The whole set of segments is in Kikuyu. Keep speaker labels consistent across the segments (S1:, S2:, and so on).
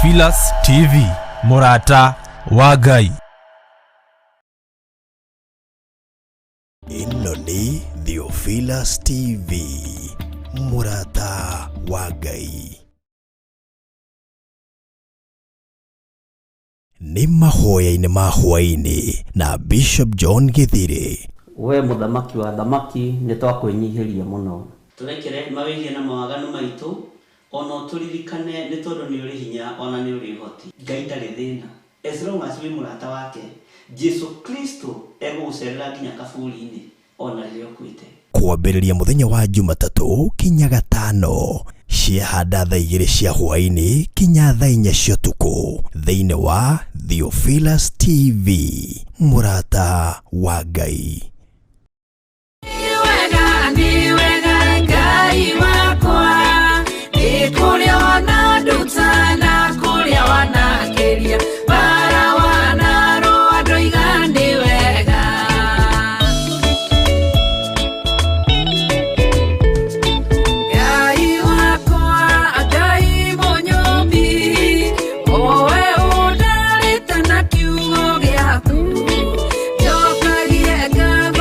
S1: Theophilus TV, mũrata wa Ngai.
S2: Ĩno nĩ Theophilus TV, mũrata wa Ngai. Nĩ mahoya-inĩ ma hwaĩ-inĩ na Bishop John Gĩthirĩ.
S3: We mũthamaki wa athamaki, nĩ twakwĩnyihĩria mũno. Tũrekere mawĩhia na mawaganu maitũ, o na ũtũririkane, nĩ tondũ nĩ ũrĩ hinya o na nĩ ũrĩ ũhoti. Ngai ndarĩ thĩna as long as wĩ mũrata wake, Jesu Kristo egũgũcerera nginya kaburi-inĩ ona rĩrĩa ũkuĩte.
S2: Kwambĩrĩria mũthenya wa Jumatatũ kinya Gatano ciahanda thaa 2 cia hwaĩ-inĩ kinya thaa 4 cia ũtukũ thĩinĩ wa Theophilus TV, mũrata wa Ngai.
S4: Wega nĩ wega Ngai wakwa, nĩ kũrĩa wananduta na kũrĩa wanakĩria, bara wanarũa ndoiga nĩ wega. Ngai wakwa, Ngai mũnyũmbi, owe ũndarĩte na kiugo gĩaku, njokagie ngatho.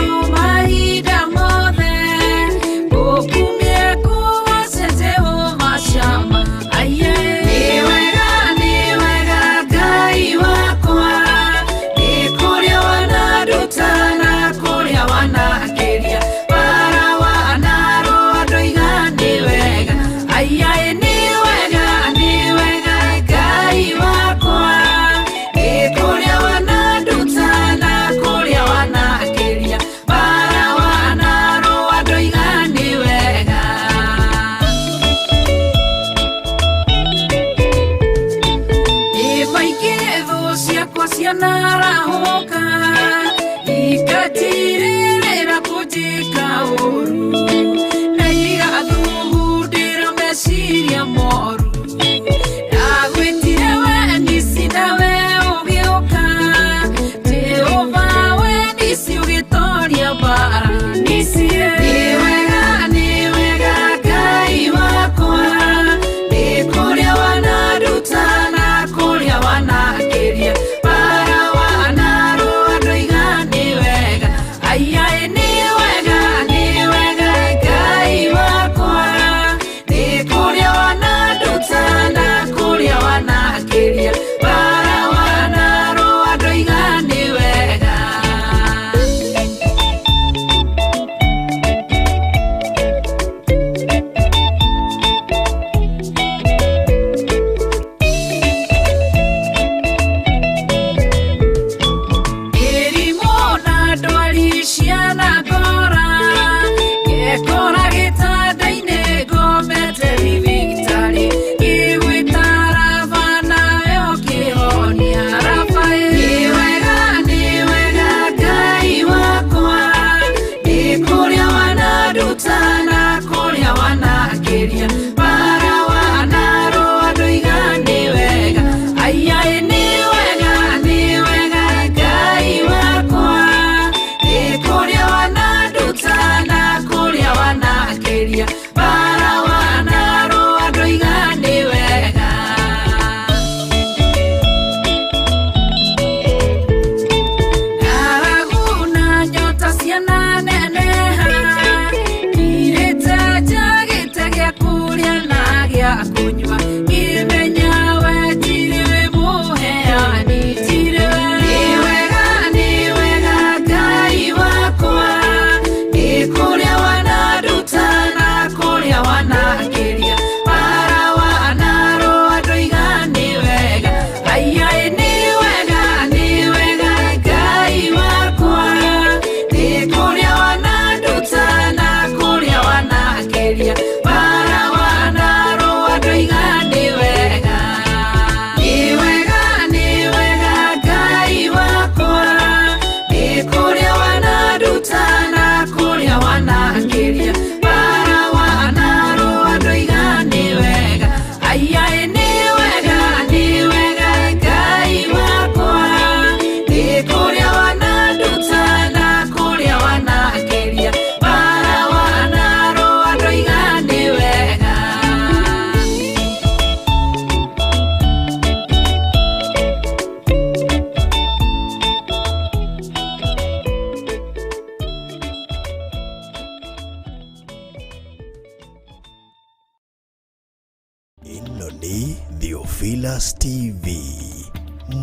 S2: Nĩ Theophilus TV,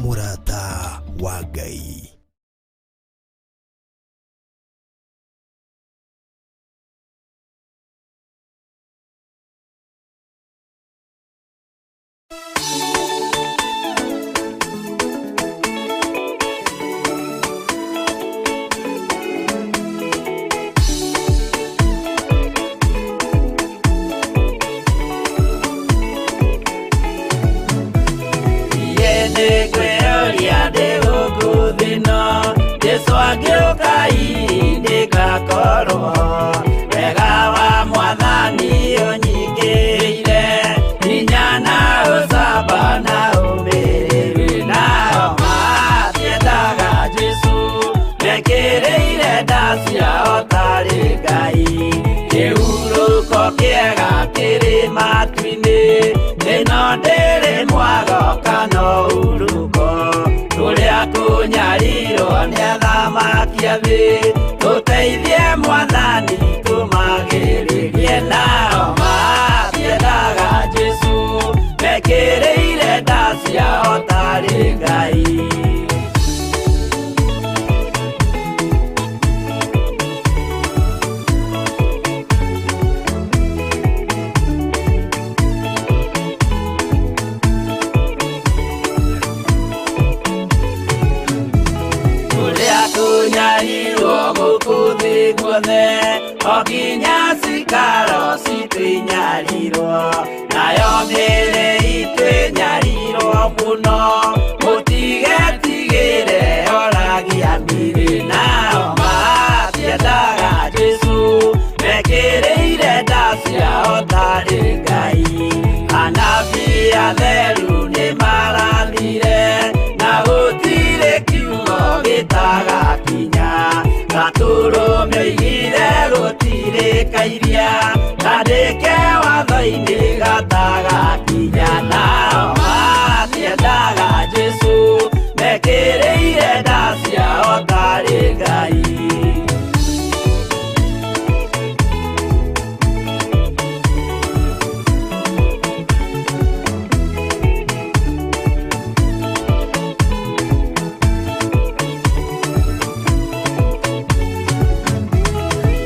S2: mũrata wa Ngai.
S5: Nĩngwĩyũria ndĩ gũkũ thĩ ĩno, Jesũ angĩũka hihi nĩngakorwo. Wega wa Mwathani ũnyingĩrĩire, hinya na ũcamba na ũmĩrĩru. Nao matiendaga Jesũ, mekĩrĩire nda ciao tarĩ Ngai. Kĩhurũko kĩega kĩrĩ matu-inĩ, ĩno ndĩrĩ mwago kana ũhurũko. Kũrĩa kũnyarirwo nĩ athamaki a thĩ, tũteithie Mwathani tũmagĩrĩrie. Nao matiendaga Jesũ, mekĩrĩire nda ciao tarĩ Ngai. Kũrĩa kũnyarirwo gũkũ thĩ guothe, o nginya cikaro citũ inyarirwo, nayo mĩĩrĩ itũ ĩnyarirwo mũno, mũtigetigĩre oragia mĩĩrĩ. Nao matiendaga Jesũ, mekĩrĩire nda ciao tarĩ Ngai. Anabii atheru nĩmarathire, na gũtirĩ kiugo gĩtagakinya. Gatũrũme oigire gũtirĩ kairia, kandĩke watho-inĩ gatagakinya. Nao matiendaga Jesũ, mekĩrĩire nda ciao tarĩ Ngai.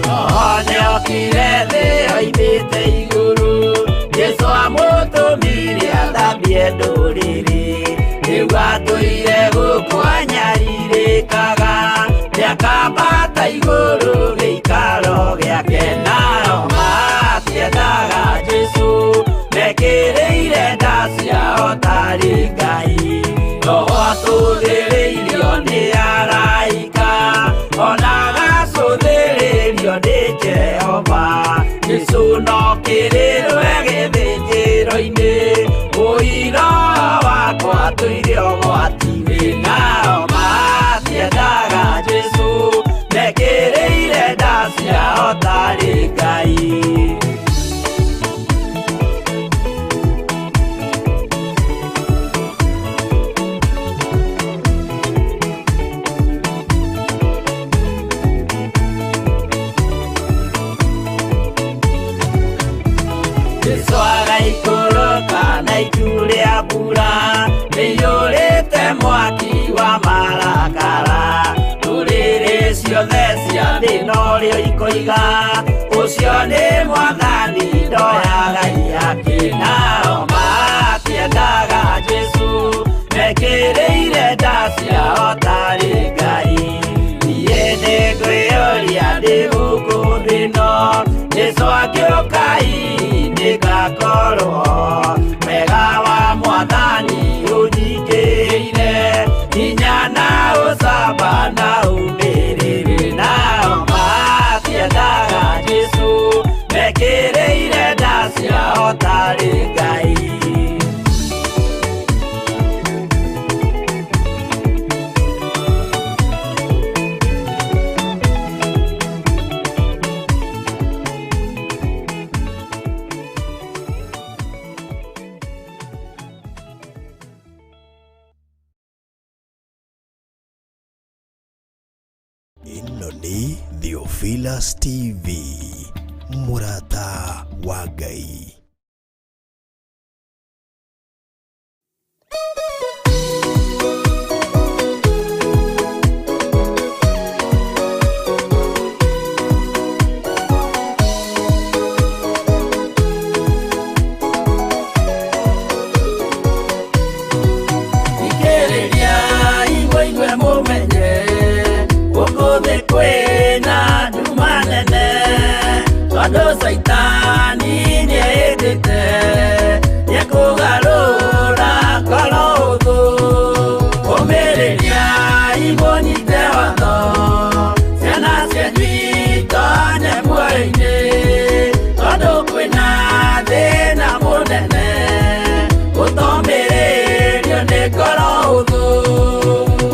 S5: Roho nĩokire thĩ oimĩte igũrũ, Jesũ amũtũmire athambie ndũrĩrĩ. Rĩu atũire gũkũ anyarirĩkaga, nĩakambata igũrũ gĩikaro gĩake. Nao matiendaga Jesũ, mekĩrĩire nda ciao tarĩ Ngai. Roho atũthĩrĩirio nĩ araika, ona agacũthĩrĩrio nĩ Jehova. Jesũ no kĩrĩrwe gĩthĩnjĩro-inĩ, ũira wakwa tũire ũgwati-inĩ. Nao matiendaga Jesũ, mekĩrĩire nda ciao tarĩ Ngai. Jesũ agaikũrũka na itu rĩa mbura, rĩiyũrĩte mwaki wa marakara. Ndũrĩrĩ ciothe cia thĩ norĩo ikoiga, ũcio nĩ Mwathani ndoyaga ihaki. Nao matiendaga Jesũ, mekĩrĩire nda ciao tarĩ Ngai. Niĩ nĩngwĩyũria ndĩ gũkũ thĩ ĩno, Jesũ angĩũka hihi nĩngakorwo. Wega wa Mwathani ũnyingĩrĩire, hinya na ũcamba na ũmĩrĩru. Nao matiendaga Jesũ, mekĩrĩire nda ciao tarĩ Ngai.
S2: Ĩno nĩ Theophilus TV, mũrata wa Ngai.
S5: Kwĩna nduma nene tondũ Caitani nĩehĩtĩte nĩekũgarũra ngoro hũthũ. Ũmĩrĩriai mũnyite watho, ciana cianyu itonye muoyo-inĩ, tondũ kwĩna thĩna mũnene gũtomĩrĩrio nĩ ngoro hũthũ.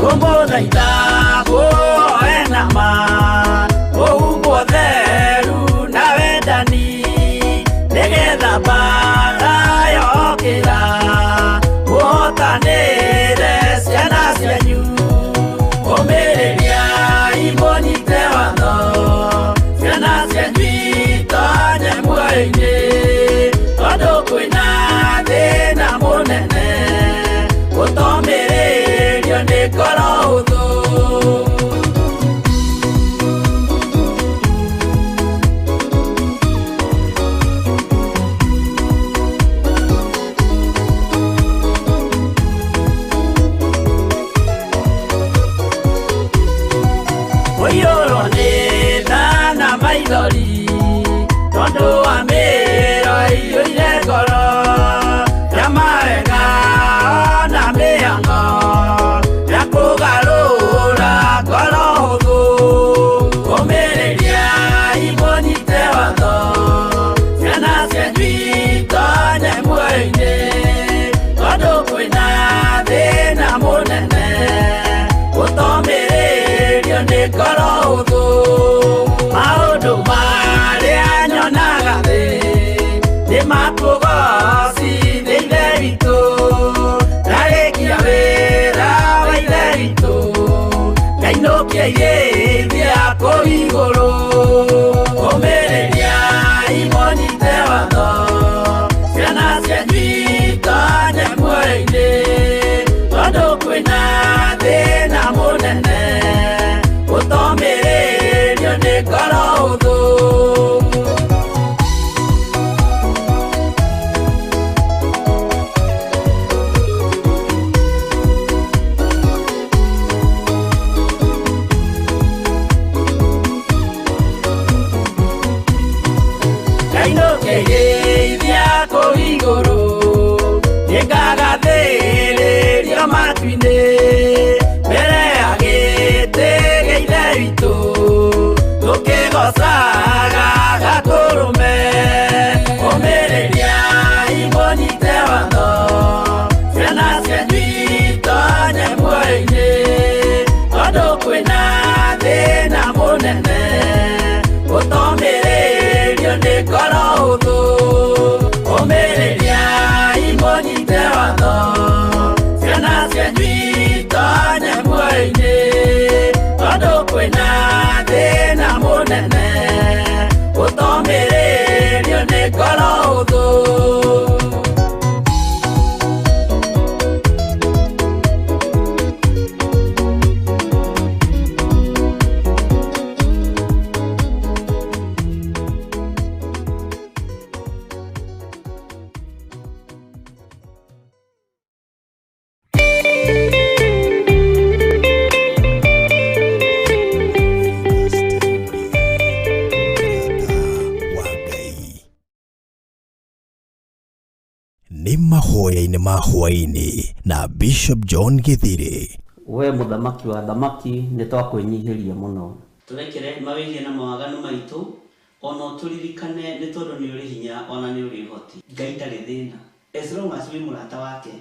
S5: Kũmũthaitha muoe na ma mũhumbwo theru na wendani, nĩgetha mbaara yokĩra mũhotanĩre ciana cianyu. Ũmĩrĩriai mũnyite watho, ciana cianyu itonye muoyo-inĩ, tondũ kwĩna thĩna mũnene gũtomĩrĩrio nĩ ngoro hũthũ. Kũiyũrwo nĩ tha na maithori tondũ wa mĩĩro ĩiyũire ngoro ya mawega ona mĩhang'o ya kũgarũra ngoro hũthũ. Ũmĩrĩriai mũnyite watho, ciana cianyu itonye muoyo-inĩ, tondũ kwĩna thĩna mũnene gũtomĩrĩrio nĩ ngoro hũthũ. Maũndũ marĩa nyonaga thĩ nĩ makũgocithia Ithe witũ, ndarĩkia wĩra wa Ithe witũ ngainũkia irĩithia kũu igũrũ. Ũmĩrĩriai mũnyite watho, ciana cianyu itonye muoyo-inĩ, tondũ kwĩna thĩna mũnene gũtomĩrĩrio nĩ ngoro hũthũ. Ngainũkia irĩithia kũu igũrũ, nĩngagathĩrĩrio matu-inĩ, mbere ya gĩtĩ gĩa Ithe witũ tũkĩgoocaga Gatũrũme. Ũmĩrĩriai mũnyite watho, ciana cianyu itonye muoyo-inĩ, tondũ kwĩna thĩna mũnene gũtomĩrĩrio nĩ ngoro hũthũ. Ũmĩrĩriai mũnyite watho, ciana cianyu itonye muoyo-inĩ, tondũ kwĩna thĩna mũnene gũtomĩrĩrio nĩ ngoro hũthũ.
S2: Wa Ngai. Nĩ mahoya-inĩ ma hwaĩ-inĩ na Bishop John Gĩthirĩ.
S3: We mũthamaki wa thamaki nĩ twakwĩnyihĩria mũno. Tũrekere mawĩhia na mawaganu maitũ, ona ũtũririkane nĩ tondũ nĩ ũrĩ hinya ona nĩ ũrĩ ũhoti. Ngai ndarĩ thĩna, as long as wĩ mũrata wake,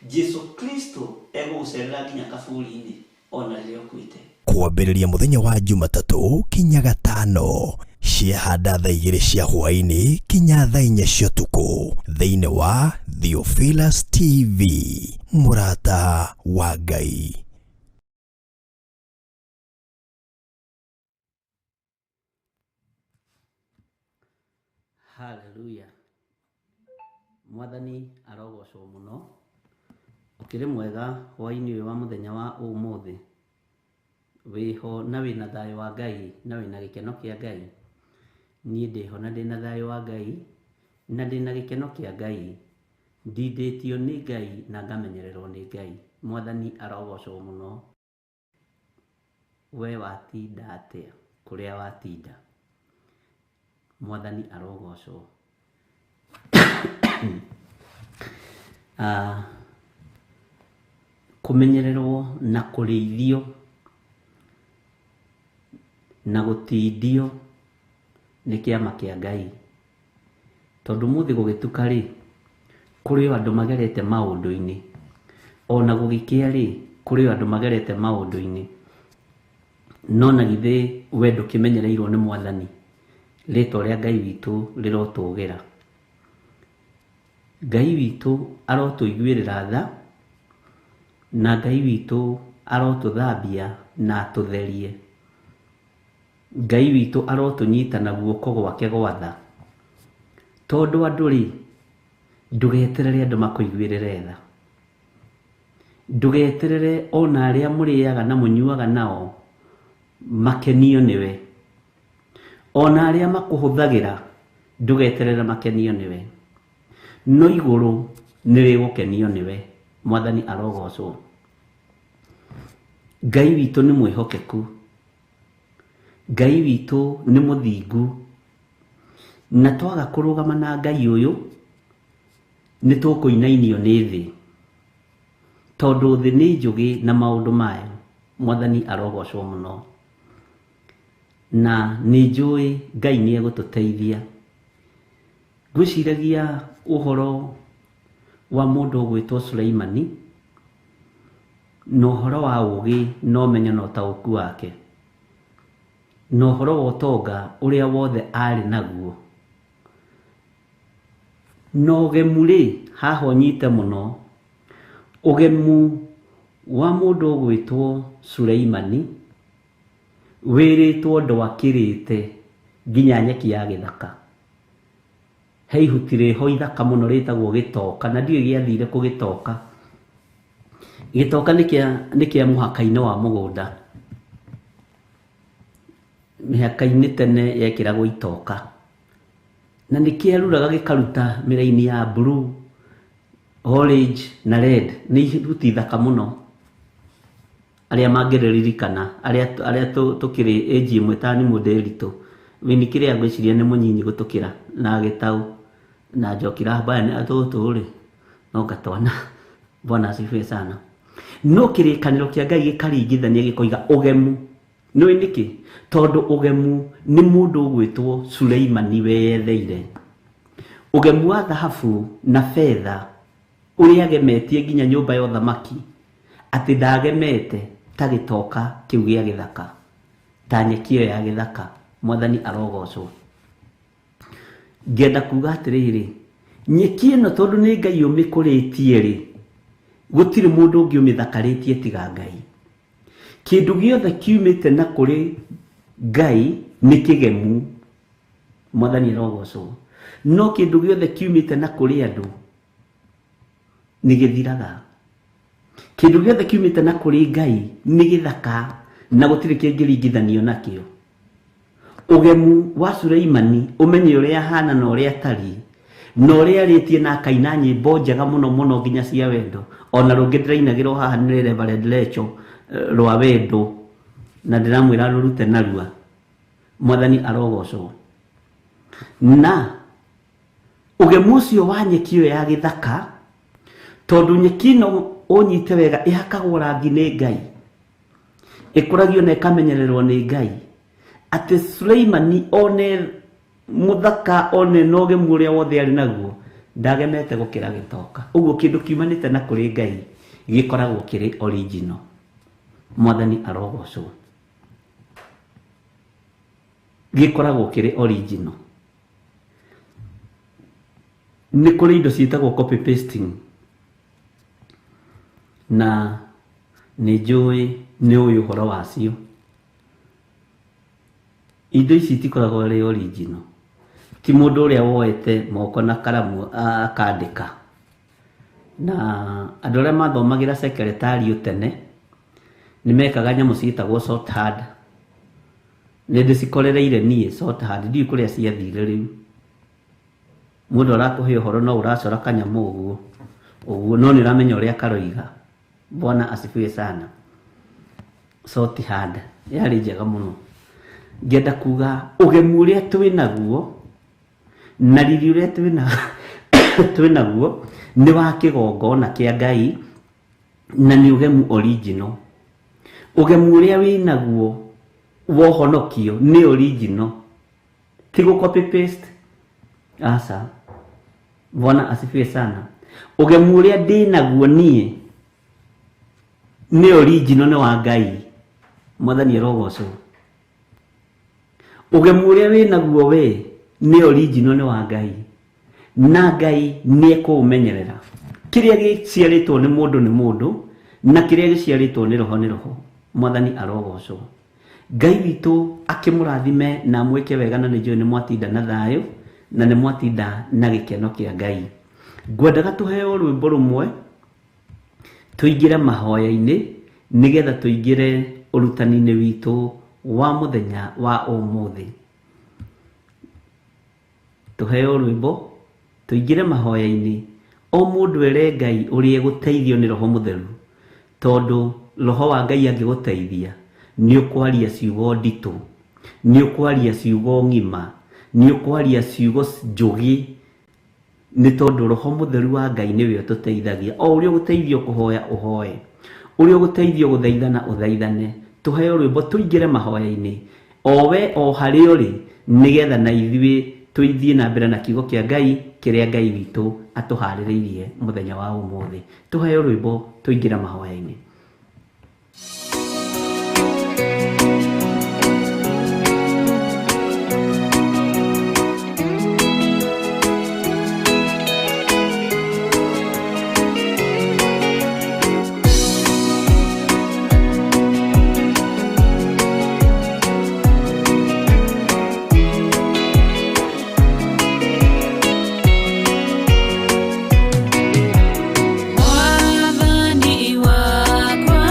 S3: Jesu Kristo egũgũcerera nginya kaburi-inĩ ona rĩrĩa ũkuĩte.
S2: Kwambĩrĩria mũthenya wa Jumatatũ kinya Gatano ciahanda thaa 2 cia hwaĩ-inĩ kinya thaa 4 cia ũtukũ thĩinĩ wa Theophilus TV, mũrata wa Ngai.
S3: Haleluya. Mwathani arogocwo mũno. Ũkĩrĩ mwega hwaĩ-inĩ ũyũ wa mũthenya wa ũmũthĩ. Wĩho na wĩna thayũ wa Ngai na wĩna gĩkeno kĩa Ngai. Niĩ ndĩho na ndĩna thayũ wa Ngai na ndĩna gĩkeno kĩa Ngai. Ndindĩtio nĩ Ngai na ngamenyererwo nĩ Ngai. Mwathani arogocwo mũno. We watinda atĩa kũrĩa watinda? Mwathani arogocwo. Kũmenyererwo na kũrĩithio na gũtindio nĩ kĩama kĩa Ngai. Tondũ ũmũthĩ gũgĩtuka rĩ, kũrĩ o andũ magerete maũndũ-inĩ, ona gũgĩkĩa rĩ, kũrĩ o andũ magerete maũndũ-inĩ. No na githĩ we ndũkĩmenyereirwo nĩ Mwathani, rĩtwa rĩa Ngai witũ rĩrotũgĩra. Ngai witũ arotũiguĩrĩra tha, na Ngai witũ arotũthambia na atũtherie. Ngai witũ arotũnyita na guoko gwake gwa tha. Tondũ andũ rĩ, ndũgeterere andũ makũiguĩrĩre tha. Ndũgeterere ona arĩa mũrĩaga na mũnyuaga nao makenio nĩwe. Ona arĩa makũhũthagĩra ndũgeterere makenio nĩwe. No igũrũ nĩ rĩgũkenio nĩwe. Mwathani arogocwo. Ngai witũ nĩ mwĩhokeku. Ngai witũ nĩ mũthingu. Na twaga kũrũgama na Ngai ũyũ, nĩ tũkũinainio nĩ thĩ. Tondũ thĩ nĩ njũgĩ na maũndũ mayo. Mwathani arogocwo mũno. Na nĩ njũĩ Ngai nĩ egũtũteithia. Ngwĩciragia ũhoro wa mũndũ ũgwĩtwo Suleimani, na ũhoro wa ũgĩ na ũmenyo na ũtaũku wake, na ũhoro wa ũtonga ũrĩa wothe arĩ naguo. Na ũgemu rĩ, haha ũnyite mũno, ũgemu wa mũndũ ũgwĩtwo Suleimani wĩrĩtwo ndwakĩrĩte nginya nyeki ya gĩthaka. He ihuti rĩho ithaka mũno rĩtagwo gĩtoka, na ndiũĩ gĩathire kũgĩtoka. Gĩtoka nĩ kĩa mũhaka-inĩ wa mũgũnda. Mĩhaka-inĩ tene yekĩragwo itoka. Na nĩ kĩeruraga gĩkaruta mĩraini ya blue, orange na red. Nĩ ihuti ithaka mũno. Arĩa mangĩrĩririkana, arĩa tũkĩrĩ age ĩmwe ta nĩ mũndĩritũ. Wini kĩrĩa ngwĩciria nĩ mũnyinyi gũtũkĩra na gĩtau na njokira mbaya nĩ tũtũ rĩ, no ngatwana. Bwana asifiwe sana. No kĩrĩkanĩro kĩa Ngai gĩkaringithania gĩkoiga ũgemu. Nĩũĩ nĩkĩ? Tondũ ũgemu nĩ mũndũ ũgwĩtwo Suleimani weyetheire. Ũgemu wa thahabu na betha ũrĩa agemetie nginya nyũmba ya ũthamaki, atĩ ndagemete ta gĩtoka kĩu gĩa gĩthaka, ta nyeki ĩyo ya gĩthaka. Mwathani arogocwo. Ngenda kuga atĩrĩrĩ, nyeki ĩno tondũ nĩ Ngai ũmĩkũrĩtie rĩ, gũtirĩ mũndũ ũngĩ ũmĩthakarĩtie tiga Ngai. Kĩndũ gĩothe kiumĩte na kũrĩ Ngai nĩ kĩgemu. Mwathani arogocwo. No kĩndũ gĩothe kiumĩte na kũrĩ andũ nĩ gĩthiraga. Kĩndũ gĩothe kiumĩte na kũrĩ Ngai nĩ gĩthaka na gũtirĩ kĩngĩringithanio nakĩo. Ũgemu wa Suleimani ũmenye ũrĩa ahana na ũrĩa atariĩ, na ũrĩa arĩtie na akaina nyĩmbo njega mũno mũno nginya cia wendo. Ona rũngĩ ndĩrainagĩrwo haha nĩ Reverend Lecho rwa wendo, na ndĩramwĩra rũrute narua. Mwathani arogocwo. Na ũgemu ũcio wa nyeki ĩyo ya gĩthaka, tondũ nyeki ĩno ũnyite wega ĩhakagwo rangi nĩ Ngai, ĩkũragio na ĩkamenyererwo nĩ Ngai, atĩ Suleimani one mũthaka one na ũgemu ũrĩa wothe arĩ naguo ndagemete gũkĩra gĩtoka. Ũguo kĩndũ kiumanĩte na kũrĩ Ngai gĩkoragwo kĩrĩ original. Mwathani arogocwo. Gĩkoragwo kĩrĩ original. Nĩ kũrĩ indo ciĩtagwo copy pasting, na nĩ njũĩ nĩ ũĩ ũhoro wacio. Indo ici itikoragwo irĩ original. Ti mũndũ ũrĩa woete moko na karamu akandĩka. Na andũ arĩa mathomagĩra secretariat tene nĩ mekaga nyamũ ciĩtagwo shorthand. Nĩ ndĩcikorereire niĩ shorthand, ndiũĩ kũrĩa ciathire rĩu. Mũndũ arakũhe ũhoro no ũracora kanyamũ ũguo ũguo, no nĩ ũramenya ũrĩa karoiga. Bwana asifiwe sana. Shorthand. Yarĩ njega mũno. Ngenda kuga ũgemu ũrĩa twĩ naguo na riri ũrĩa twĩ naguo nĩ wa kĩgongona kĩa Ngai na nĩ ũgemu original. Ũgemu ũrĩa wĩ naguo wohonokio nĩ original, ti gũ copy paste. Aca. Bwana asifiwe sana. Ũgemu ũrĩa ndĩ naguo niĩ nĩ original, nĩ wa Ngai. Mwathani arogocwo. Ũgemu ũrĩa wĩ naguo we nĩ original, nĩ wa Ngai, na Ngai nĩ ekũũmenyerera. Kĩrĩa gĩciarĩtwo nĩ mũndũ nĩ mũndũ, na kĩrĩa gĩciarĩtwo nĩ roho nĩ roho. Mwathani arogocwo. Ngai witũ akĩmũrathime na amwĩke wega, na nĩ njũĩ nĩ mwatinda na thayũ na nĩ mwatinda na gĩkeno kĩa Ngai. Ngwendaga tũheo rwĩmbo rũmwe tũingĩre mahoya-inĩ nĩgetha tũingĩre ũrutani-inĩ witũ wa mũthenya wa ũmũthĩ. Tũheo rwĩmbo tũingĩre mahoya-inĩ, o mũndũ ere Ngai ũrĩa egũteithio nĩ Roho Mũtheru, tondũ Roho wa Ngai angĩgũteithia nĩ ũkwaria ciugo nditũ, nĩ ũkwaria ciugo ng'ima, nĩ ũkwaria ciugo njũgĩ, nĩ tondũ Roho Mũtheru wa Ngai nĩwe ũtũteithagia. O ũrĩa ũgũteithio kũhoya ũhoe, ũrĩa ũgũteithio gũthaithana ũthaithane. Tũheo rwĩmbo tũingĩre mahoya-inĩ, o we o harĩa ũrĩ, nĩgetha na ithuĩ tũithiĩ na mbere na kiugo kĩa Ngai kĩrĩa Ngai witũ atũharĩrĩirie mũthenya wa ũmũthĩ. Tũheo rwĩmbo tũingĩre mahoya-inĩ.
S4: Mwathani wakwa.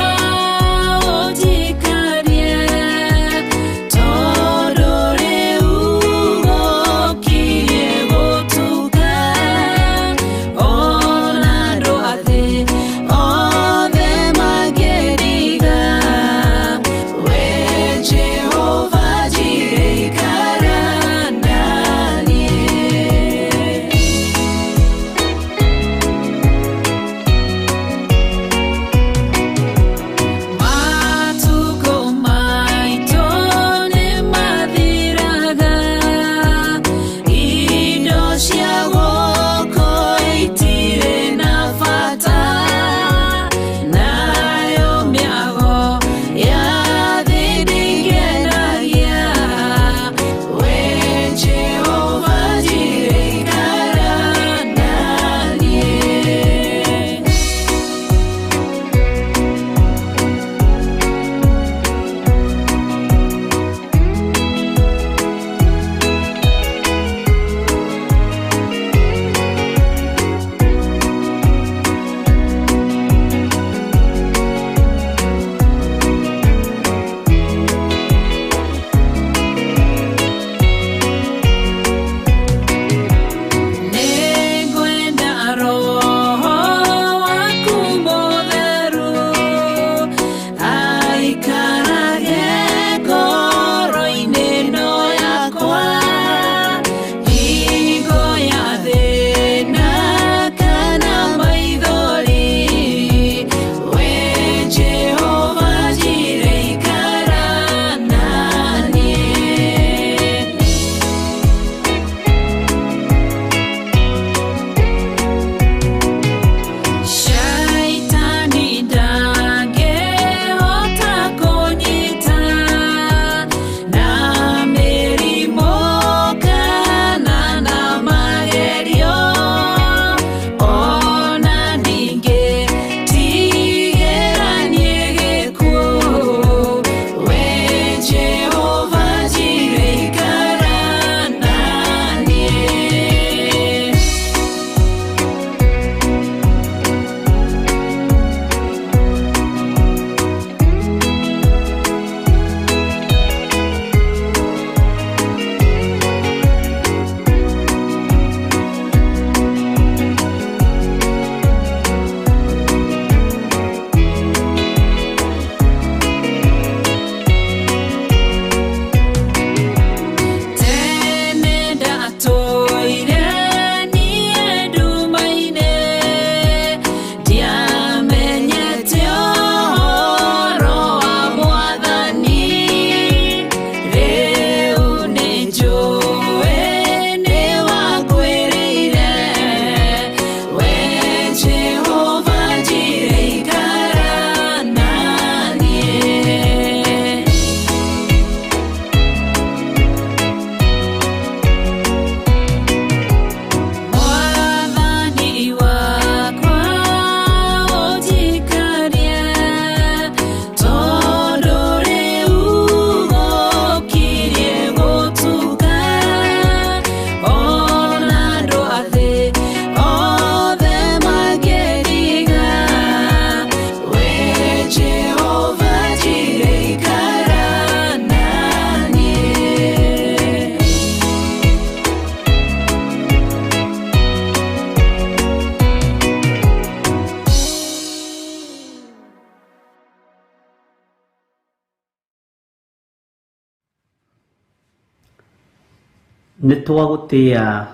S3: Nĩ twagũtĩa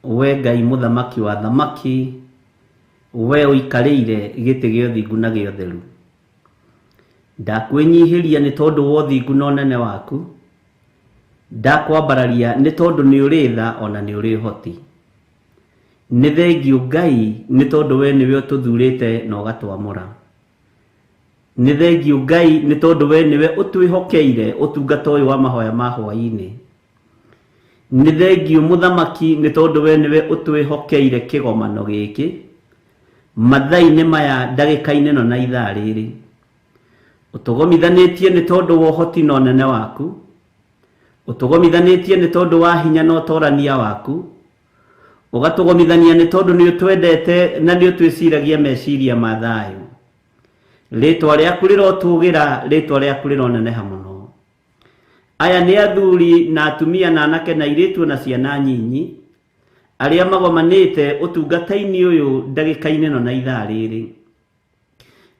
S3: we Ngai mũthamaki wa thamaki, we ũikarĩire gĩtĩ gĩa ũthingu na gĩa ũtheru. Ndakwĩnyihĩria nĩ tondũ wa ũthingu na ũnene waku, ndakwambararia nĩ tondũ nĩ ũrĩ tha ona nĩ ũrĩ ũhoti. Nĩ thengiũ Ngai nĩ tondũ we nĩwe ũtũthurĩte na ũgatwamũra. Nĩ thengiũ Ngai nĩ tondũ we nĩwe ũtwĩhokeire ũtungata ũyũ wa mahoya ma hwaĩ-inĩ. Nĩ thengiũ mũthamaki nĩ tondũ we nĩwe ũtwĩhokeire kĩgomano gĩkĩ mathaa-inĩ maya ndagĩka-inĩ ĩno na ithaa rĩrĩ. Ũtũgomithanĩtie nĩ tondũ wa ũhoti na ũnene waku, ũtũgomithanĩtie nĩ tondũ wa hinya na ũtorania waku, ũgatũgomithania nĩ tondũ nĩ ũtwendete na nĩ ũtwĩciragia meciria ma thayũ. Rĩtwa rĩaku rĩrotũgĩra, rĩtwa rĩaku rĩroneneha mũno. Aya nĩ athuri na atumia na anake na airĩtu na ciana nyinyi arĩa magomanĩte ũtungata-inĩ ũyũ ndagĩka-inĩ ĩno na ithaa rĩrĩ.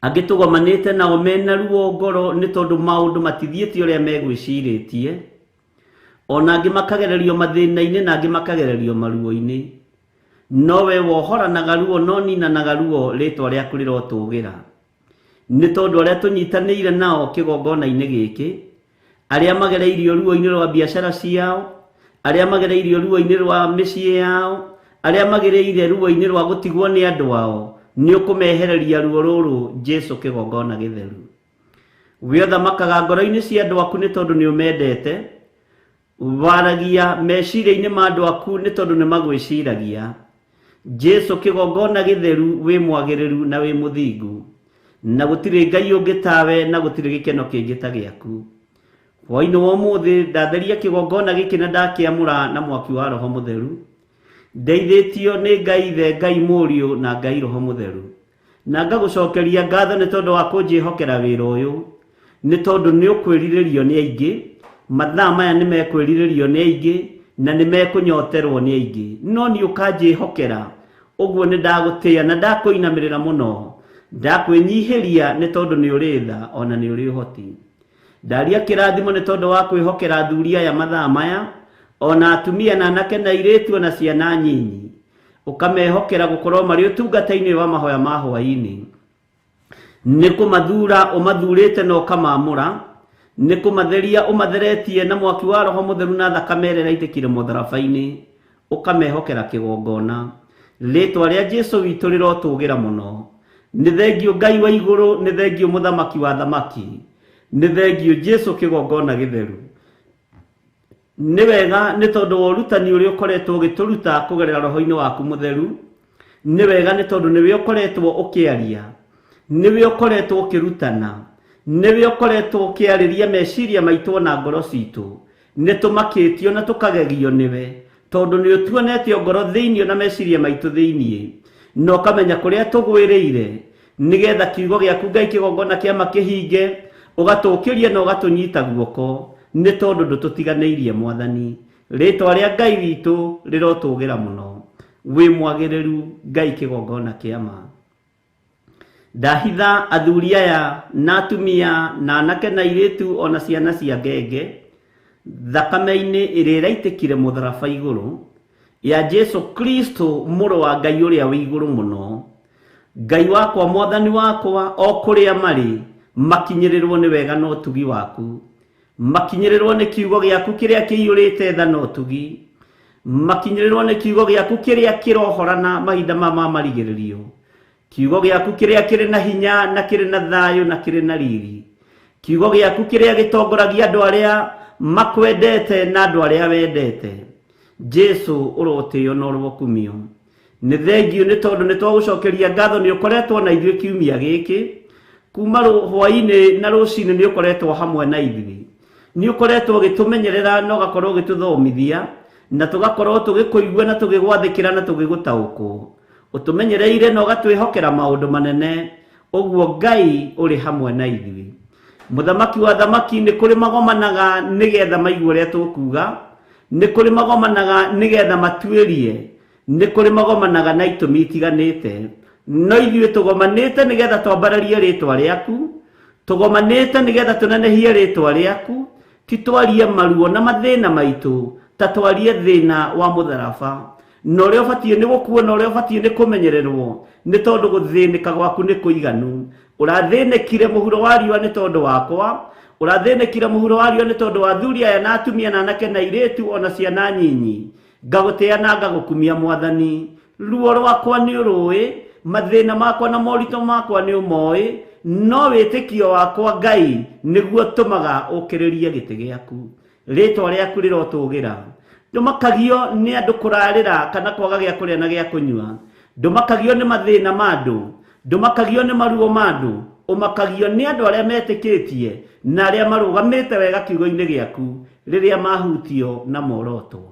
S3: Angĩ tũgomanĩte nao mena ruo ngoro nĩ tondũ maũndũ matithiĩte ũrĩa megwĩcirĩtie, ona angĩ makagererio mathĩna-inĩ na angĩ makagererio maruo-inĩ. No we wohoranaga ruo no ninanaga ruo, rĩtwa rĩaku rĩrotũgĩra. Nĩ tondũ arĩa tũnyitanĩire nao kĩgongona-inĩ gĩkĩ, arĩa magereirio ruo-inĩ rwa biacara ciao, arĩa magereirio ruo-inĩ rwa mĩciĩ yao, arĩa magereire ruo-inĩ rwa gũtigwo nĩ andũ ao, nĩ ũkũmehereria ruo rũrũ Jesu kĩgongona gĩtheru. We ũthamakaga ngoro-inĩ cia andũ aku nĩ tondũ nĩ ũmendete, waragia meciria-inĩ ma andũ aku nĩ tondũ nĩ magwĩciragia. Jesu kĩgongona gĩtheru, wĩ mwagĩrĩru na wĩ mũthingu, na gũtirĩ Ngai ũngĩ tawe na gũtirĩ gĩkeno kĩngĩ ta gĩaku. Hwaĩ-inĩ wa ũmũthĩ ndatheria kĩgongona gĩkĩ na ndakĩamũra na mwaki wa Roho Mũtheru. Ndeithĩtio nĩ Ngai Ithe, Ngai Mũriũ na Ngai Roho Mũtheru. Na ngagũcokeria ngatho nĩ tondũ wa kũnjĩhokera wĩra ũyũ, nĩ tondũ nĩ ũkwĩrirĩrio nĩ aingĩ, mathaa maya nĩ mekwĩrirĩrio nĩ aingĩ na nĩ mekũnyoterwo nĩ aingĩ, no nĩ ũkanjĩhokera. Ũguo nĩ ndagũtĩa na ndakũinamĩrĩra mũno, ndakwĩnyihĩria nĩ tondũ nĩ ũrĩ tha ona nĩ ũrĩ ũhoti. Ndaria kĩrathimo nĩ tondũ wa kwĩhokera athuri aya mathaa maya, ona atumia na anake na airĩtu na ciana nyinyi, ũkamehokera gũkorwo marĩ ũtungata-inĩ wa mahoya ma hwaĩ-inĩ. Nĩ kũmathura ũmathurĩte na ũkamaamũra, nĩ kũmatheria ũmatheretie na mwaki wa Roho Mũtheru na thakame ĩrĩa ĩraitĩkire mũtharaba-inĩ, ũkamehokera kĩgongona. Rĩtwa rĩa Jesu witũ rĩrotũgĩra mũno. Nĩ thengiũ Ngai wa igũrũ, nĩ thengiũ mũthamaki wa thamaki, nĩ thengiũ Jesu kĩgongona gĩtheru. Nĩ wega nĩ tondũ wa ũrutani ũrĩa ũkoretwo ũgĩtũruta kũgerera roho-inĩ waku mũtheru. Nĩ wega nĩ tondũ nĩwe ũkoretwo ũkĩaria, nĩwe ũkoretwo ũkĩrutana, nĩwe ũkoretwo ũkĩarĩria meciria maitũ na ngoro citũ. Nĩ tũmakĩtio na tũkagegio nĩwe, tondũ nĩ ũtuonetio ngoro thĩinĩ na meciria maitũ thĩinĩ, na ũkamenya kũrĩa tũgwĩrĩire, nĩgetha kiugo gĩaku Ngai kĩgongona kĩama kĩhinge, ũgatũũkĩria na ũgatũnyita guoko, nĩ tondũ ndũtũtiganĩirie Mwathani. Rĩtwa rĩa Ngai witũ rĩrotũgĩra mũno. Wĩ mwagĩrĩru Ngai kĩgongona kĩama. Ndahitha athuri aya na atumia na anake na airĩtu ona ciana cia ngenge thakame-inĩ ĩrĩa ĩraitĩkire mũtharaba igũrũ ya Jesu Kristo mũrũ wa Ngai ũrĩa wĩ igũrũ mũno. Ngai wakwa, Mwathani wakwa, o kũrĩa marĩ makinyĩrĩrwo nĩ wega na ũtugi waku, makinyĩrĩrwo nĩ kiugo gĩaku kĩrĩa kĩiyũrĩte tha na ũtugi, makinyĩrĩrwo nĩ kiugo gĩaku kĩrĩa kĩrohorana mahinda ma marigĩrĩrio, kiugo gĩaku kĩrĩa kĩrĩ na hinya na kĩrĩ na thayũ na kĩrĩ na riri, kiugo gĩaku kĩrĩa gĩtongoragia andũ arĩa makwendete na andũ arĩa wendete. Jesu ũrotĩo na ũrokumio. Nĩ thengiũ nĩ tondũ nĩ twagũcokeria ngatho nĩ ũkoretwo na ithuĩ kiumia gĩkĩ, kuma hwaĩ-inĩ na rũcinĩ nĩ ũkoretwo hamwe na ithuĩ, nĩ ũkoretwo ũgĩtũmenyerera na ũgakorwo ũgĩtũthomithia, na tũgakorwo tũgĩkũigua na tũgĩgwathĩkĩra na tũgĩgũtaũkwo. Ũtũmenyereire na ũgatwĩhokera maũndũ manene, ũguo Ngai ũrĩ hamwe na ithuĩ. Mũthamaki wa thamaki, nĩ kũrĩ magomanaga nĩgetha maigue ũrĩa tũkuga, nĩ kũrĩ magomanaga nĩgetha matuĩrie, nĩ kũrĩ magomanaga na itũmi itiganĩte, no ithuĩ tũgomanĩte nĩgetha twambararie rĩtwa rĩaku, tũgomanĩte nĩgetha tũnenehie rĩtwa rĩaku, ti twarie maruo na mathĩna maitũ, Ta twarie thĩna wa mũtharaba na ũrĩa ũbatiĩ nĩ gũkuo na ũrĩa ũbatiĩ nĩ kũmenyererwo, nĩ tondũ gũthĩnĩka gwaku nĩ kũiganu. Ũrathĩnĩkire mũhuro wa riũa nĩ tondũ wakwa, ũrathĩnĩkire mũhuro wa riũa nĩ tondũ wa athuri aya na atumia na anake na airĩtu ona ciana nyinyi. Ngagũtĩa na ngagũkumia Mwathani. Ruo rwakwa nĩ ũrũĩ, mathĩna makwa na moritũ makwa nĩ ũmoĩ, no wĩtĩkio wakwa Ngai nĩguo tũmaga ũkĩrĩrie gĩtĩ gĩaku. Rĩtwa rĩaku rĩrotũgĩra. Ndũmakagio nĩ andũ kũrarĩra kana kwaga gĩa kũrĩa na gĩa kũnyua. Ndũmakagio nĩ mathĩna ma andũ, ndũmakagio nĩ maruo ma andũ, ũmakagio nĩ andũ arĩa metĩkĩtie na arĩa marũgamĩte wega kiugo-inĩ gĩaku rĩrĩa mahutio na morotwo.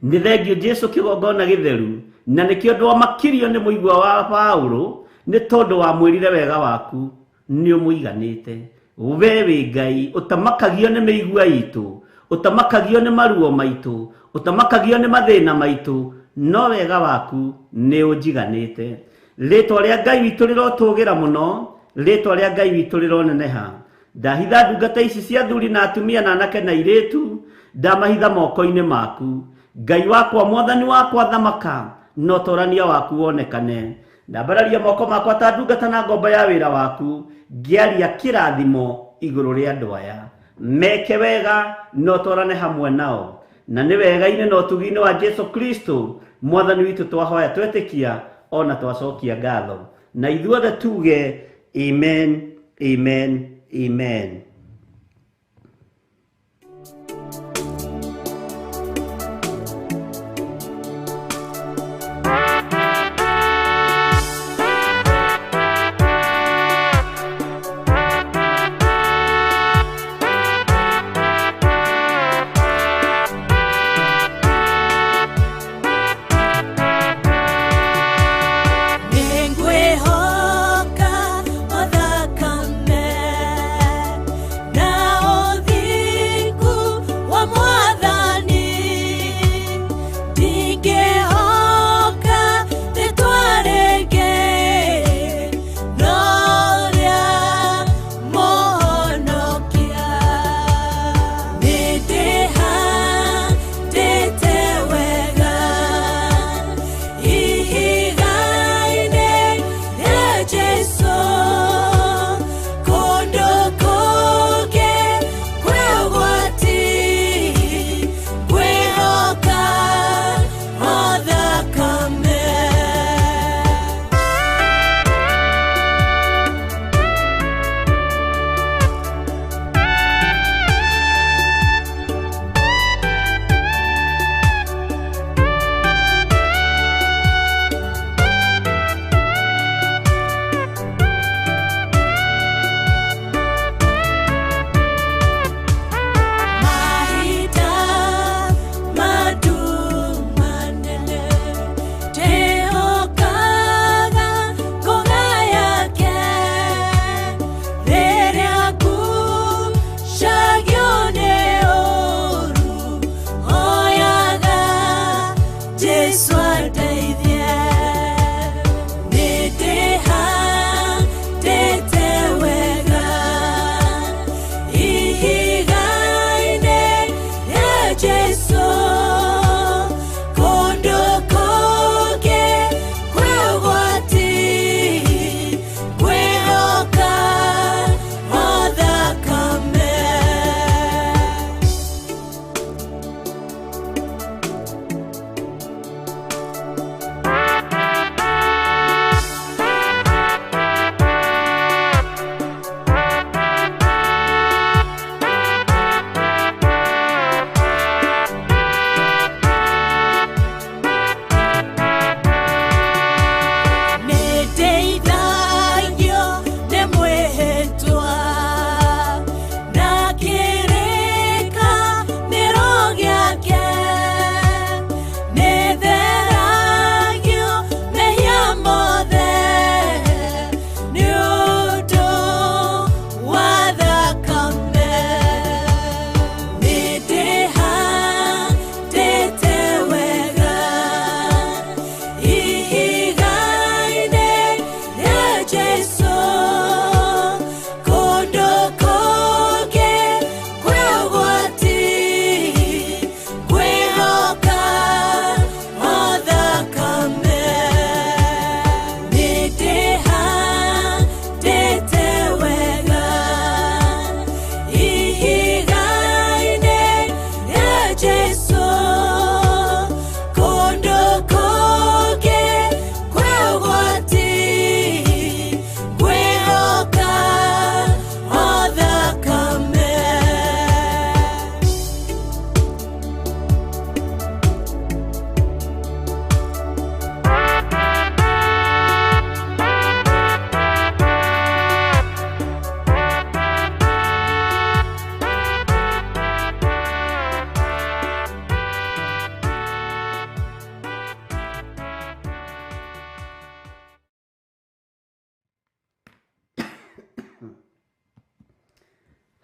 S3: Nĩ thengio Jesu kĩgongona gĩtheru, na nĩkĩo ndwamakirio nĩ mũigua wa Paũlũ, nĩ tondũ wamwĩrire wega waku nĩ ũmũiganĩte. We wĩ Ngai ũtamakagio nĩ mĩigua itũ, ũtamakagio nĩ maruo maitũ, ũtamakagio nĩ mathĩna maitũ, no wega waku nĩ ũnjiganĩte. Rĩtwa rĩa Ngai witũ rĩrotũgĩra mũno, rĩtwa rĩa Ngai witũ rĩroneneha. Ndahitha ndungata ici cia athuri na atumia na anake na airĩtu, ndamahitha moko-inĩ maku. Ngai wakwa, Mwathani wakwa, thamaka na ũtorania waku wonekane. Ndambararia moko makwa ta ndungata na ngombo ya wĩra waku, ngĩaria kĩrathimo igũrũ rĩa andũ aya. Meke wega na ũtwarane hamwe nao, na nĩ wega-inĩ na ũtugi-inĩ wa Jesu Kristo Mwathani witũ twahoya twetĩkia ona twacokia ngatho, na ithuothe tuge amen, amen, amen.
S4: Nĩngwĩhoka o thakame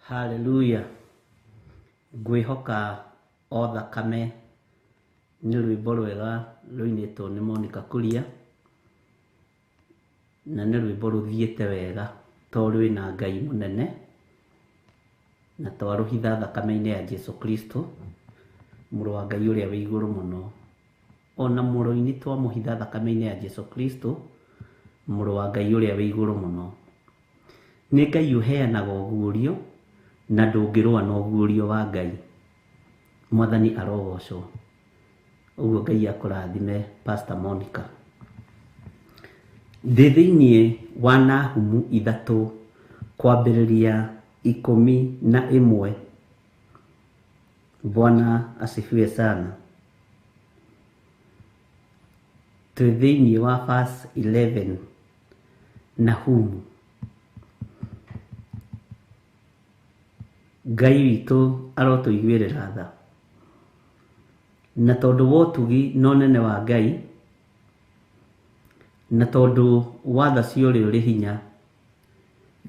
S3: Haleluya. Ngwĩhoka o thakame nĩ rwĩmbo rwega rũinĩtwo nĩ Monica Kuria, na nĩ rwĩmbo rũthiĩte wega tondũ rwĩna Ngai mũnene na twarũhitha thakame-inĩ ya Jesu Kristo, mũrũ wa Ngai ũrĩa wĩ igũrũ mũno. Ona mũrũ-inĩ twamũhitha thakame-inĩ ya Jesu Kristo, mũrũ wa Ngai ũrĩa wĩ igũrũ mũno. Nĩ Ngai ũheanaga ũguũrio na ndũngĩrũa na ũguũrio wa Ngai. Mwathani arogocwo. Ũguo Ngai akũrathime Pastor Monica. Ndĩ thĩinĩ wa Nahumu 3 kwambĩrĩria 11. Bwana asifiwe sana. Twĩ thĩinĩ wa verse 11 Nahumu. Ngai witũ arotũiguĩrĩra tha. Na tondũ wa ũtugi na ũnene wa Ngai, na tondũ wa tha cia ũrĩa ũrĩ hinya,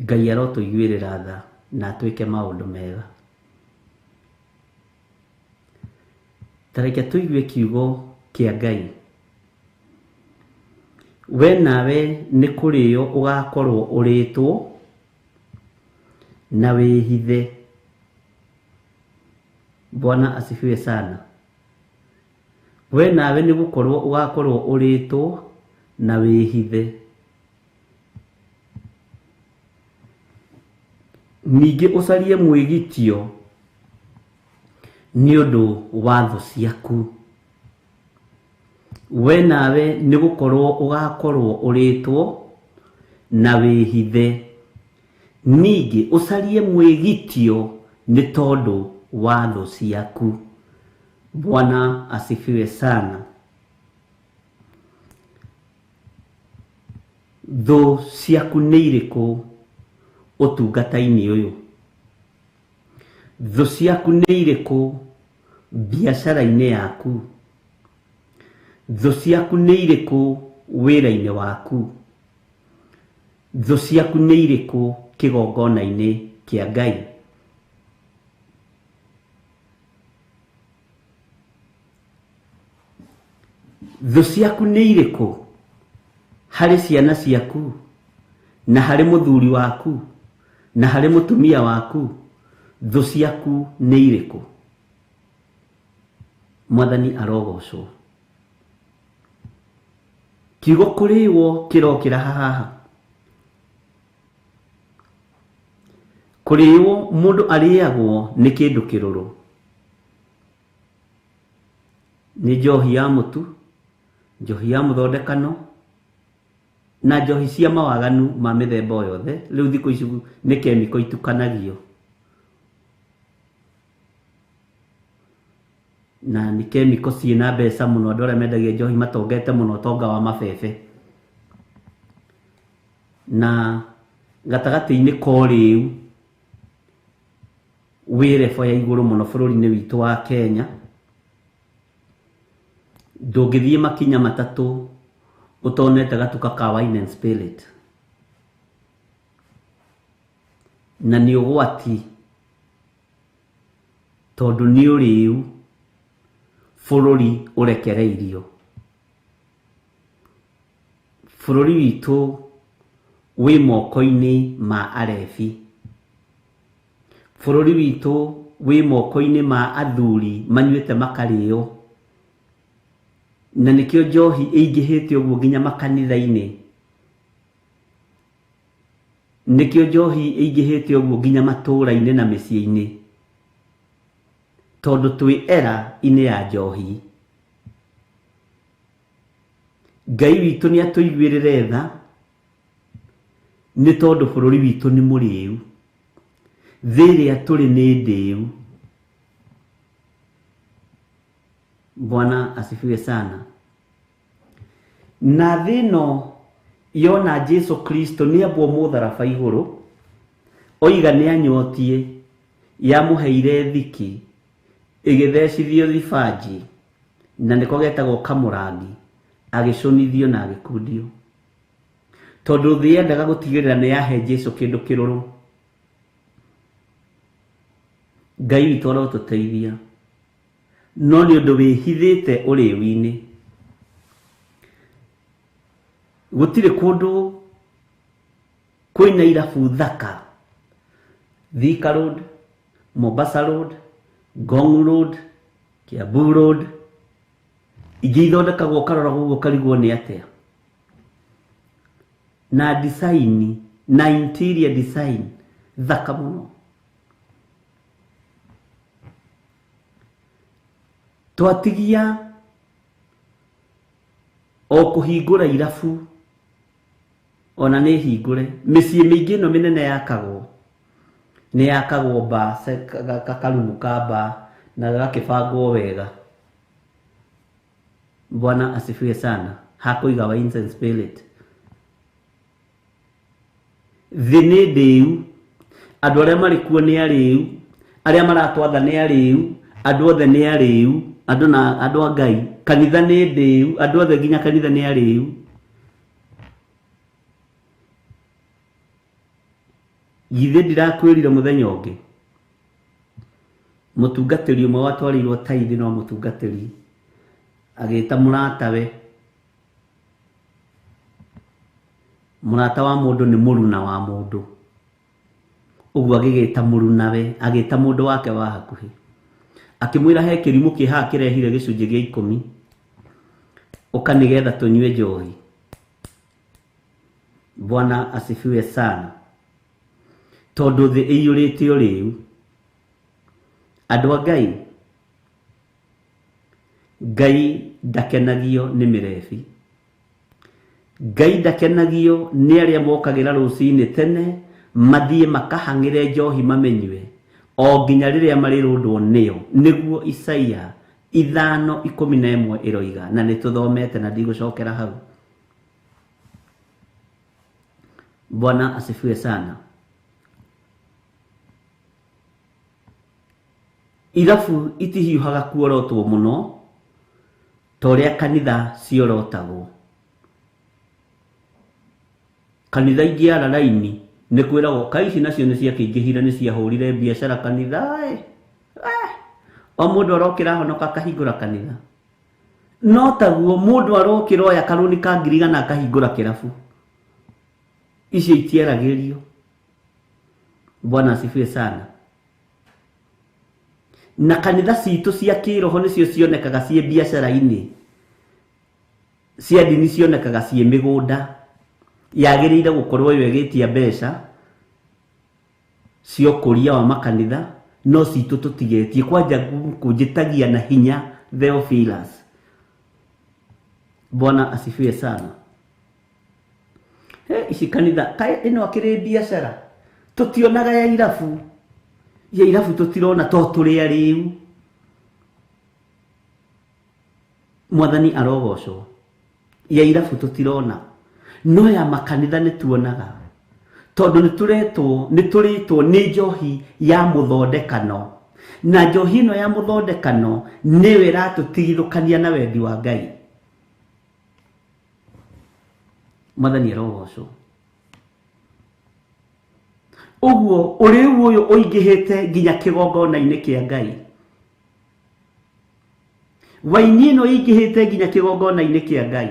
S3: Ngai arotũiguĩrĩra tha na atwĩke maũndũ mega. Ta reke tũigue kiugo kĩa Ngai. We nawe nĩ kũrĩo ũgakorwo ũrĩtwo na wĩhithe. Bwana asifiwe sana. We nawe nĩ gũkorwo ũgakorwo ũrĩtwo na wĩhithe. Ningĩ ũcarie mwĩgitio nĩ ũndũ wa thũ ciaku. We nawe nĩ gũkorwo ũgakorwo ũrĩtwo na wĩhithe. Ningĩ ũcarie mwĩgitio nĩ tondũ wa thũ ciaku. Bwana asifiwe sana. Thũ ciaku nĩ irĩkũ ũtungata-inĩ ũyũ? Thũ ciaku nĩ irĩkũ biacara-inĩ yaku? Thũ ciaku nĩ irĩkũ wĩra-inĩ waku? Thũ ciaku nĩ irĩkũ kĩgongona-inĩ kĩa Ngai? Thũ ciaku nĩ irĩkũ harĩ ciana ciaku, na harĩ mũthuri waku, na harĩ mũtumia waku? Thũ ciaku nĩ irĩkũ? Mwathani arogocwo. Kiugo kũrĩwo kĩrokĩra haha. Kũrĩwo mũndũ arĩagwo nĩ kĩndũ kĩrũrũ. Nĩ njohi ya mũtu, njohi ya mũthondekano, na njohi cia mawaganu ma mĩthemba o yothe. Rĩu thikũ ici nĩ kemiko itukanagio. Na nĩ kemiko ciĩna mbeca mũno, andũ arĩa mendagia njohi matongete mũno ũtonga wa mabebe. Na gatagatĩ-inĩ ka ũrĩu wĩ rebo ya igũrũ mũno bũrũri-inĩ witũ wa Kenya. Ndũngĩthiĩ makinya matatũ ũtonete gatuka ka wine and spirit. Na nĩ ũgwati tondũ nĩ ũrĩu bũrũri ũrekereirio. Bũrũri witũ wĩ moko-inĩ ma arebi. Bũrũri witũ wĩ moko-inĩ ma athuri manyuĩte makarĩo. Na nĩkĩo njohi ĩingĩhĩte ũguo nginya makanitha-inĩ. Nĩkĩo njohi ĩingĩhĩte ũguo nginya matũũra-inĩ na mĩciĩ-inĩ. Tondũ twĩ era-inĩ ya njohi. Ngai witũ nĩ atũiguĩrĩre tha nĩ tondũ bũrũri witũ nĩ mũrĩu. Thĩ ĩrĩa tũrĩ nĩ ndĩu. Bwana asifiwe sana. Na thĩ ĩno yona Jesu Kristo nĩ ambwo mũtharaba igũrũ, oiga nĩ anyotie, yamũheire thiki, ĩgĩthecithio thibanji, na nĩko getagwo kamũrangi, agĩcũnithio na agĩkundio. Tondũ thĩ yendaga gũtigĩrĩra nĩ yahe Jesu kĩndũ kĩrũrũ. Ngai witũ arotũteithia no nĩ ũndũ wĩhithĩte ũrĩu-inĩ. Gũtirĩ kũndũ kwĩna irabu thaka, Thika Road, Mombasa Road, Ngong Road, Kiambu Road, ingĩ ithondekagwo ũkarora ũguo ũkarigwo nĩ atĩa. Na design na interior design thaka mũno. Twatigia o kũhingũra irabu, ona nĩ hingũre mĩciĩ mĩingĩ ĩno mĩnene yakagwo nĩ yakagwo ba kakarumu ka ba na gagakĩbangwo wega. Bwana asifiwe sana. Hakũiga wines and spirit. Thĩ nĩ ndĩu, andũ arĩa marĩ kuo nĩ arĩu, arĩa maratwatha nĩ arĩu, andũ othe nĩ arĩu, andũ na andũ a Ngai, kanitha nĩ ndĩu, andũ othe nginya kanitha nĩ arĩu. Githĩ ndirakwĩrire mũthenya ũngĩ mũtungatĩri ũmwe watwarĩirwo taithi no mũtungatĩri agĩta mũratawe, mũrata wa mũndũ nĩ mũruna wa mũndũ, ũguo agĩgĩta mũrunawe, agĩta mũndũ wake wa hakuhĩ, akĩmwĩra he kĩrimũ kĩ haha kĩrehire gĩcunjĩ gĩa 10 ũka nĩgetha tũnyue njohi. Bwana asifiwe sana. Tondũ thĩ ĩiyũrĩte ũrĩu. Andũ a Ngai, Ngai ndakenagio nĩ mĩrebi, Ngai ndakenagio nĩ arĩa mokagĩra rũcinĩ tene mathiĩ makahang'ĩre njohi mamenyue o nginya rĩrĩa marĩrũndwo nĩyo, nĩguo Isaia 5:11 ĩroiga, na nĩtũthomete na ndigũcokera hau. Bwana asifiwe sana. Irabu itihiũhaga kuorotwo mũno ta ũrĩa kanitha ciorotagwo. Kanitha ingĩ ara raini nĩ kwĩragwo ka ici nacio nĩ ciakĩingĩhire, nĩ ciahũrire biacara kanitha, o mũndũ arokĩra honoka akahingũra kanitha. No taguo mũndũ arokĩra oya karũni ka 100,000 akahingũra kĩrabu. Icio itiaragĩrio. Bwana asifiwe sana. Na kanitha citũ cia kĩroho nĩcio cionekaga ciĩ biacara-inĩ, cia ndini cionekaga ciĩ mĩgũnda, yagĩrĩire gũkorwo ĩyo ĩgĩtia mbeca cia ũkũria wa makanitha, no citũ tũtigetie. Kwanja kũnjĩtagia na hinya Theophilus. Bwana asifiwe sana. He, ici kanitha kaĩ ĩno akĩrĩ biacara, tũtionaga ya irabu, ya irabu tũtirona to tũrĩ arĩu. Mwathani arogocwo. Ya irabu tũtirona, no ya makanitha nĩ tuonaga, tondũ nĩ tũrĩtwo nĩ njohi ya mũthondekano, na njohi ĩno ya mũthondekano nĩyo ĩratũtigithũkania na wendi wa Ngai. Mwathani arogocwo. Ũguo ũrĩu ũyũ ũingĩhĩte nginya kĩgongona-inĩ kĩa Ngai. Waini ĩno ĩingĩhĩte nginya kĩgongona-inĩ kĩa Ngai.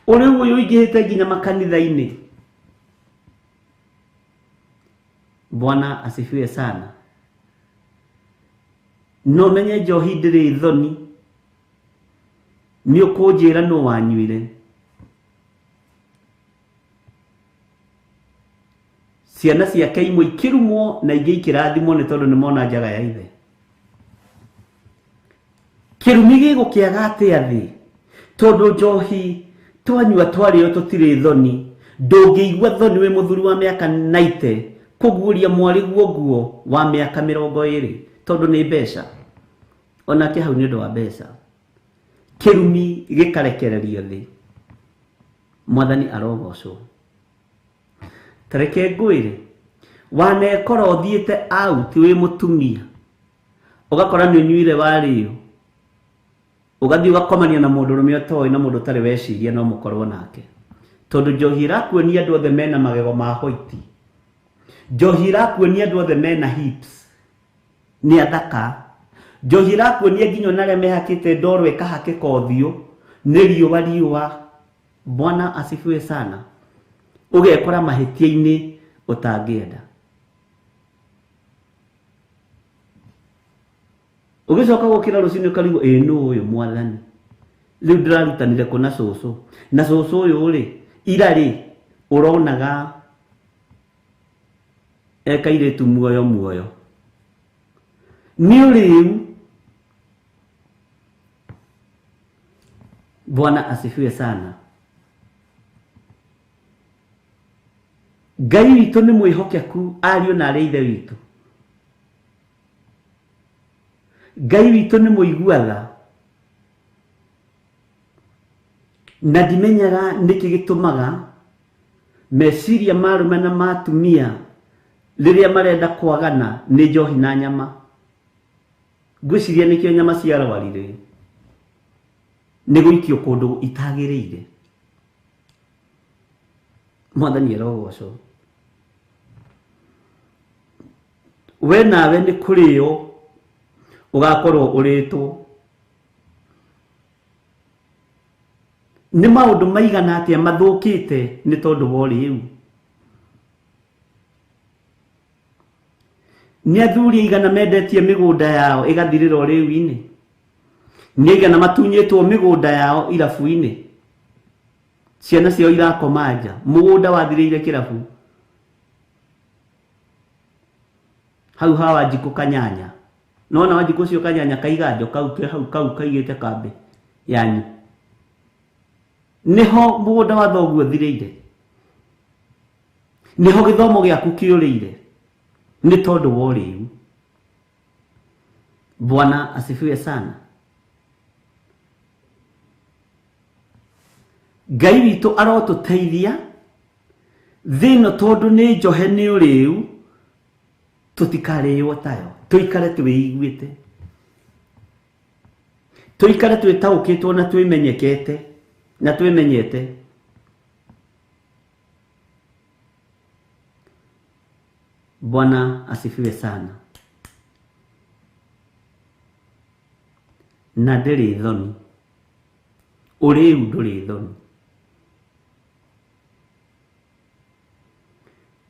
S3: Ũrĩu ũyũ ũingĩhĩte nginya makanitha-inĩ. Bwana asifiwe sana. No menye njohi ndĩrĩ thoni, nĩ ũkũnjĩra nũ wanyuire. Ciana ciake imwe ikĩrumwo na ingĩ ikĩrathimwo nĩ tondũ nĩmona njaga ya ithe. Kĩrumi gĩgũkĩaga atĩa thĩ? Tondũ njohi twanyua twarĩo tũtirĩ thoni. Ndũngĩigua thoni wĩ mũthuri wa mĩaka 90 kũguũria mwarĩguo nguo wa mĩaka 20 tondũ nĩ mbeca. Onake hau nĩ ũndũ wa mbeca. Kĩrumi gĩkarekererio thĩ. Mwathani arogocwo. Tareke ngwĩre, wanekora ũthiĩte out wĩ mũtumia, ũgakora nĩ ũnyuire warĩo, ũgathiĩ ũgakomania na mũndũrũme ũtoĩ na mũndũ ũtarĩ weciria no mũkorwo nake. Tondũ njohi ĩrakuonia andũ othe mena magego ma white, njohi ĩrakuonia andũ othe mena hips, Nĩ athaka. Njohi ĩrakuonia nginya ona arĩa mehakĩte ndoro ĩkahakĩka ũthiũ nĩ riũa riũa. Bwana asifiwe sana. Ũgekora mahĩtia-inĩ ũtangĩenda. Ũgĩcoka gũkĩra rũcinĩ ũkarigwo ĩ nũ ũyũ mwathani. Rĩu ndĩrarutanire kũ na cũcũ. Na cũcũ ũyũ rĩ, ira rĩ, ũronaga ekairĩtu muoyo muoyo. Nĩ ũrĩu. Bwana asifiwe sana. Ngai witũ nĩ mwĩhokeku ariũ na arĩ ithe witũ. Ngai witũ nĩ mũigua tha. Na ndimenyaga nĩkĩ gĩtũmaga meciria ma arũme na ma atumia rĩrĩa marenda kwagana nĩ njohi na nyama. Ngwĩciria nĩkĩo nyama ciarwarire. Nĩ gũikio kũndũ itagĩrĩire. Mwathani arogocwo. We nawe nĩ kũrĩo ũgakorwo ũrĩtwo. Nĩ maũndũ maigana atĩa mathũkĩte nĩ tondũ wa ũrĩu. Nĩ athuri aigana mendetie mĩgũnda yao ĩgathirĩra ũrĩu-inĩ. Nĩ aigana matunyĩtwo mĩgũnda yao irabu-inĩ. Ciana ciao irakoma nja. Mũgũnda wathirĩire kĩrabu. Hau ha Wanjikũ Kanyanya. Nona Wanjikũ ũcio Kanyanya kaiganjo kau ke hau kau kaigĩte kambĩ yanyu. Nĩho mũgũnda wa thoguo ũthirĩire. Nĩho gĩthomo gĩaku kĩũrĩire. Nĩ tondũ wa ũrĩu. Bwana asifiwe sana. Ngai witũ arotũteithia thĩ ĩno tondũ nĩ njohe nĩ ũrĩu tũtikarĩo tayo. Tũikare twĩiguĩte. Tũikare twĩtaũkĩtwo na twĩmenyekete na twĩmenyete. Bwana asifiwe sana. Na ndĩrĩ thoni. Ũrĩu ndũrĩ thoni.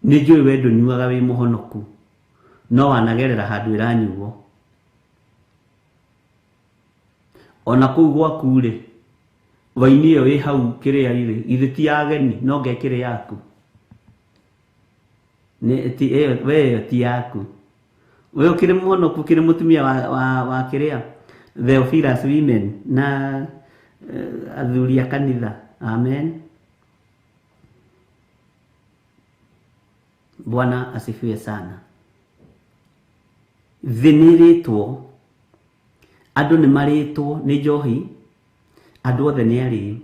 S3: Nĩ njũĩ we ndũnyuaga wĩ mũhonoku no wanagerera handũ ĩranyuo. Ona kũu gwaku rĩ, waini ĩyo ĩ hau kĩrĩa rĩ, githĩ ti ya ageni no ngekĩrĩ yaku. Nĩ ti ĩyo we ĩyo ti yaku. We ũkĩrĩ mũhonoku ũkĩrĩ mũtumia wa kĩrĩa Theophilus women na athuri a kanitha. Amen. Bwana asifiwe sana. Thĩ nĩ ĩrĩtwo, andũ nĩ marĩtwo nĩ njohi, andũ othe nĩ arĩu.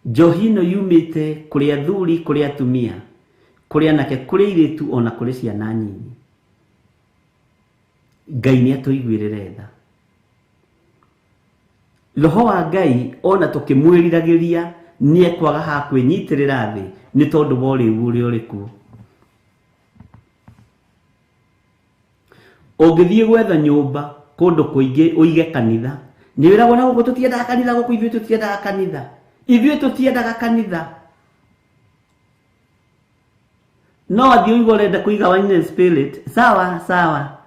S3: Njohi ĩno yumĩte kũrĩ athuri, kũrĩ atumia, kũrĩ anake, kũrĩ airĩtu ona kũrĩ ciana nini. Ngai nĩ atũiguĩrĩre tha. Roho wa Ngai ona tũkĩmwĩriragĩria nĩ ekwaga ha kwĩnyitĩrĩra thĩ nĩ tondũ wa ũrĩu ũrĩa ũrĩ kuo. Ũngĩthiĩ gwetha nyũmba kũndũ kũingĩ ũige kanitha, nĩ wĩragwo na gũkũ tũtiendaga kanitha, gũkũ ithuĩ tũtiendaga kanitha. Ithuĩ tũtiendaga kanitha. No athiĩ ũigue ũrenda kũiga wine and spirit, sawa sawa.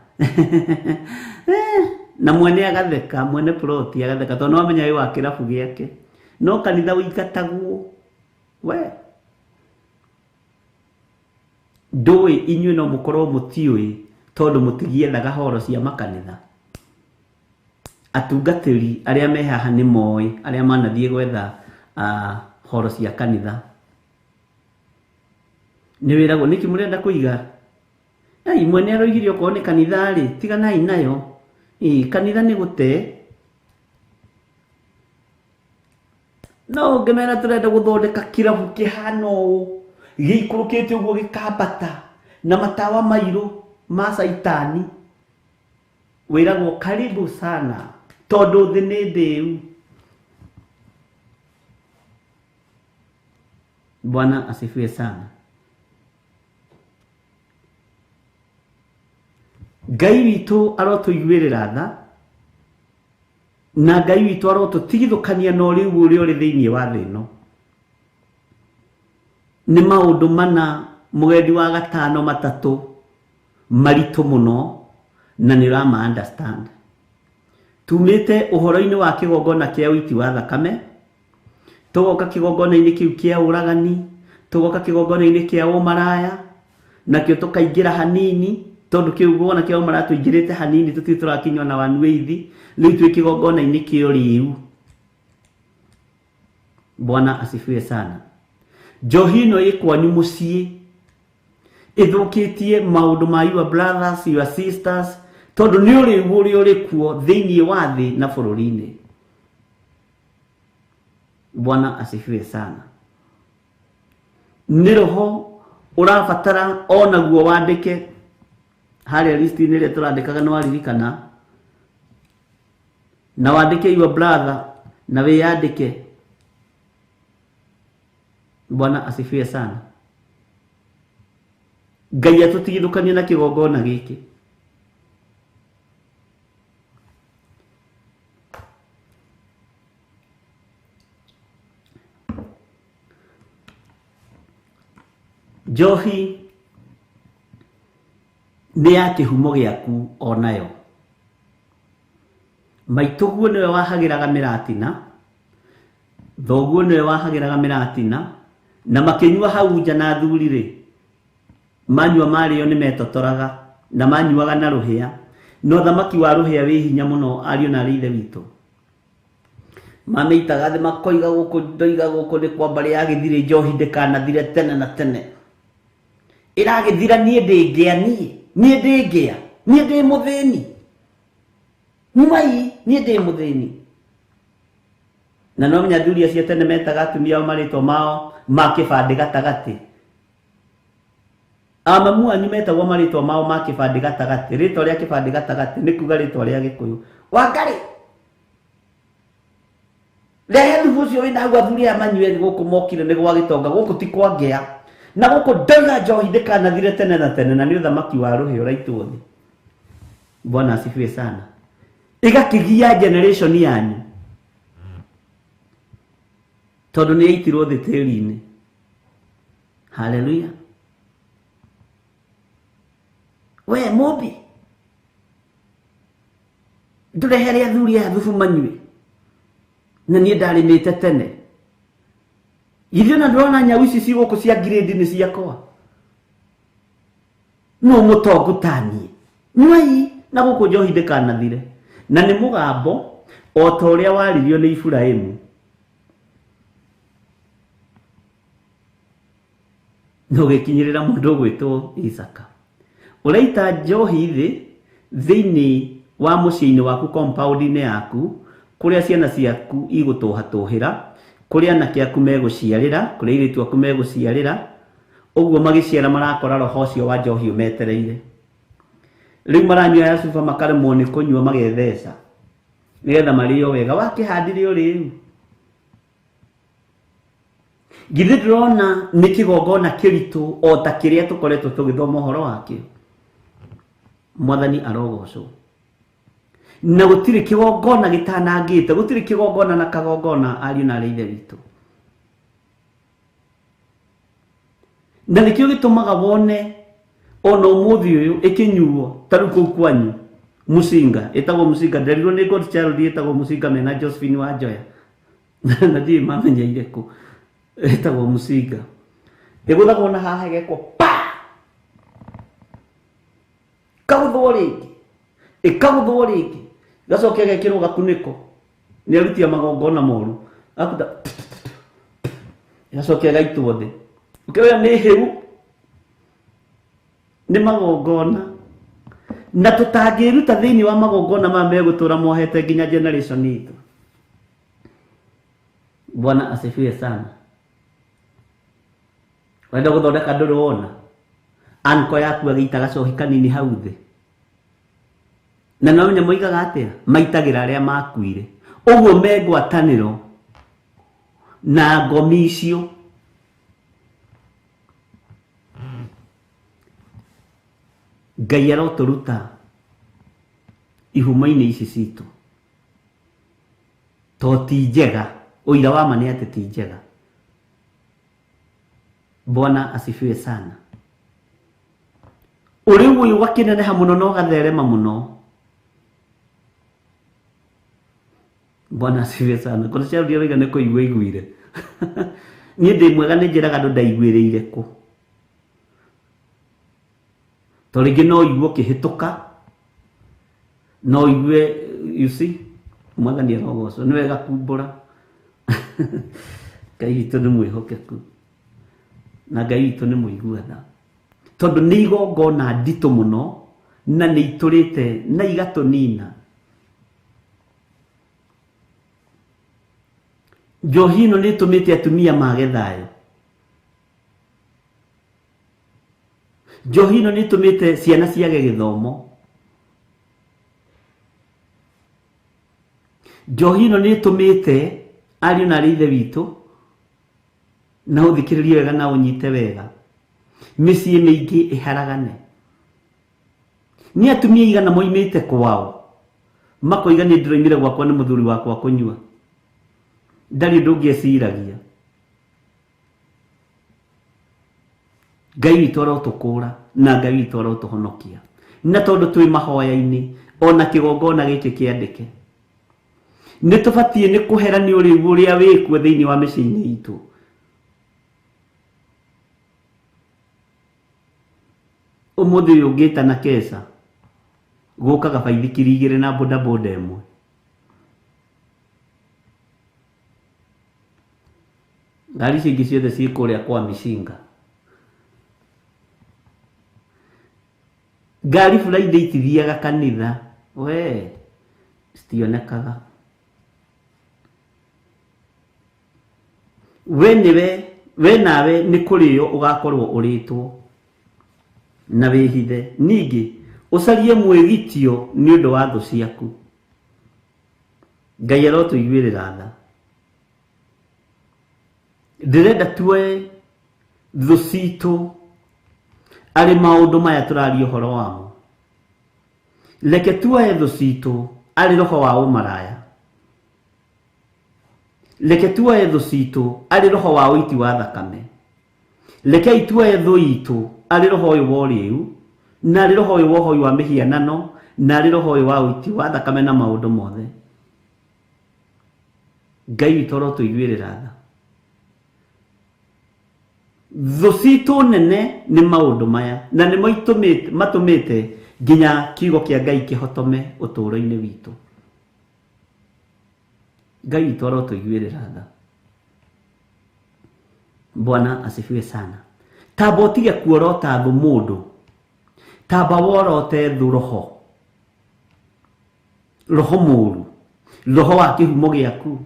S3: Na mwene agatheka, mwene ploti agatheka tondũ no amenya wĩ wa kĩrabu gĩake. No kanitha ũingatagwo. We ndũĩ inyuĩ no mũkorwo mũtiũĩ tondũ mũtigiethaga horo cia makanitha. Atungatĩri arĩa me haha nĩ moĩ, arĩa manathiĩ gwetha horo cia kanitha. Nĩ wĩragwo nĩkĩ mũrenda kũiga? Ai, mwene aroigire okorwo nĩ kanitha rĩ, tiganai nayo. Ĩ, kanitha nĩ gũte. No ũngĩmera tũrenda gũthondeka kĩrabu kĩhana ũũ, gĩikũrũkĩte ũguo gĩkambata na matawa mairũ ma caitani, wĩragwo karibu sana tondũ thĩ nĩ ndĩu. Bwana asifiwe sana. Ngai witũ arotũiguĩrĩra tha na Ngai witũ arotũtigithũkania na ũrĩu ũrĩa ũrĩ thĩinĩ wa thĩ ĩno. Nĩ maũndũ mana mũgendi wa gatano matatũ maritũ mũno na nĩ ũrama understand. Tumĩte ũhoro-inĩ wa kĩgongona kĩa ũiti wa thakame, tũgoka kĩgongona-inĩ kĩu kĩa ũragani, tũgoka kĩgongona-inĩ kĩa ũmaraya, nakĩo tũkaingĩra hanini tondũ kĩgongona kĩa ũmaraya tũingĩrĩte hanini tũtirĩ tũrakinywo na wanu wĩithi, rĩu twĩ kĩgongona-inĩ kĩa ũrĩu. Bwana asifiwe sana. Njohi ĩno ĩ kwanyu mũciĩ ĩthũkĩtie maũndũ ma your brothers, your sisters, tondũ nĩ ũrĩu ũrĩa ũrĩ kuo thĩinĩ wa thĩ na bũrũri-inĩ. Bwana asifiwe sana. Nĩ roho ũrabatara onaguo wandĩke harĩa list-inĩ ĩrĩa tũrandĩkaga nĩ waririkana, na wandĩke your brother na wĩyandĩke. Bwana asifiwe sana. Ngai atũtigithũkanie na kĩgongona gĩkĩ. Njohi nĩ ya kĩhumo gĩaku onayo. Maitũguo nĩwe wahagĩraga mĩratina, thoguo nĩwe wahagĩraga mĩratina, na makĩnyua hau nja na athuri rĩ, manyua marĩo nĩ metotoraga na manyuaga na rũhĩa, no thamaki wa rũhĩa wĩ hinya mũno ariũ na arĩ ithe witũ. Mamĩitaga thĩ makoiga gũkũ ndoiga gũkũ nĩ kwa mbarĩ ya gĩthirĩ njohi ndĩkanathire tene na tene. Ĩragĩthira niĩ ndĩngĩa niĩ, niĩ ndĩngĩa, niĩ ndĩ mũthĩni. Nyuai, niĩ ndĩ mũthĩni. Na no menya athuri acio tene metaga atumia ao marĩtwa mao ma kĩbandĩ gatagatĩ. Amamu anyu metagwo marĩtwa mao ma kĩbandĩ gatagatĩ. Rĩtwa rĩa kĩbandĩ gatagatĩ nĩ kuga rĩtwa rĩa Gĩkũyũ. Wangarĩ, rehe thubu ũcio wĩna hau athuri aya manyue gũkũ mokire nĩ gwa gĩtonga, gũkũ ti kwa ngĩa. Na gũkũ ndoiga njohi ndĩkanathire tene na tene, na nĩ ũthamaki wa rũhĩa ũraitwo thĩ. Bwana asifiwe sana. Ĩgakĩgia generation yanyu tondũ nĩ yaitirwo thĩ tĩri-inĩ. Haleluya. We mũmbi, ndũrehere athuri aya thubu manyue, na niĩ ndarĩmĩte tene. Ithuĩ na ndĩrona nyau ici ci gũkũ cia grade nĩ ciakwa. No mũtongu ta niĩ. Nyuai na gũkũ njohi ndĩkanathire. Na nĩ mũgambo o ta ũrĩa waririo nĩ Iburahĩmu. Na ũgĩkinyĩrĩra mũndũ ũgwĩtwo Isaka. Ũraita njohi thĩ thĩinĩ wa mũciĩ-inĩ waku, compound-inĩ yaku, kũrĩa ciana ciaku igũtũhatũhĩra, kũrĩa anake aku megũciarĩra, kũrĩa airĩtu aku megũciarĩra, ũguo magĩciara marakora roho ũcio wa njohi ũmetereire. Rĩu maranyua ya cuba makaremwo nĩ kũnyua magetheca nĩgetha marĩo wega. Wakĩhandire ũrĩu. Githĩ ndĩrona nĩ kĩgongona kĩritũ o ta kĩrĩa tũkoretwo tũgĩthoma ũhoro wakĩo. Mwathani arogocwo. Na gũtirĩ kĩgongona gĩtanangĩte, gũtirĩ kĩgongona na kagongona ariũ na arĩ ithe witũ. Na nĩkĩo gĩtũmaga wone ona ũmũthĩ ũyũ ĩkĩnyuo ta rĩu kũu kwanyu mũcinga, ĩtagwo mũcinga, nderirwo nĩ God Child ĩtagwo mũcinga mena Josephine wa Njoya. Na ndiũĩ mamenyeire kũ. Ĩtagwo mũcinga. Ĩgũthagwo na haha ĩgekwo pa! Ĩkagũthwo rĩngĩ. Ĩkagũthwo rĩngĩ. Ĩgacoka ĩgekĩrwo gakunĩko. Nĩ aruti a magongona moru. Akuta ĩgacoka ĩgaitwo thĩ. Ũkĩoya nĩ hĩu, nĩ magongona. Na tũtangĩruta thĩinĩ wa magongona maya megũtũra mohete nginya generation itũ. Bwana asifiwe sana. Wenda gũthondeka ndũrĩ wona anko yaku agĩita gacohi kanini hau thĩ. Na no menya moigaga atĩa? Maitagĩra arĩa makuire. Ũguo me ngwatanĩro na ngomi icio. Ngai arotũruta Ihumo-inĩ ici citũ. To ti njega, ũira wa ma nĩ atĩ ti njega. Bwana asifiwe sana. Ũrĩu ũyũ ũgakĩneneha mũno na ũgatherema mũno. Bwana asifiwe sana. Kũrĩ cia ũrĩa waiga nĩ kũigua aiguire. Niĩ ndĩ mwega nĩ njĩraga andũ ndaiguĩrĩire kũ. To rĩngĩ no ũigue ũkĩhĩtũka, no ũigue, you see, Mwathani arogocwo, nĩ wega kumbũra. Ngai witũ nĩ mwĩhokeku na Ngai witũ nĩ mũigua tha, tondũ nĩ igongona nditũ mũno na nĩ itũrĩte na igatũnina. Njohi ĩno nĩ ĩtũmĩte atumia mage thayũ. Njohi ĩno nĩ ĩtũmĩte ciana ciage gĩthomo. Njohi ĩno nĩ ĩtũmĩte ariũ na arĩ ithe witũ, na ũthikĩrĩrie wega na ũnyite wega, mĩciĩ mĩingĩ ĩharagane. Nĩ atumia igana moimĩte kwao makoiga nĩ ndĩroimire gwakwa nĩ mũthuri wakwa kũnyua, ndarĩ ũndũ ũngĩ eciragia. Ngai witũ arotũkũra na Ngai witũ arotũhonokia, na tondũ twĩ mahoya-inĩ ona kĩgongona gĩkĩ kĩandĩke, nĩ tũbatiĩ nĩ kũhera nĩ ũrĩu ũrĩa wĩkuo thĩinĩ wa mĩciĩ-inĩ itũ. Ũmũthĩ ũyũ ũngĩtana keca gũkaga baithikiri igĩrĩ na bodaboda ĩmwe. Ngari icio ingĩ ciothe ciĩ kũrĩa kwa mĩcinga. Ngari Friday itithiaga kanitha, we citionekaga. We nĩwe, we nawe nĩ kũrĩo ũgakorwo ũrĩtwo na wĩhithe. Ningĩ ũcarie mwĩgitio nĩ ũndũ wa thũ ciaku. Ngai arotũiguĩrĩra tha. Ndĩrenda tuoe thũ citũ arĩ maũndũ maya tũraria ũhoro wamo. Reke tuoe thũ citũ arĩ roho wa ũmaraya. Reke tuoe thũ citũ arĩ roho wa ũiti wa thakame. Rekei tuoe thũ itũ arĩ roho ũyũ wa ũrĩu, na arĩ roho ũyũ wa ũhoi wa mĩhianano, na arĩ roho ũyũ wa ũiti wa thakame na maũndũ mothe. Ngai witũ arotũiguĩrĩra tha. Thũ citũ nene nĩ maũndũ maya, na nĩmo matũmĩte nginya kiugo kĩa Ngai kĩhotome ũtũũro-inĩ witũ. Ngai witũ arotũiguĩrĩra tha. Bwana asifiwe sana. Tamba ũtige kuorota thũ mũndũ, tamba worote thũ roho, roho mũũru, roho wa kĩhumo gĩaku.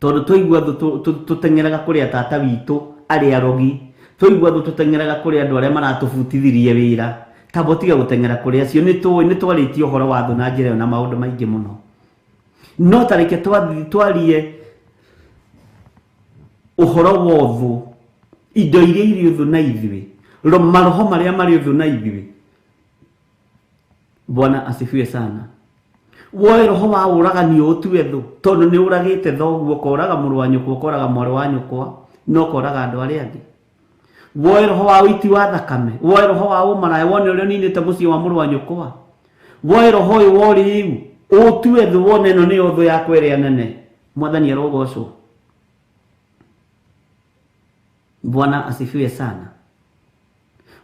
S3: Tondũ twaigua thũ tũteng'eraga kũrĩ tata witũ arĩa arogi, twaigua thũ tũteng'eraga kũrĩ andũ arĩa maratũbutithirie wĩra. Tamba ũtige gũteng'era kũrĩ acio. Nĩ tũĩ, nĩ twarĩtie ũhoro wa thũ na njĩra ĩyo na maũndũ maingĩ mũno. No ta reke twarie ũhoro wa ũthũ, indo iria irĩ ũthũ na ithuĩ, maroho marĩa marĩ ũthũ na ithuĩ. Bwana asifiwe sana. Woe roho wa ũragani ũtue thũ, tondũ nĩ ũragĩte thoguo, ũkoraga mũrũ wa nyũkwa, ũkoraga mwarĩ wa nyũkwa, na ũkoraga andũ arĩa angĩ. Woe roho wa ũiti wa thakame, woe roho wa ũmaraya, wone ũrĩa ũninĩte mũciĩ wa mũrũ wa nyũkwa. Woe roho ũyũ wa ũrĩu, ũtue thũ, wone ĩno nĩyo thũ yakwa ĩrĩa nene. Mwathani arogocwo. Bwana asifiwe sana.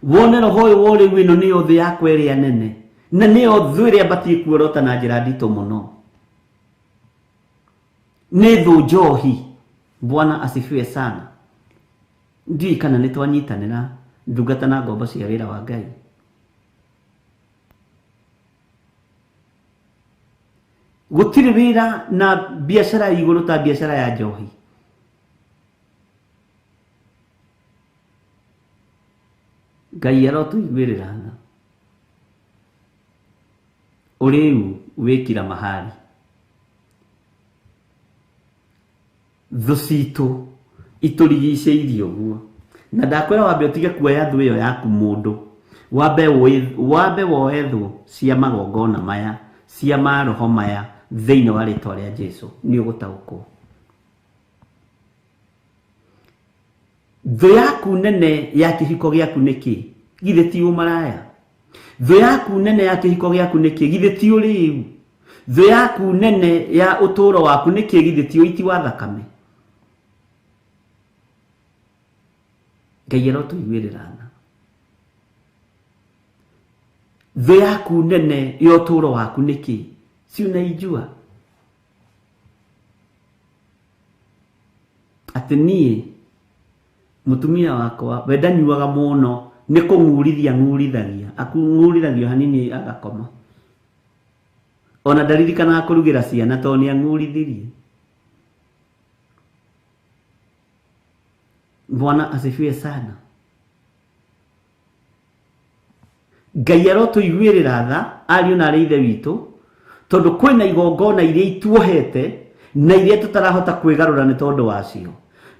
S3: Wone roho ũyũ wa ũrĩu, ĩno nĩyo thũ yakwa ĩrĩa nene, na nĩyo thũ ĩrĩa batiĩ kuorota na njĩra nditũ mũno. Nĩ thũ njohi. Bwana asifiwe sana. Ndiũĩ kana nĩ twanyitanĩra ndungata na ngombo cia wĩra wa Ngai. Gũtirĩ wĩra na biacara ya igũrũ ta biacara ya njohi. Ngai arotũiguĩrĩra tha. Ũrĩu wĩ kila mahali. Thũ citũ itũrigicĩirie ũguo. Na ndakwĩra wambe ũtige kuoya thũ ĩyo yaku mũndũ. Wambe woe thũ cia magongona maya, cia maroho maya thĩinĩ wa rĩtwa rĩa Jesu, nĩ ũgũtaũkwo. Thũ yaku nene ya kĩhiko gĩaku nĩ kĩ? Githĩ ti ũmaraya? Thũ yaku nene ya kĩhiko gĩaku nĩ kĩ? Githĩ ti ũrĩĩu? Thũ yaku nene ya ũtũũro waku nĩ kĩ? Githĩ ti ũiti wa thakame? Ngai arotũiguĩrĩra tha. Thũ yaku nene ya ũtũũro waku nĩ kĩ? Si unaijua? Atĩ niĩ mũtumia wakwa we ndanyuaga mũno, nĩ kũng'urithia ng'urithagia, akũng'urithagio hanini agakoma. Ona ndaririkanaga kũrugĩra ciana tondũ nĩ ang'urithirie. Bwana asifiwe sana. Ngai arotũiguĩrĩra tha ariũ na arĩ ithe witũ, tondũ kwĩna igongona iria ituohete na iria tũtarahota kwĩgarũra nĩ tondũ wacio.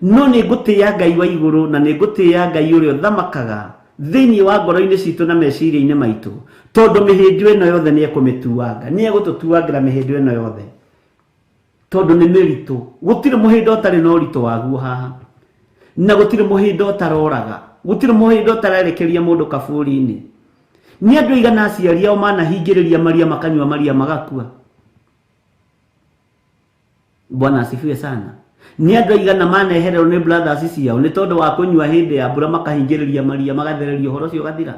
S3: No nĩ ngũtĩĩa Ngai wa igũrũ na nĩ ngũtĩĩa Ngai ũrĩa ũthamakaga thĩinĩ wa ngoro-inĩ citũ na meciria-inĩ maitũ, tondũ mĩhĩndo ĩno yothe nĩ ekũmĩtuanga, nĩ egũtũtuangĩra mĩhĩndo ĩno yothe, tondũ nĩ mĩritũ. Gũtirĩ mũhĩndo ũtarĩ na ũritũ waguo haha, na gũtirĩ mũhĩndo ũtaroraga, gũtirĩ mũhĩndo ũtarerekeria mũndũ kaburi-inĩ. Nĩ andũ aigana aciari ao manahingĩrĩria maria makanyua maria magakua. Bwana asifiwe sana. Nĩ andũ aigana manehererwo nĩ brothers ciao nĩ tondũ wa kũnyua hĩndĩ ya mbura, makahingĩrĩria maria magathereria ũhoro ũcio ũgathira.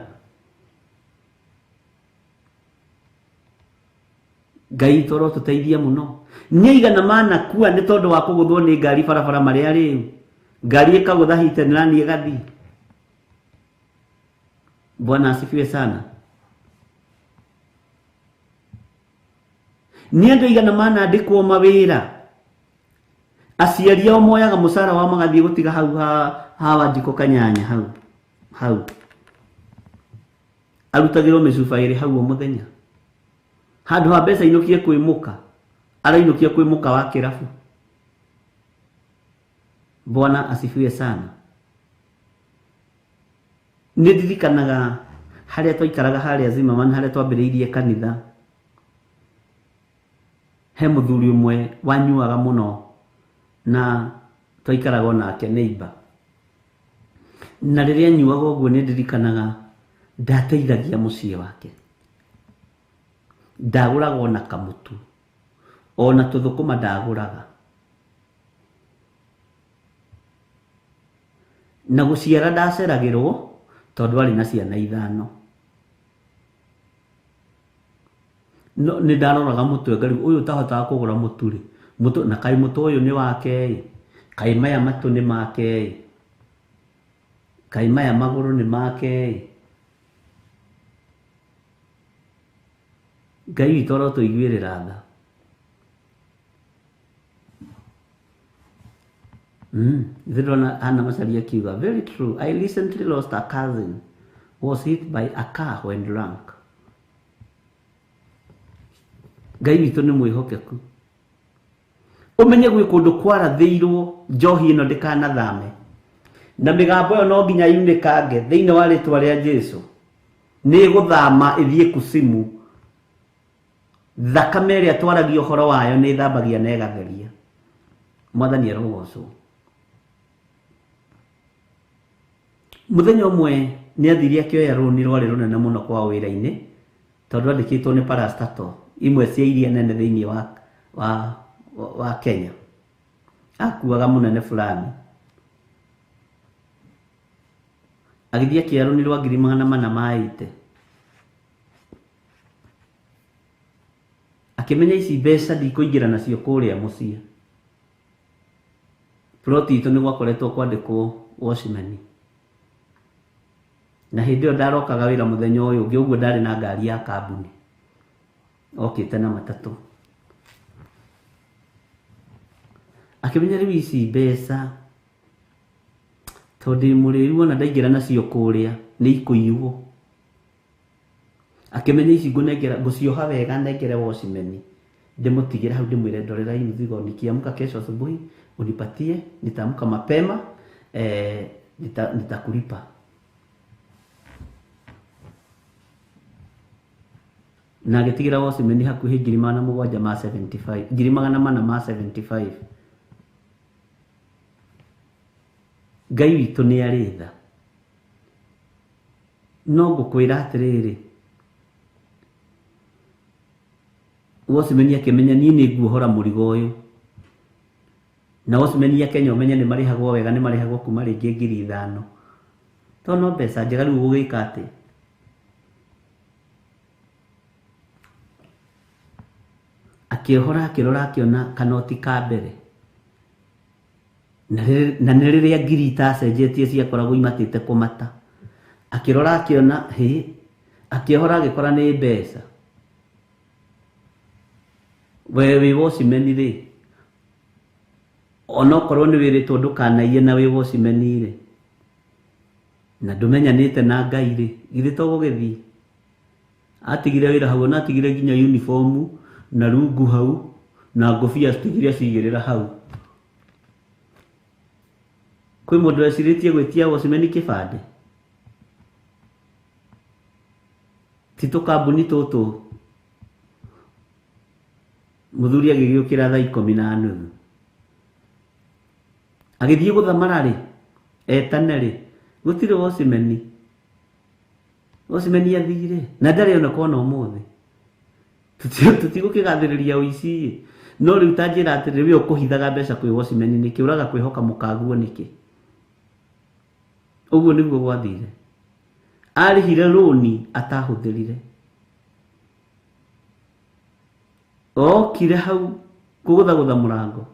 S3: Ngai toro tũteithie mũno. Nĩ aigana manakua nĩ tondũ wa kũgũthwo nĩ ngari barabara marĩa arĩu, ngari ĩkagũtha hit and run ĩgathiĩ. Bwana asifiwe sana. Nĩ andũ aigana manandĩkwo mawĩra, aciari ao moyaga mũcara wao magathiĩ gũtiga hau ha Wanjikũ Kanyanya hau hau, arutagĩrwo mĩcuba ĩrĩ hau o mũthenya, handũ ha mbeca inũkie kwĩ mũka, arainũkia kwĩ mũka wa kĩrabu. Bwana asifiwe sana. Nĩ ndirikanaga harĩa twaikaraga harĩa Zimmerman, harĩa twambĩrĩirie kanitha, he mũthuri ũmwe wanyuaga mũno na twaikaraga nake neighbor. Na rĩrĩa anyuaga ũguo nĩ ndirikanaga ndateithagia mũciĩ wake, ndagũraga ona kamũtu ona tũthũkũma ndagũraga, na gũciara ndaceragĩrwo tondũ arĩ na ciana ithano. No nĩ ndaroraga mũtwe ngarigwo ũyũ ũtahotaga kũgũra mũtu rĩ, mũtũ na kaĩ mũtũ ũyũ nĩ wake ĩ, kaĩ maya matũ nĩ make ĩ, kaĩ maya magũrũ nĩ make ĩ. Ngai witũ arotũiguĩrĩra tha. Ndĩrona Anna Macharia akiuga, very true. I recently lost a cousin, was hit by a car when drunk. Ngai witũ nĩ mwĩhokeku. Ũmenye gwĩ kũndũ kwarathĩirwo njohi ĩno ndĩkanathame, na mĩgambo ĩyo no nginya yunĩkange thĩinĩ wa rĩtwa rĩa Jesu. Nĩ ĩgũthama ĩthiĩ kusimu. Thakame ĩrĩa twaragia ũhoro wayo nĩ ĩthambagia na ĩgatheria. Mwathani arogocwo. Mũthenya ũmwe nĩ athire akĩoya rũni rwarĩ rũnene mũno kwao wĩra-inĩ, tondũ andĩkĩtwo nĩ parastatal imwe cia iria nene thĩinĩ wa Kenya. Akuaga mũnene fulani. Agĩthiĩ akĩoya rũni rwa 480,000. Akĩmenya ici mbeca ndikũingĩra nacio kũrĩa mũciĩ. Ploti itũ nĩ gwakoretwo kwandĩkwo watchman. Na hĩndĩ ĩyo ndarokaga wĩra mũthenya ũyũ ũngĩ, ũguo ndarĩ na ngari ya kambuni, okĩte na matatũ. Akĩmenya rĩu ici mbeca tondũ ndĩ mũrĩu ona ndaingĩra nacio kũrĩa nĩ ikũiywo. Akĩmenya ici ngũnengera, ngũcioha wega nengere watchman, ndĩmũtigĩre hau ndĩmwĩre ndorera hii mzigo, nikiamka kesho asubuhi unipatie, nitaamka mapema, nitakulipa. Na agĩtigĩra watchman hakuhĩ 775 475. Ngai witũ nĩ arĩ tha. No ngũkwĩra atĩrĩrĩ, watchman akĩmenya niĩ nĩ nguohora mũrigo ũyũ. Na watchman a Kenya ũmenye nĩ marĩhagwo wega, nĩ marĩhagwo kuma rĩngĩ 5,000. Tondũ no mbeca njega rĩu ũgũgĩka atĩa? Akĩohora akĩrora akĩona kanoti ka mbere. Na nĩ rĩrĩa ngiri itacenjetie ciakoragwo imatĩte kũmata. Akĩrora akĩona hĩ, akĩohora agĩkora nĩ mbeca. We wĩ watchman rĩ, onokorwo nĩ wĩrĩtwo ndũkanaiye na wĩ watchman rĩ, na ndũmenyanĩte na Ngai rĩ, githĩ to gũgĩthiĩ? Atigire wĩra hau, ona atigire nginya uniform na rungu hau na ngũbia atigire acigĩrĩra hau. Kwĩ mũndũ wecirĩtie gwĩtia watchman kĩbandĩ? Ti tũkambuni tũtũ. Mũthuri agĩgĩũkĩra thaa 10:30. Agĩthiĩ gũthamara rĩ, etane rĩ, gũtirĩ watchman. Watchman athire na ndarĩ oneka ona ũmũthĩ. Tũtigũkĩgathĩrĩria ũici. No rĩu ta njĩra atĩrĩrĩ, we ũkũhithaga mbeca kwĩ watchman nĩkĩ? Ũraga kwĩhoka mũkaguo nĩkĩ? Ũguo nĩguo gwathire. Arĩhire rũni atahũthĩrire. Okire hau kũgũthagũtha mũrango.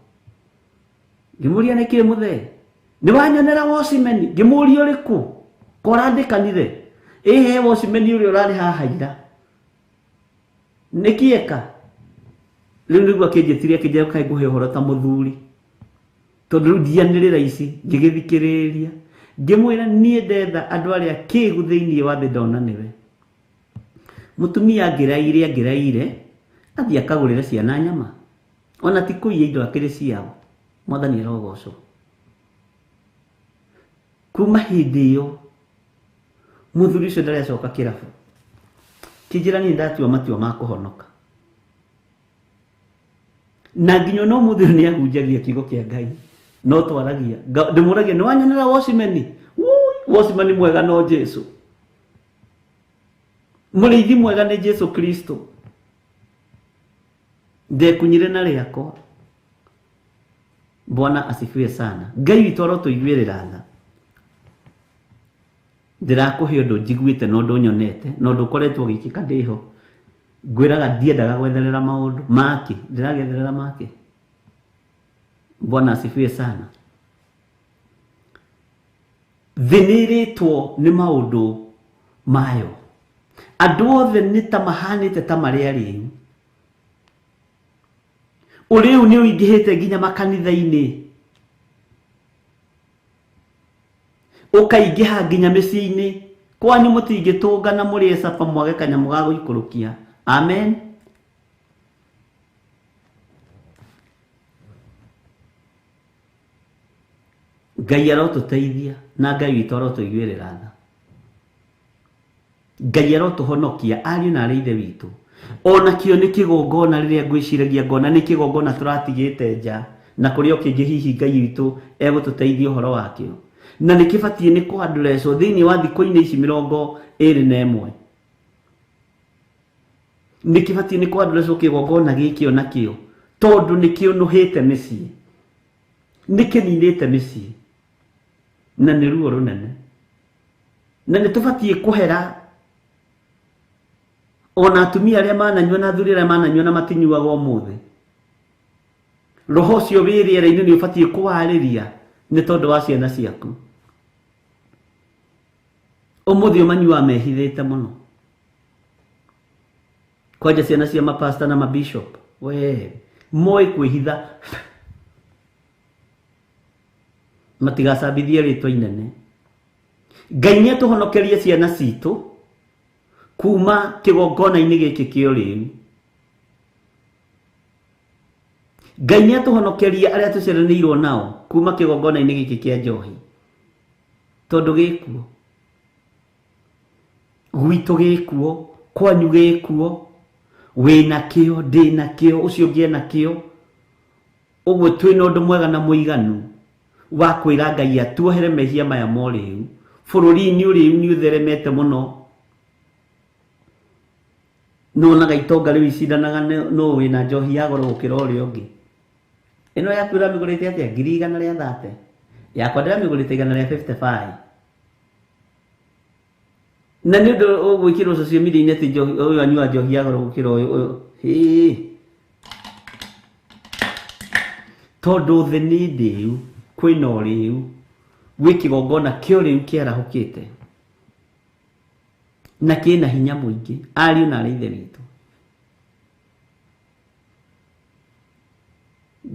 S3: Ngĩmũria nĩkĩ mũthee? Nĩ wanyonera watchman? Ngĩmũria ũrĩkũ? Korandĩkanire. Ĩhe watchman ũrĩa ũrarĩ haha ira. Nĩkĩ eka? Rĩu nĩguo akĩnjĩtirie akĩnjĩra kaĩ ngũhe ũhoro ta mũthuri. Tondũ rĩu ndianĩrĩra ici, ngĩgĩthikĩrĩria. Ngĩmwĩra niĩ ndetha andũ arĩa kĩgu thĩinĩ wa thĩ ndona nĩwe. Mũtumia angĩraire athiĩ akagũrĩre ciana nyama. Ona ti kũiya indo akĩrĩ ciao. Mwathani arogocwo. Kuma hĩndĩ ĩyo mũthuri ũcio ndarecoka kĩrabu. Kĩnjĩra niĩ ndatua matua ma kũhonoka. Na nginya ona ũmũthĩ ũyũ nĩahunjagia kiugo kĩa Ngai. No twaragia. Ndĩmũragia nĩ wanyonera watchman? Watchman mwega no Jesu. Mũrĩithi mwega nĩ Jesu Kristo. Ndekunyire na rĩakwa. Bwana asifiwe sana. Ngai witũ arotũiguĩrĩra tha. Ndĩrakũhe ũndũ njiguĩte na ũndũ nyonete na ũndũ ũkoretwo ũgĩkĩka ndĩho. Ngwĩraga ndiendaga gwetherera maũndũ make, ndĩragetherera make. Bwana asifiwe sana. Thĩ nĩ ĩrĩtwo nĩ maũndũ mayo. Andũ othe nĩ ta mahanĩte ta marĩ arĩu. Ũrĩu nĩ ũingĩhĩte nginya makanitha-inĩ. Ũkaingĩha nginya mĩciĩ-inĩ. Kwanyu mũtingĩtũngana mũrĩe capa mwage kanyamũ ga gũikũrũkia. Amen. Ngai arotũteithia na Ngai witũ arotũiguĩrĩra tha. Ngai arotũhonokia ariũ na arĩ ithe witũ. Ona kĩo nĩ kĩgongona rĩrĩa ngwĩciragia ngona nĩ kĩgongona tũratigĩte nja na kũrĩ o kĩngĩ hihi Ngai witũ egũtũteithia ũhoro wakĩo. Na nĩ kĩbatiĩ nĩ kũandresswo thĩinĩ wa thikũ-inĩ ici 21. Nĩ kĩbatiĩ nĩ kũandresswo kĩgongona gĩkĩ ona kĩo tondũ nĩ kĩũnũhĩte mĩciĩ. Nĩ kĩninĩte mĩciĩ. Na nĩ ruo rũnene. Na nĩ tũbatiĩ kũhera ona atumia arĩa mananyua na athuri arĩa mananyua na matinyuaga ũmũthĩ. Roho ũcio wĩ rĩera-inĩ nĩ ũbatiĩ kũwarĩria nĩ tondũ wa ciana ciaku. Ũmũthĩ ũmanyuaga mehithĩte mũno. Kwanja ciana cia mapasta na mabishop, we moĩ kwĩhitha matigacambithie rĩtwa inene. Ngai nĩ atũhonokerie ciana citũ kuma kĩgongona-inĩ gĩkĩ kĩa ũrĩu. Ngai nĩ atũhonokerie arĩa tũciaranĩirwo nao kuma kĩgongona-inĩ gĩkĩ kĩa njohi. Tondũ gĩkuo. Gwitũ gĩkuo, kwanyu gĩkuo. Wĩna kĩo, ndĩna kĩo, ũcio ũngĩ ena kĩo. Ũguo twĩna ũndũ mwega na mũiganu wa kwĩra Ngai atuohere mehia maya ma ũrĩu. Bũrũri-inĩ ũrĩu nĩ ũtheremete mũno. Nĩwonaga itonga rĩu icindanaga nũ wĩna njohi ya goro gũkĩra ũrĩa ũngĩ. Ĩno yaku ũramĩgũrĩte atĩa? 130,000. Yakwa ndĩramĩgũrĩte 155. Na nĩ ũndũ ũgwĩkĩrwo social media-inĩ atĩ njohi ũyũ anyua njohi ya goro gũkĩra ũyũ ũyũ. Hĩĩ. Tondũ thĩ nĩ ndĩu, kwĩna ũrĩu, gwĩ kĩgongona kĩa ũrĩu kĩarahũkĩte na kĩna hinya mũingĩ, ariũ na arĩ ithe witũ.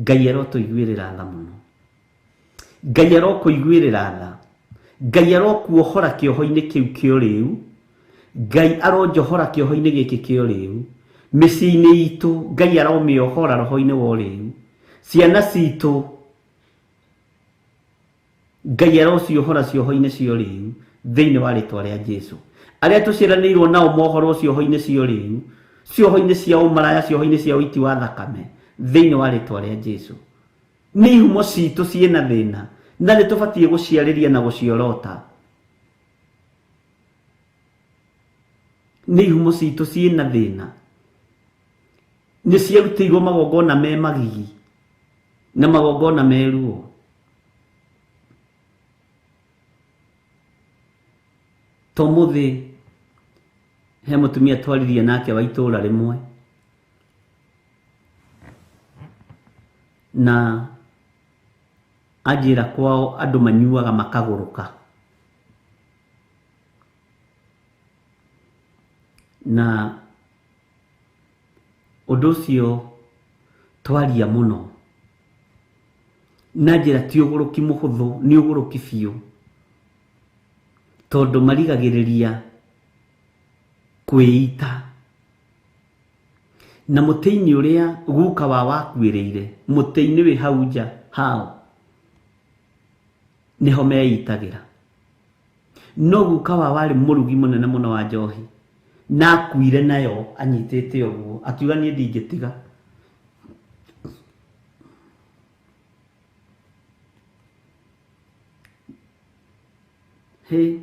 S3: Ngai arotũiguĩrĩra tha mũno. Ngai arokũiguĩrĩra tha. Ngai arokuohora kĩoho-inĩ kĩu kĩa ũrĩu. Ngai aronjohora kĩoho-inĩ gĩkĩ kĩa ũrĩu. Mĩciĩ-inĩ itũ Ngai aromĩohora roho-inĩ wa ũrĩu. Ciana citũ Ngai arociohora cioho-inĩ cia ũrĩu thĩinĩ wa rĩtwa rĩa Jesu. Arĩa tũciaranĩirwo nao mohorwo cioho-inĩ cia ũrĩu, cioho-inĩ cia ũmaraya, cioho-inĩ cia ũiti wa thakame thĩinĩ wa rĩtwa rĩa Jesu. Nĩ ihumo citũ ciĩna thĩna na nĩ tũbatiĩ gũciarĩria na gũciorota. Nĩ ihumo citũ ciĩna thĩna, nĩ ciarutĩirwo magongona me magigi na magongona me ruo. To mũthĩ he mũtumia twaririe nake wa itũra rĩmwe na anjĩra kwao andũ manyuaga makagũrũka. Na ũndũ ũcio twaria mũno na njĩra ti ũgũrũki mũhũthũ, nĩ ũgũrũki biũ, tondũ marigagĩrĩria kwĩita. Na mũtĩ-inĩ ũrĩa guka wa wakuĩrĩire, mũtĩ-inĩ wĩ hau nja hao nĩho meitagĩra. No guka wa warĩ mũrugi mũnene mũno wa njohi, na akuire nayo anyitĩte ũguo, akiuga niĩ ndingĩtiga. Hĩ,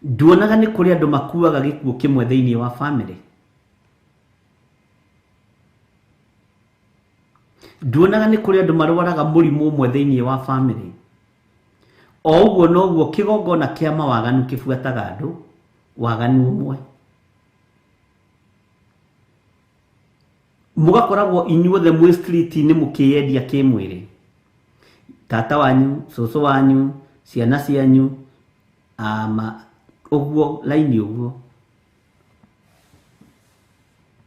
S3: nduonaga nĩ kũrĩ andũ makuaga gĩkuũ kĩmwe thĩinĩ wa family. Nduonaga nĩ kũrĩ andũ marwaraga mũrimũ ũmwe thĩinĩ wa family. O ũguo noguo kĩgongona kĩa mawaganu kĩbuataga andũ waganu ũmwe. Mũgakoragwo inyuothe mwĩ street-inĩ mũkĩyendia kĩmwĩrĩ. Tata wanyu, cũcũ wanyu, ciana cianyu, ama ũguo laini ũguo.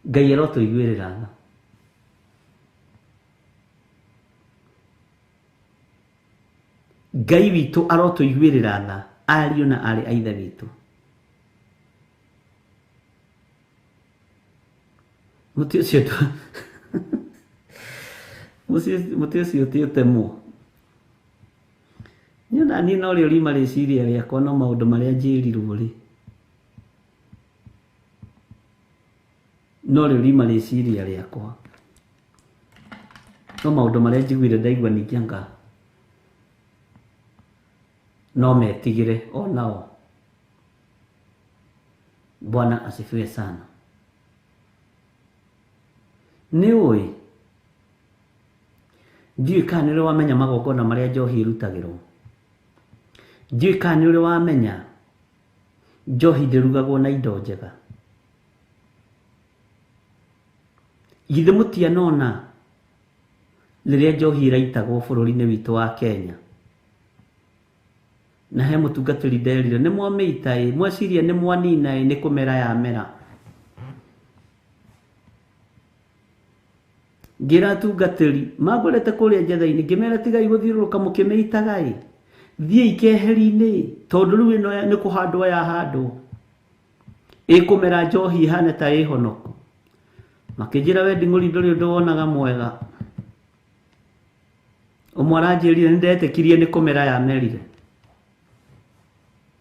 S3: Ngai arotũiguĩrĩra tha. Ngai witũ arotũiguĩrĩra tha, ariũ na aarĩ a ithe witũ. Mũtĩ ũcio mũtĩ ũcio ti ũtemwo. Niĩ ona niĩ no rĩo riuma rĩciria rĩakwa, no maũndũ marĩa njĩrirwo rĩ, no rĩo riuma rĩciria rĩakwa, no maũndũ marĩa njiguire ndaigua ningĩ anga no metigĩre onao. Bwana asifiwe sana. Nĩ ũĩ ndiũĩ kana nĩ ũrĩ wamenya magongona marĩa njohi ĩrutagĩrwo. Ndiũĩ kana nĩ ũrĩ wamenya njohi ndĩrugagwo na indo njega. Githĩ mũtianona rĩrĩa njohi ĩraitagwo bũrũri-inĩ witũ wa Kenya? Na he mũtungatĩri nderire nĩ mwamĩita ĩ, mweciria nĩ mwanina ĩ, nĩ kũmera yamera. Ngĩra atungatĩri mangorete kũrĩa njetha-inĩ, ngĩmera tigai gũthiũrũrũka mũkĩmĩitaga ĩ, thiĩi keheri-inĩ, tondũ rĩu ĩno nĩ kũhandwo yahandwo, ĩkũmera njohi ĩhane ta ĩhonoku. Makĩnjĩra we nding'ũri ndũrĩ ũndũ wonaga mwega. Ũmwe aranjĩrire nĩ ndetĩkirie nĩ kũmera yamerire,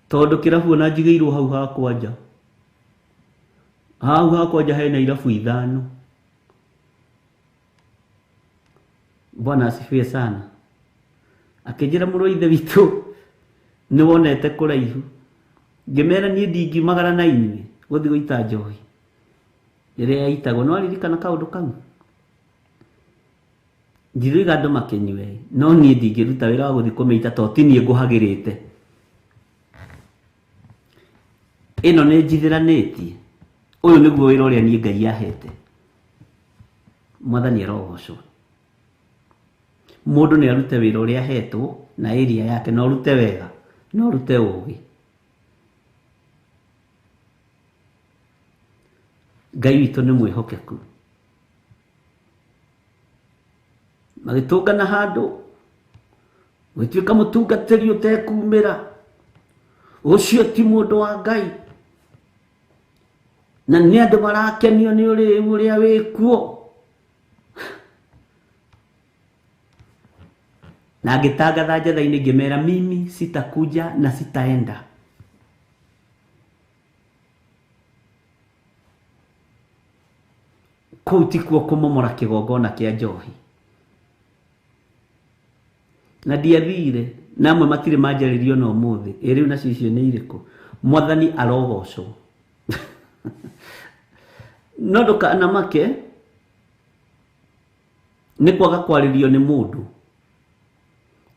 S3: tondũ kĩrabu ona njigĩirwo hau hakwa nja. Hau hakwa nja hena irabu 5. Bwana asifiwe sana. Akĩnjĩra mũrũ wa ithe witũ nĩ wonete kũraihu. Ngĩmera niĩ ndingiumagara na inyuĩ gũthiĩ gũita njohi ĩrĩa yaitagwo. Nĩ waririkana kaũndũ kau? Ndiroiga andũ makĩnyue, no niĩ ndingĩruta wĩra wa gũthiĩ kũmĩita tondũ ti niĩ ngũhagĩrĩte. Ĩno nĩ njithĩranĩtie. Ũyũ nĩguo wĩra ũrĩa niĩ Ngai ahete. Mwathani arogocwo. Mũndũ nĩ arute wĩra ũrĩa ahetwo na area yake, na ũrute wega, na ũrute ũgĩ. Ngai witũ nĩ mwĩhokeku. Magĩtũngana handũ, gũtuĩka mũtungatĩri ũtekumĩra, ũcio ti mũndũ wa Ngai. Na nĩ andũ marakenio nĩ ũrĩu ũrĩa wĩkuo. Na ngĩtangatha njatha-inĩ ngĩmera mimi sitakuja na sitaenda. Kũu tikuo kũmomora kĩgongona kĩa njohi. Na ndiathire, na amwe matirĩ manjarĩrio na ũmũthĩ. Ĩ rĩu nacio icio nĩ irĩkũ? Mwathani arogocwo. No ndũkanamake nĩ kwaga kwarĩrio nĩ mũndũ,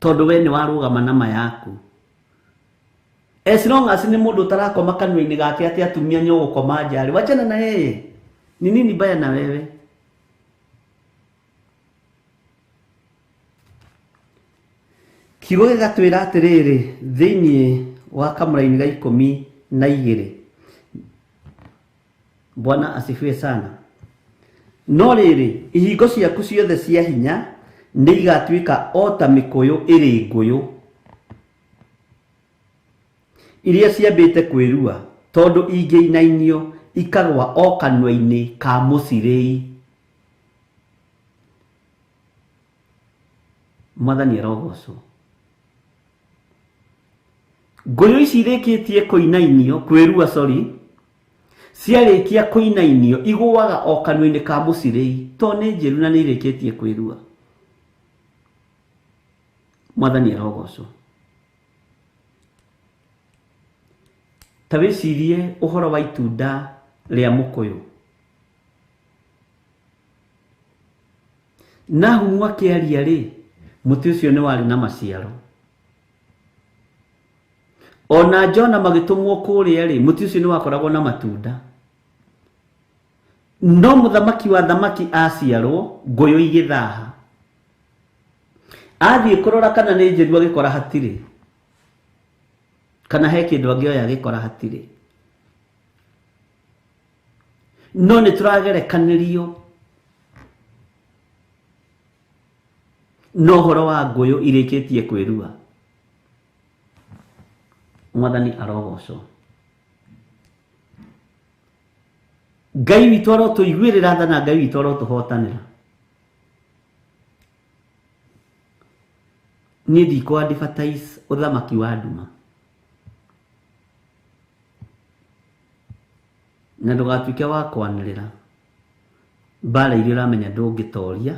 S3: tondũ we nĩ warũgama na ma yaku. As long as nĩ mũndũ ũtarakoma kanua-inĩ gake atĩ atumia nĩ ũgũkoma nja rĩ, wachana na yeye. Ni nini baya na wewe? Kiugo gĩgatwĩra atĩrĩrĩ thĩinĩ wa kamũraini ga 12. Bwana asifiwe sana. No rĩrĩ, ihingo ciaku ciothe cia hinya nĩ igatuĩka o ta mĩkũyũ ĩrĩ ngũyũ iria ciambĩte kwĩrua, tondũ ingĩinainio ikagwa o kanua-inĩ ka mũcirĩi. Mwathani arogocwo. Ngũyũ ici irĩkĩtie kũinainio, kwĩrua sorry, ciarĩkia kũinainio igũaga o kanua-inĩ ka mũcirĩi, tondũ nĩ njĩru na nĩ irĩkĩtie kwĩrua. Mwathani arogocwo. Ta wĩcirie ũhoro wa itunda rĩa mũkũyũ. Nahumu akĩaria rĩ, mũtĩ ũcio nĩ warĩ na maciaro. Ona Jona magĩtũmwo kũrĩa rĩ, mũtĩ ũcio nĩ wakoragwo na matunda. No mũthamaki wa thamaki aciarwo, ngũyũ igĩthaha. Athiĩ kũrora kana nĩ njĩru agĩkora hatirĩ, kana he kĩndũ angĩoya agĩkora hatirĩ. No nĩ tũragerekanĩrio no ũhoro wa ngũyũ irĩkĩtie kwĩrua. Mwathani arogocwo. Ngai witũ arotũiguĩrĩra tha na Ngai witũ arotũhotanĩra. Niĩ ndikũ advertise ũthamaki wa nduma. Na ndũgatuĩke wa kwanĩrĩra mbara iria ũramenya ndũngĩtoria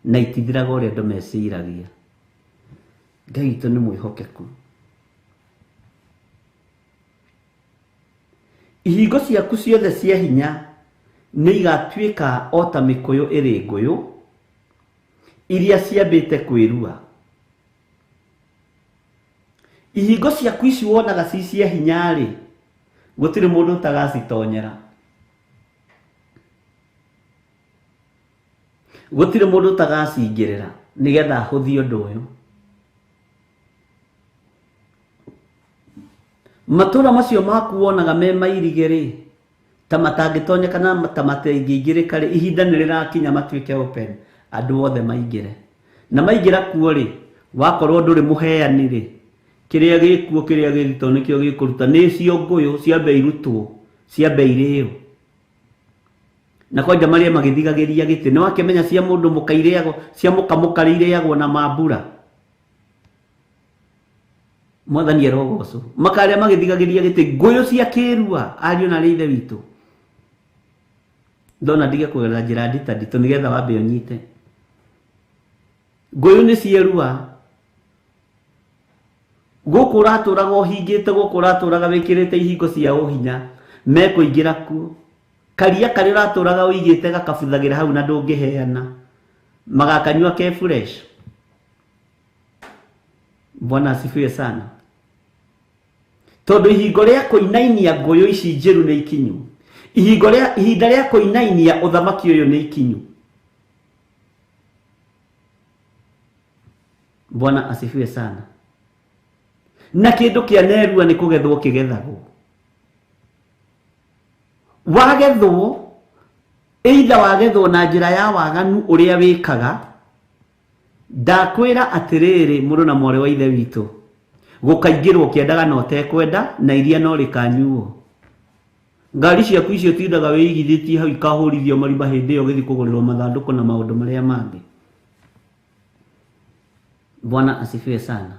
S3: na itithiraga ũrĩa andũ meciragia. Ngai witũ nĩ mwĩhokeku. Ihingo ciaku ciothe cia hinya nĩ igatuĩka o ta mĩkũyũ ĩrĩ ngũyũ iria ciambĩte kwĩrua. Ihingo ciaku ici wonaga ci cia hinya rĩ, gũtirĩ mũndũ ũtagacitonyera. Gũtirĩ mũndũ ũtagacingĩrĩra nĩgetha ahũthie ũndũ ũyũ. Matũũra macio maku wonaga me mairige rĩ, ta matangĩtonyeka na ta matangĩingĩrĩka rĩ, ihinda nĩ rĩrakinya matuĩke open, andũ othe maingĩre. Na maingĩra kuo rĩ, wakorwo ndũrĩ mũheani rĩ, kĩrĩa gĩkuo kĩrĩa gĩthito nĩkĩo gĩkũruta. Nĩ cio ngũyũ ciambe irutwo, ciambe irĩo. Na kwanja marĩa magĩthigagĩria gĩtĩ, nĩ wakĩmenya cia mũndũ mũka irĩagwo, cia mũka mũkarĩ irĩagwo na mambura. Mwathani arogocwo. Makarĩa magĩthigagĩria gĩtĩ, ngũyũ cia kĩrua, ariũ na arĩ ithe witũ. Ndona ndige kũgerera njĩra nditanditũ nĩgetha wambe ũnyite. Ngũyũ nĩ cierua. Gũkũ ũratũraga ũhingĩte, gũkũ ũratũraga wĩkĩrĩte ihingo cia ũhinya, mekũingĩra kuo. Karia karĩa ũratũraga ũigĩte gakabuthagĩra hau na ndũngĩheana, magakanyua ke fresh. Bwana asifiwe sana. Tondũ ihingo rĩa kũinainia ngũyũ ici njĩru nĩ ikinyu. Ihinda rĩa kũinainia ũthamaki ũyũ nĩ ikinyu. Bwana asifiwe sana. Na kĩndũ kĩa nerua nĩ kũgethwo kĩgethagwo. Wagethwo, either wagethwo na njĩra ya waganu ũrĩa wĩkaga, ndakwĩra atĩrĩrĩ mũrũ na mwarĩ wa ithe witũ, gũkaingĩrwo kĩendaga na ũtekwenda, na iria no rĩkanyuo. Ngari ciaku icio tindaga wĩigithĩtie hau ikahũrithio marima hĩndĩ ĩyo ũgĩthiĩ kũgũrĩrwo mathandũkũ na maũndũ marĩa mangĩ. Bwana asifiwe sana.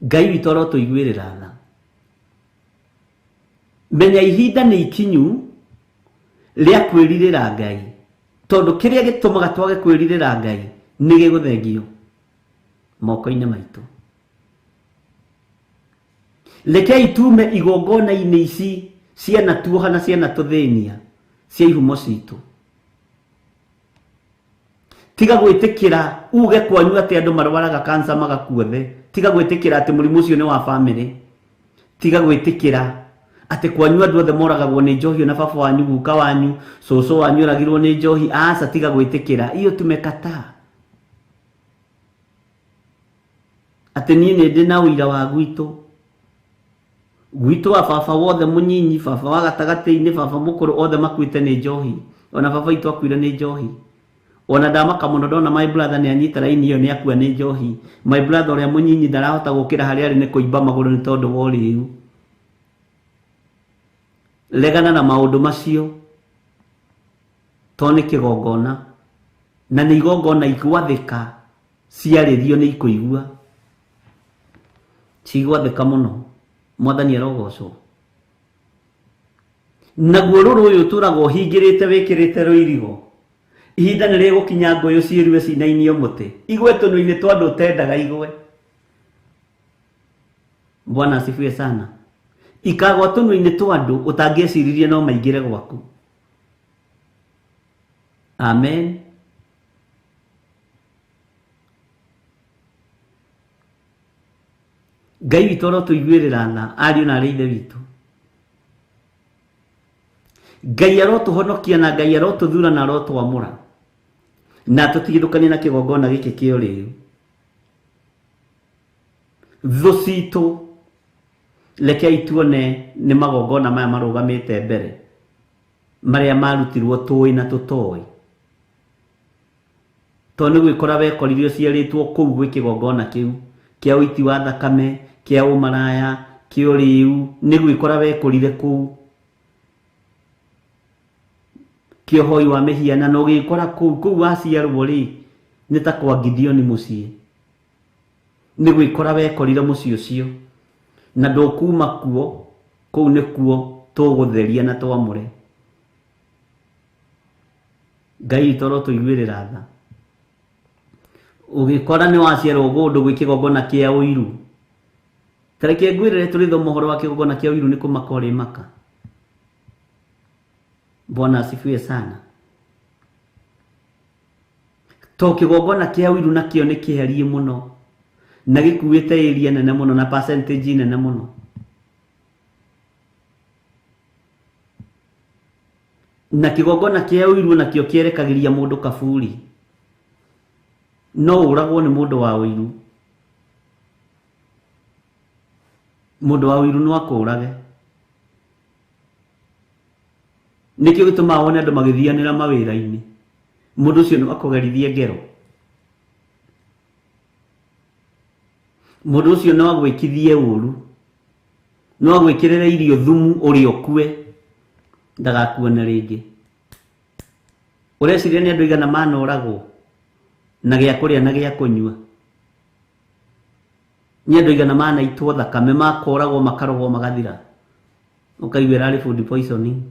S3: Ngai witũ arotũiguĩrĩra tha. Menya ihinda nĩ ikinyu rĩa kwĩrirĩra Ngai, tondũ kĩrĩa gĩtũmaga twage kwĩrirĩra Ngai nĩ gĩgũthengio moko-inĩ maitũ. Rekei tume igongona-inĩ ici cianatuoha na cianatũthĩnia cia ihumo citũ. Tiga gwĩtĩkĩra uge kwanyu atĩ andũ marwaraga cancer magakua othe. Tiga gwĩtĩkĩra atĩ mũrimũ ũcio nĩ wa famĩlĩ. Tiga gwĩtĩkĩra atĩ kwanyu andũ othe moragagwo nĩ njohi, na baba wanyu, guka wanyu, cũcũ wanyu oragirwo nĩ njohi. Aca, tiga gwĩtĩkĩra. Iyo tumekataa. Atĩ niĩ nĩ ndĩ na ũira wa gwitũ. Gwitũ wa baba wothe mũnyinyi, baba wa gatagatĩ-inĩ, baba mũkũrũ, othe makuĩte nĩ njohi. Ona baba witũ akuire nĩ njohi. Ona ndamaka mũno ndona my brother nĩ anyita raini ĩyo nĩ akua nĩ njohi. My brother ũrĩa mũnyinyi ndarahota gũkĩra harĩa arĩ nĩ kũimba magũrũ nĩ tondũ wa ũrĩu. Regana na maũndũ macio, tondũ nĩ kĩgongona, na nĩ igongona igwathĩka, ciarĩrio nĩ ikũigua. Cigwathĩka mũno. Mwathani arogocwo. Naguo rũrũ ũyũ ũtũraga ũhingĩrĩte wĩkĩrĩte rũirigo, ihinda nĩ rĩgũkinya ngũyũ ciĩrue cinainio mũtĩ, igwe tũnua-inĩ twa andũ ũtendaga igwe. Bwana asifiwe sana. Ikagwa tũnua-inĩ twa andũ ũtangĩeciririe no maingĩre gwaku. Amen. Ngai witũ arotũiguĩrĩra tha, ariũ na arĩ ithe witũ. Ngai arotũhonokia na Ngai arotũthura na arotwamũra, na tũtigithũkanie na kĩgongona gĩkĩ kĩa ũrĩu. Thũ citũ rekei tuone nĩ magongona maya marũgamĩte mbere, marĩa marutirwo tũĩ na tũtoĩ. Tondũ nĩ gwĩkora wekorire ũciarĩtwo kũu gwĩ kĩgongona kĩu kĩa ũiti wa thakame, kĩa ũmaraya, kĩa ũrĩu, nĩ gwĩkora wekorire kũu, kĩa ũhoi wa mĩhianano, ũgĩkora kũu, kũu waciarwo rĩ nĩ ta kwa Gideoni mũciĩ. Nĩ gwĩkora wekorire mũciĩ ũcio, na ndũkuma kuo, kũu nĩkuo tũgũtheria na twamũre. Ngai witũ arotũiguĩrĩra tha. Ũgĩkora nĩ waciarwo kũndũ gwĩ kĩgongona kĩa ũiru, ta reke ngwĩrĩre tũrĩthoma ũhoro wa kĩgongona kĩa ũiru nĩ kũmaka ũrĩmaka. Bwana asifiwe sana. To kĩgongona kĩa ũiru nakĩo nĩ kĩherie mũno, na gĩkuĩte area nene mũno na percentage nene mũno. Na kĩgongona kĩa ũiru nakĩo kĩerekagĩria mũndũ kaburi. No ũragwo nĩ mũndũ wa ũiru. Mũndũ wa ũiru no akũrage. Nĩkĩo gĩtũmaga wone andũ magĩthianĩra mawĩra-inĩ. Mũndũ ũcio no akũgerithie ngero. Mũndũ ũcio no agwĩkithie ũru, no agwĩkĩrĩre irio thumu ũrĩa ũkue, ndagakuone rĩngĩ. Ũreciria nĩ andũ aigana manoragwo na gĩa kũrĩa na gĩa kũnyua? Nĩ andũ aigana manaitwo thakame, makoragwo makarogwo magathira, ũkaigua ĩrarĩ food poisoning.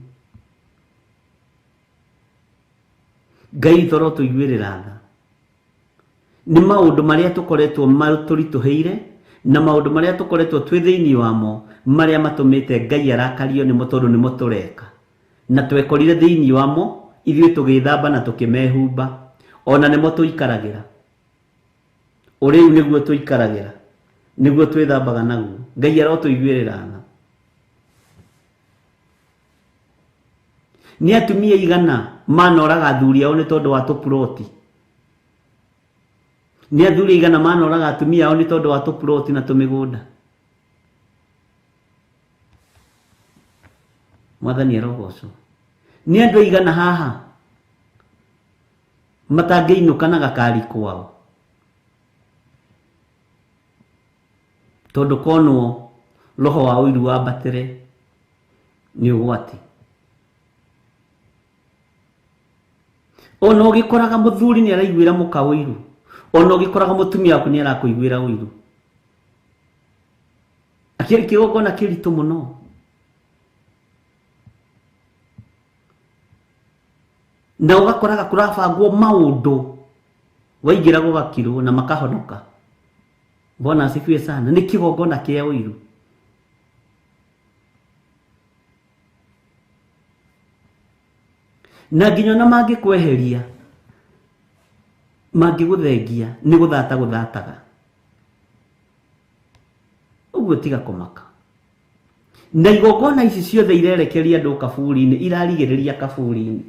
S3: Ngai toro tũiguĩrĩra tha. Nĩ maũndũ marĩa tũkoretwo matũritũhĩire na maũndũ marĩa tũkoretwo twĩ thĩinĩ wamo marĩa matũmĩte Ngai arakario nĩmo tondũ nĩmo tũreka. Na twekorire thĩinĩ wamo ithuĩ tũgĩthamba na tũkĩmehumba ona nĩmo tũikaragĩra. Ũrĩu nĩguo tũikaragĩra, nĩguo twĩthambaga naguo. Ngai arotũiguĩrĩra tha. Nĩ atumia igana manoraga athuri ao nĩ tondũ wa tũpuroti. Nĩ athuri igana manoraga atumia ao nĩ tondũ wa tũpuroti na tũmĩgũnda. Mwathani arogocwo. Nĩ andũ aigana haha matangĩinũka na gakari kwao tondũ konwo roho wa ũiru wambatĩre nĩ ũgwati. Ona ũgĩkoraga mũthuri nĩ araiguĩra mũka ũiru, ona ũgĩkoraga mũtumia waku nĩ arakũiguĩra ũiru. Akĩrĩ kĩgongona kĩritũ mũno. Na ũgakoraga kũrabangwo maũndũ waingĩra gũgakirwo na makahonoka. Bwana asifiwe sana. Nĩ kĩgongona kĩa ũiru. Na nginya ona mangĩkweheria, mangĩgũthengia nĩ gũthata gũthataga. Ũguo tiga kũmaka. Na igongona ici ciothe irerekeria andũ kaburi-inĩ, irarigĩrĩria kaburi-inĩ.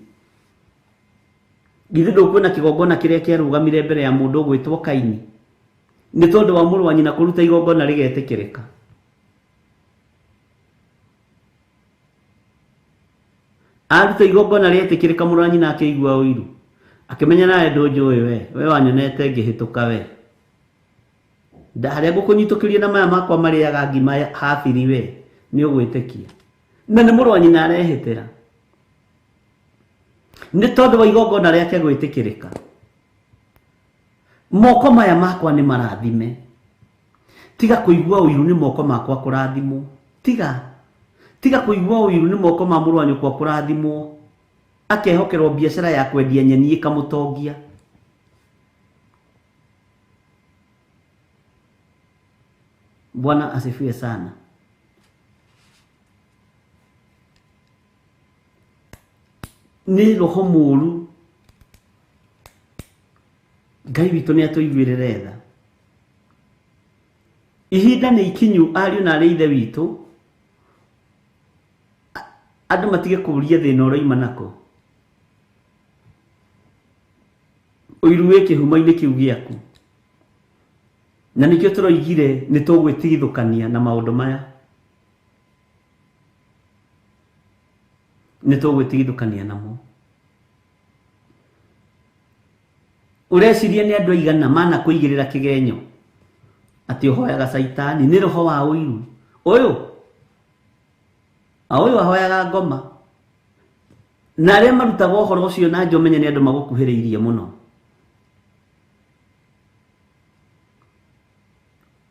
S3: Githĩ ndũkuona kĩgongona kĩrĩa kĩarũgamire mbere ya mũndũ ũgwĩtwo Kaini nĩ tondũ wa mũrũ wa nyina kũruta igongona rĩgetĩkĩrĩka. Aruta igongona rĩetĩkĩrĩka, mũrũ wa nyina akĩigua ũiru, akĩmenya nawe ndũnjũĩ we, we wanyonete ngĩhĩtũka we. Harĩa ngũkũnyitũkĩria na maya makwa marĩaga ngima habiri we, nĩ ũgwĩtĩkia. Na nĩ mũrũ wa nyina arehĩtĩra nĩ tondũ wa igongona rĩake gwĩtĩkĩrĩka. Moko maya makwa nĩ marathime. Tiga kũigua ũiru nĩ moko makwa kũrathimwo. Tiga kũigua ũiru nĩ moko ma mũrũ wa nyũkwa kũrathimwo. Akehokerwo biacara ya kwendia nyeni ĩkamũtongia. Bwana asifiwe sana. Nĩ roho mũũru. Ngai witũ nĩ atũiguĩrĩre tha. Ihinda nĩ ikinyu ariũ na arĩ ithe witũ, andũ matige kũũria thĩna ũroima nako. Ũiru wĩ kĩhumo-inĩ kĩu gĩaku. Na nĩkĩo tũroigire nĩ tũgwĩtigithũkania na maũndũ maya. Nĩ tũgwĩtigithũkania namo. Ũreciria nĩ andũ aigana mana kũigĩrĩra kĩgenyo atĩ ũhoyaga caitani nĩ roho wa ũiru. Ũyũ ũyũ ahoyaga ngoma. Na arĩa marutaga ũhoro ũcio na nja ũmenye nĩ andũ magũkuhĩrĩirie mũno.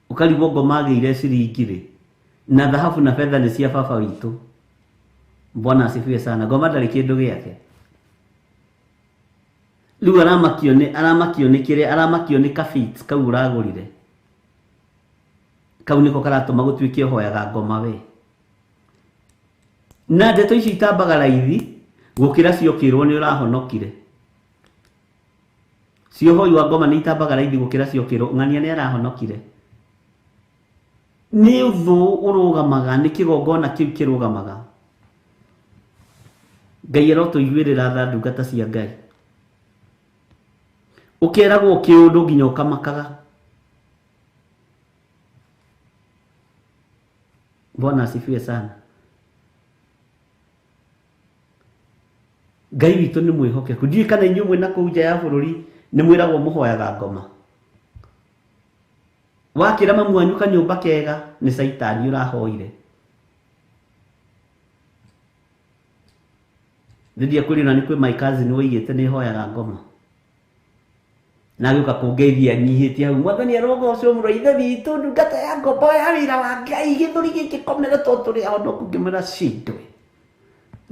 S3: Ũkarigwo ngoma agĩire ciringi rĩ, na thahabu na betha nĩ cia baba witũ. Bwana asifiwe sana. Ngoma ndarĩ kĩndũ gĩake. Rĩu aramakio nĩ kĩrĩa, aramakio nĩ kabit kau ũragũrire. Kau nĩko karatũma gũtuĩke ũhoyaga ngoma we. Na ndeto ici itambaga raithi gũkĩra ciokĩrwo nĩ ũrahonokire. Ciohoi wa ngoma nĩ itambaga raithi gũkĩra ciokĩrwo ng'ania nĩ arahonokire. Nĩ ũthũ ũrũgamaga, nĩ kĩgongona kĩu kĩrũgamaga. Ngai arotũiguĩrĩra tha ndungata cia Ngai. Ũkeragwo kĩũndũ nginya ũkamakaga. Bwana asifiwe sana. Ngai witũ nĩ mwĩhokeku. Ndiũĩ kana inyuĩ mwĩna kũu nja ya bũrũri nĩ mwĩragwo mũhoyaga ngoma. Wakĩra mamu wanyu kanyũmba kega nĩ caitani ũrahoire. Nĩ kwĩrĩ na nĩ kwĩ my cousin woigĩte nĩ hoyaga ngoma. Na agĩũka kũngeithia nyihĩtie hau, mwathani arogocwo mũno ithe witũ, ndungata ya ngombo ya wĩra wa Ngai, gĩthũri gĩkĩ komere tondũ tũrĩ ahonoku. Ngĩmwĩra cindwe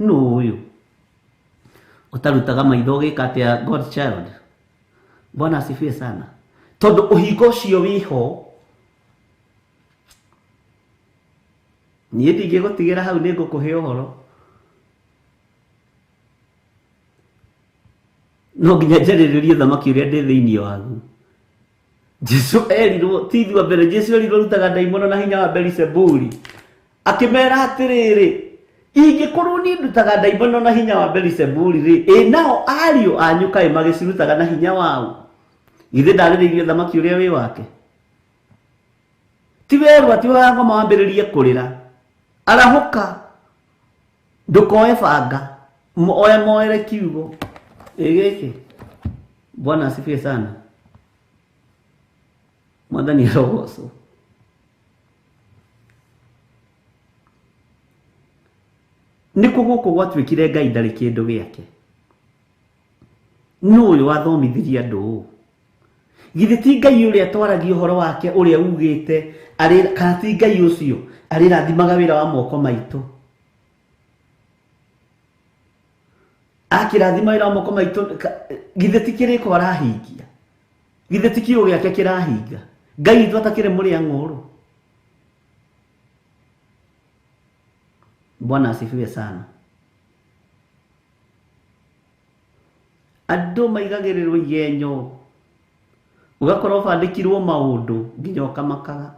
S3: nũ ũyũ? Ũtarutaga maitho ũgĩka atĩa God child. Bwana asifiwe sana. Tondũ ũhingo ũcio wĩho, niĩ ndingĩgũtigĩra hau, nĩ ngũkũhe ũhoro. No nginya njarĩrĩrie thamaki ũrĩa ndĩ thĩinĩ wagu. Jesu erirwo, ti ithuĩ mbere, Jesu erirwo rutaga ndaimono na hinya wa Beelzebuli. Akĩmera atĩrĩrĩ, ingĩkorwo niĩ ndutaga ndaimono na hinya wa Beelzebuli rĩ, ĩ nao ariũ anyu kaĩ magĩcirutaga na hinya wao? Githĩ ndarĩrĩirie thamaki ũrĩa wĩ wake? Ti werũ atĩ wa ngoma wambĩrĩrie kũrĩra. Arahũka, ndũkoe banga, oya moere kiugo. Ĩ gĩkĩ. Bwana asifiwe sana. Mwathani arogocwo. Nĩkũ gũkũ gwatuĩkire Ngai ndarĩ kĩndũ gĩake? Nũ ũyũ wathomithirie andũ ũũ? Githĩ ti Ngai ũrĩa twaragia ũhoro wake ũrĩa ugĩte, kana ti Ngai ũcio arĩrathimaga wĩra wa moko maitũ? Akĩrathima wĩra wa moko maitũ, githĩ ti kĩrĩko arahingia? Githĩ ti kiugo gĩake kĩrahinga? Ngai witũ atakĩrĩ mũrĩa ng'ũrũ. Bwana asifiwe sana. Andũ maigagĩrĩrwo igenyo, ũgakorwo ũbandĩkirwo maũndũ nginya ũkamakaga.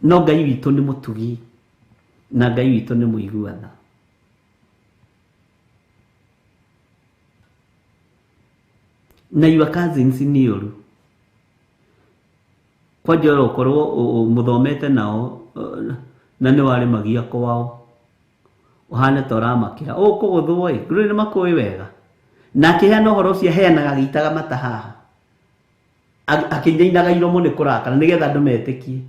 S3: No Ngai witũ nĩ mũtugi na Ngai witũ nĩ mũigua tha. Na your cousins nĩ ũru. Kwanja ũkorwo mũthomete nao na nĩ warĩmagia kwao, ũhane ta ũramakĩra ũkũgũthwo ĩ, rĩu nĩ makũĩ wega. Na akĩheana ũhoro ũcio aheanaga agĩitaga mata haha, akĩinainaga iromo nĩ kũrakara nĩgetha andũ metĩkie.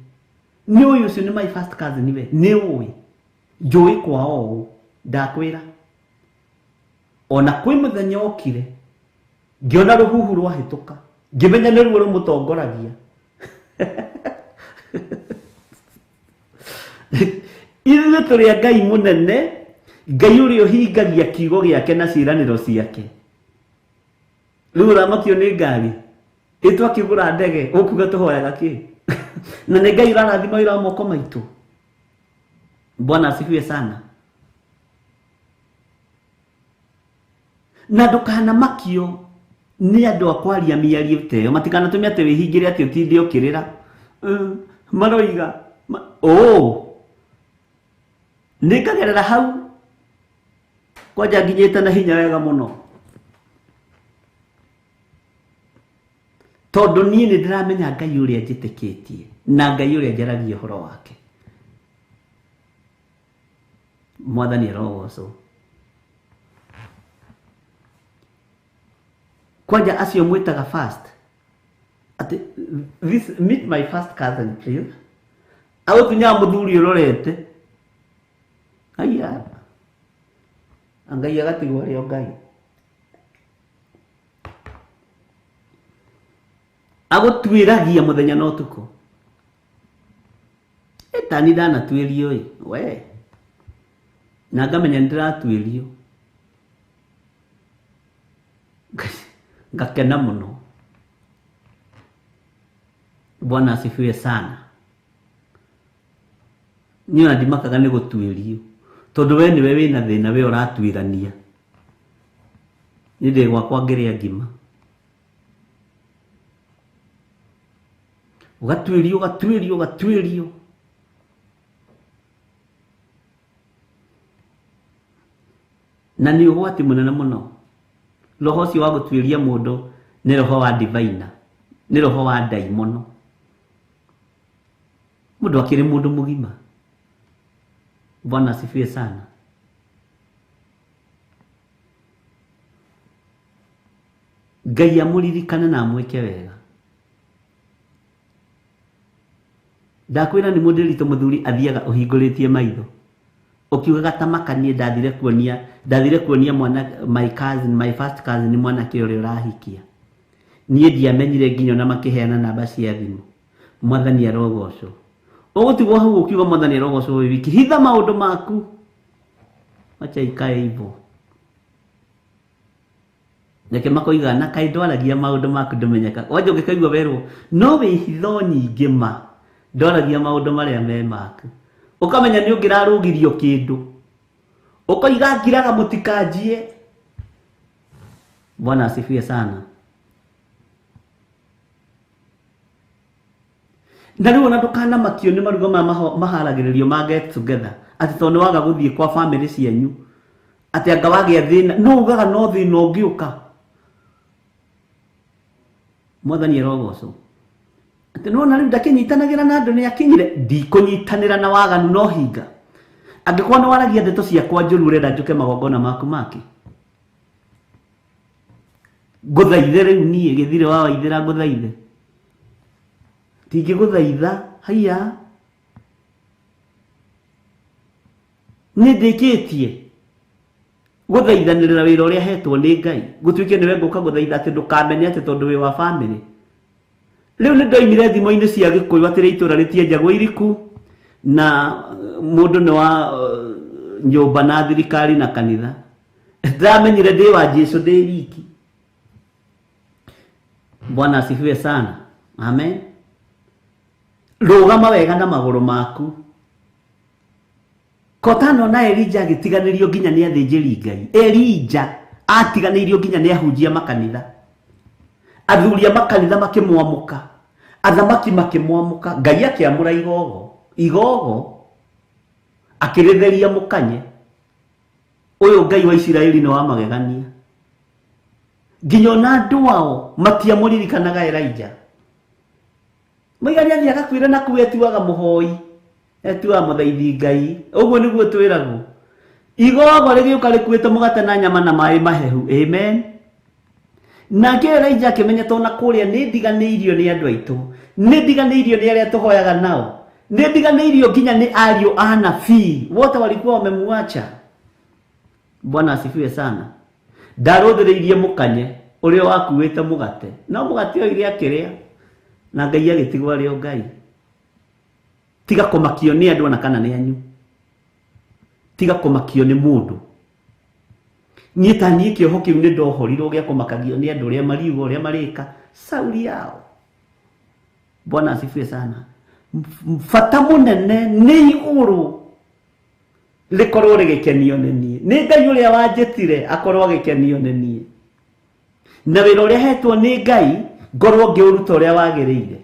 S3: Nĩ ũyũ ũcio nĩ my first cousin we, nĩ ũĩ njũĩ kwao ũũ, ndakwĩra. Ona kwĩ mũthenya okire ngĩona rũhuhu rwahĩtũka, ngĩmenya nĩruo rũmũtongoragia. Ithuĩ tũrĩ a Ngai mũnene, Ngai ũrĩa ũhingagia kiugo gĩake na ciĩranĩro ciake. Rĩu ũramakio nĩ ngari, ĩ twakĩgũra ndege, ũkuga tũhoyaga kĩ? Na nĩ Ngai ũrarathima wĩra wa moko maitũ. Bwana asifiwe sana. Na ndũkanamakio nĩ andũ a kwaria mĩario ta ĩyo, matikanatũme atĩ wĩhingĩre atĩ ũtinde ũkĩrĩra. Maroiga nĩ ngagerera hau kwanja nginyĩte na hinya wega mũno, tondũ niĩ nĩ ndĩramenya Ngai ũrĩa njĩtĩkĩtie na Ngai ũrĩa njaragia ũhoro wake. Mwathani arogocwo. Kwanja acio mwĩtaga first, atĩ this meet my first cousin please, agũtunyaga mũthuri ũrorete, aya Ngai agatigwo arĩ o Ngai. Agũtuĩragia mũthenya na ũtukũ. Ĩtani ndanatuĩrio ĩ, we na ngamenya nĩ ndĩratuĩrio, ngakena mũno. Bwana asifiwe sana. Niĩ ona ndimakaga nĩ gũtuĩrio, tondũ we nĩwe wĩna thĩna, we ũratuĩrania. Niĩ ndĩ gwakwa ngĩrĩa ngima. Ũgatuĩrio, ũgatuĩrio, ũgatuĩrio. Na nĩ ũgwati mũnene mũno. Roho ũcio wa gũtuĩria mũndũ nĩ roho wa divina, nĩ roho wa ndaimono. Mũndũ akĩrĩ mũndũ mũgima. Bwana asifiwe sana. Ngai amũririkane na amwĩke wega. Ndakwĩra nĩ mũndĩritũ mũthuri athiaga ũhingũrĩtie maitho, ũkiugaga ta maka niĩ ndathire kuonia mwana, my cousin, my first cousin, mwanake ũrĩa ũrahikia. Niĩ ndiamenyire nginya ona makĩheana namba cia thimũ. Mwathani arogocwo. Ũgũtigwo hau ũkiuga Mwathani arogocwo wĩ wiki. Hitha maũndũ maku, wacha ikae hivyo. Reke makoiga na kaĩ ndwaragia maũndũ maku ndũmenyeka. Wanja ũngĩkaigua werwo no wĩ hitho nyingĩ ma ndwaragia maũndũ marĩa me maku, ũkamenya nĩ ũngĩrarũgirio kĩndũ, ũkoiga ngiraga mũtikanjie. Bwana asifiwe sana. Na rĩu ona ndũkanamakio nĩ maruga maya maharagĩrĩrio ma get together, atĩ tondũ nĩ waga gũthiĩ kwa family cianyu, atĩ anga wagĩa thĩna, no ugaga no thĩna ũngĩũka. Mwathani arogocwo. Atĩ nĩwona rĩu ndakĩnyitanagĩra na andũ nĩakinyire, ndikũnyitanĩra na waganu no hinga. Angĩkorwo nĩ waragia ndeto ciakwa njũru ũrenda njũke magongona maku make, ngũthaithe rĩu niĩ gĩthire wa waithĩra ngũthaithe, ndingĩgũthaitha. Haiya, nĩ ndĩkĩtie gũthaithanĩrĩra wĩra ũrĩa hetwo nĩ Ngai, gũtuĩke nĩwe ngũka gũthaitha atĩ ndũkamenye atĩ tondũ wĩ wa family. Rĩu nĩ ndoimire thimo-inĩ cia Gĩkũyũ atĩ itũra rĩtienjagwo iriku, na mũndũ nĩ wa nyũmba na thirikari na kanitha. Ndamenyire ndĩ wa Jesu ndĩ wiki. Bwana asifiwe sana. Amen. Rũgama wega na magũrũ maku. Kotano na Elija agĩtiganĩrio nginya nĩ athĩnjĩri Ngai. Elija atiganĩirio nginya nĩ ahunjia makanitha. Athuri a makanitha makĩmwamũka, athamaki makĩmwamũka, Ngai akĩamũra igogo. Igogo akĩrĩtheria mũkanye. Ũyũ Ngai wa Isiraeli nĩ wa magegania. Nginya ona andũ ao matiamũririkanaga Elija. Moiga nĩ athiaga kwĩra na kũu etuaga mũhoi, etuaga mũthaithi Ngai. Ũguo nĩguo twĩragwo. Igogo rĩgĩũka rĩkuĩte mũgate na nyama na maĩ mahehu. Amen. Nake Elija akĩmenya tondũ na kũrĩa nĩ ndiganĩirio nĩ andũ aitũ, nĩ ndiganĩirio nĩ arĩa tũhoyaga nao, nĩ ndiganĩirio nginya nĩ ariũ a nabii, wote walikuwa wamemuacha. Bwana asifiwe sana. Ndarũthĩrĩirie mũkanye ũrĩa wakuĩte mũgate, no mũgate oire akĩrĩa, na Ngai agĩtigwo arĩ o Ngai. Tiga kũmakio nĩ andũ ona kana nĩ anyu, tiga kũmakio nĩ mũndũ. Niĩ ta niĩ kĩoho kĩu nĩ ndohorirwo gĩa kũmakagio nĩ andũ ũrĩa mariuga ũrĩa marĩka sauri yao. Bwana asifiwe sana. Bata mũnene nĩ igũrũ rĩkorwo rĩgĩkenio nĩ niĩ, nĩ Ngai ũrĩa wanjĩtire akorwo agĩkenio nĩ niĩ, na wĩra ũrĩa hetwo nĩ Ngai ngorwo ngĩũruta ũrĩa wagĩrĩire.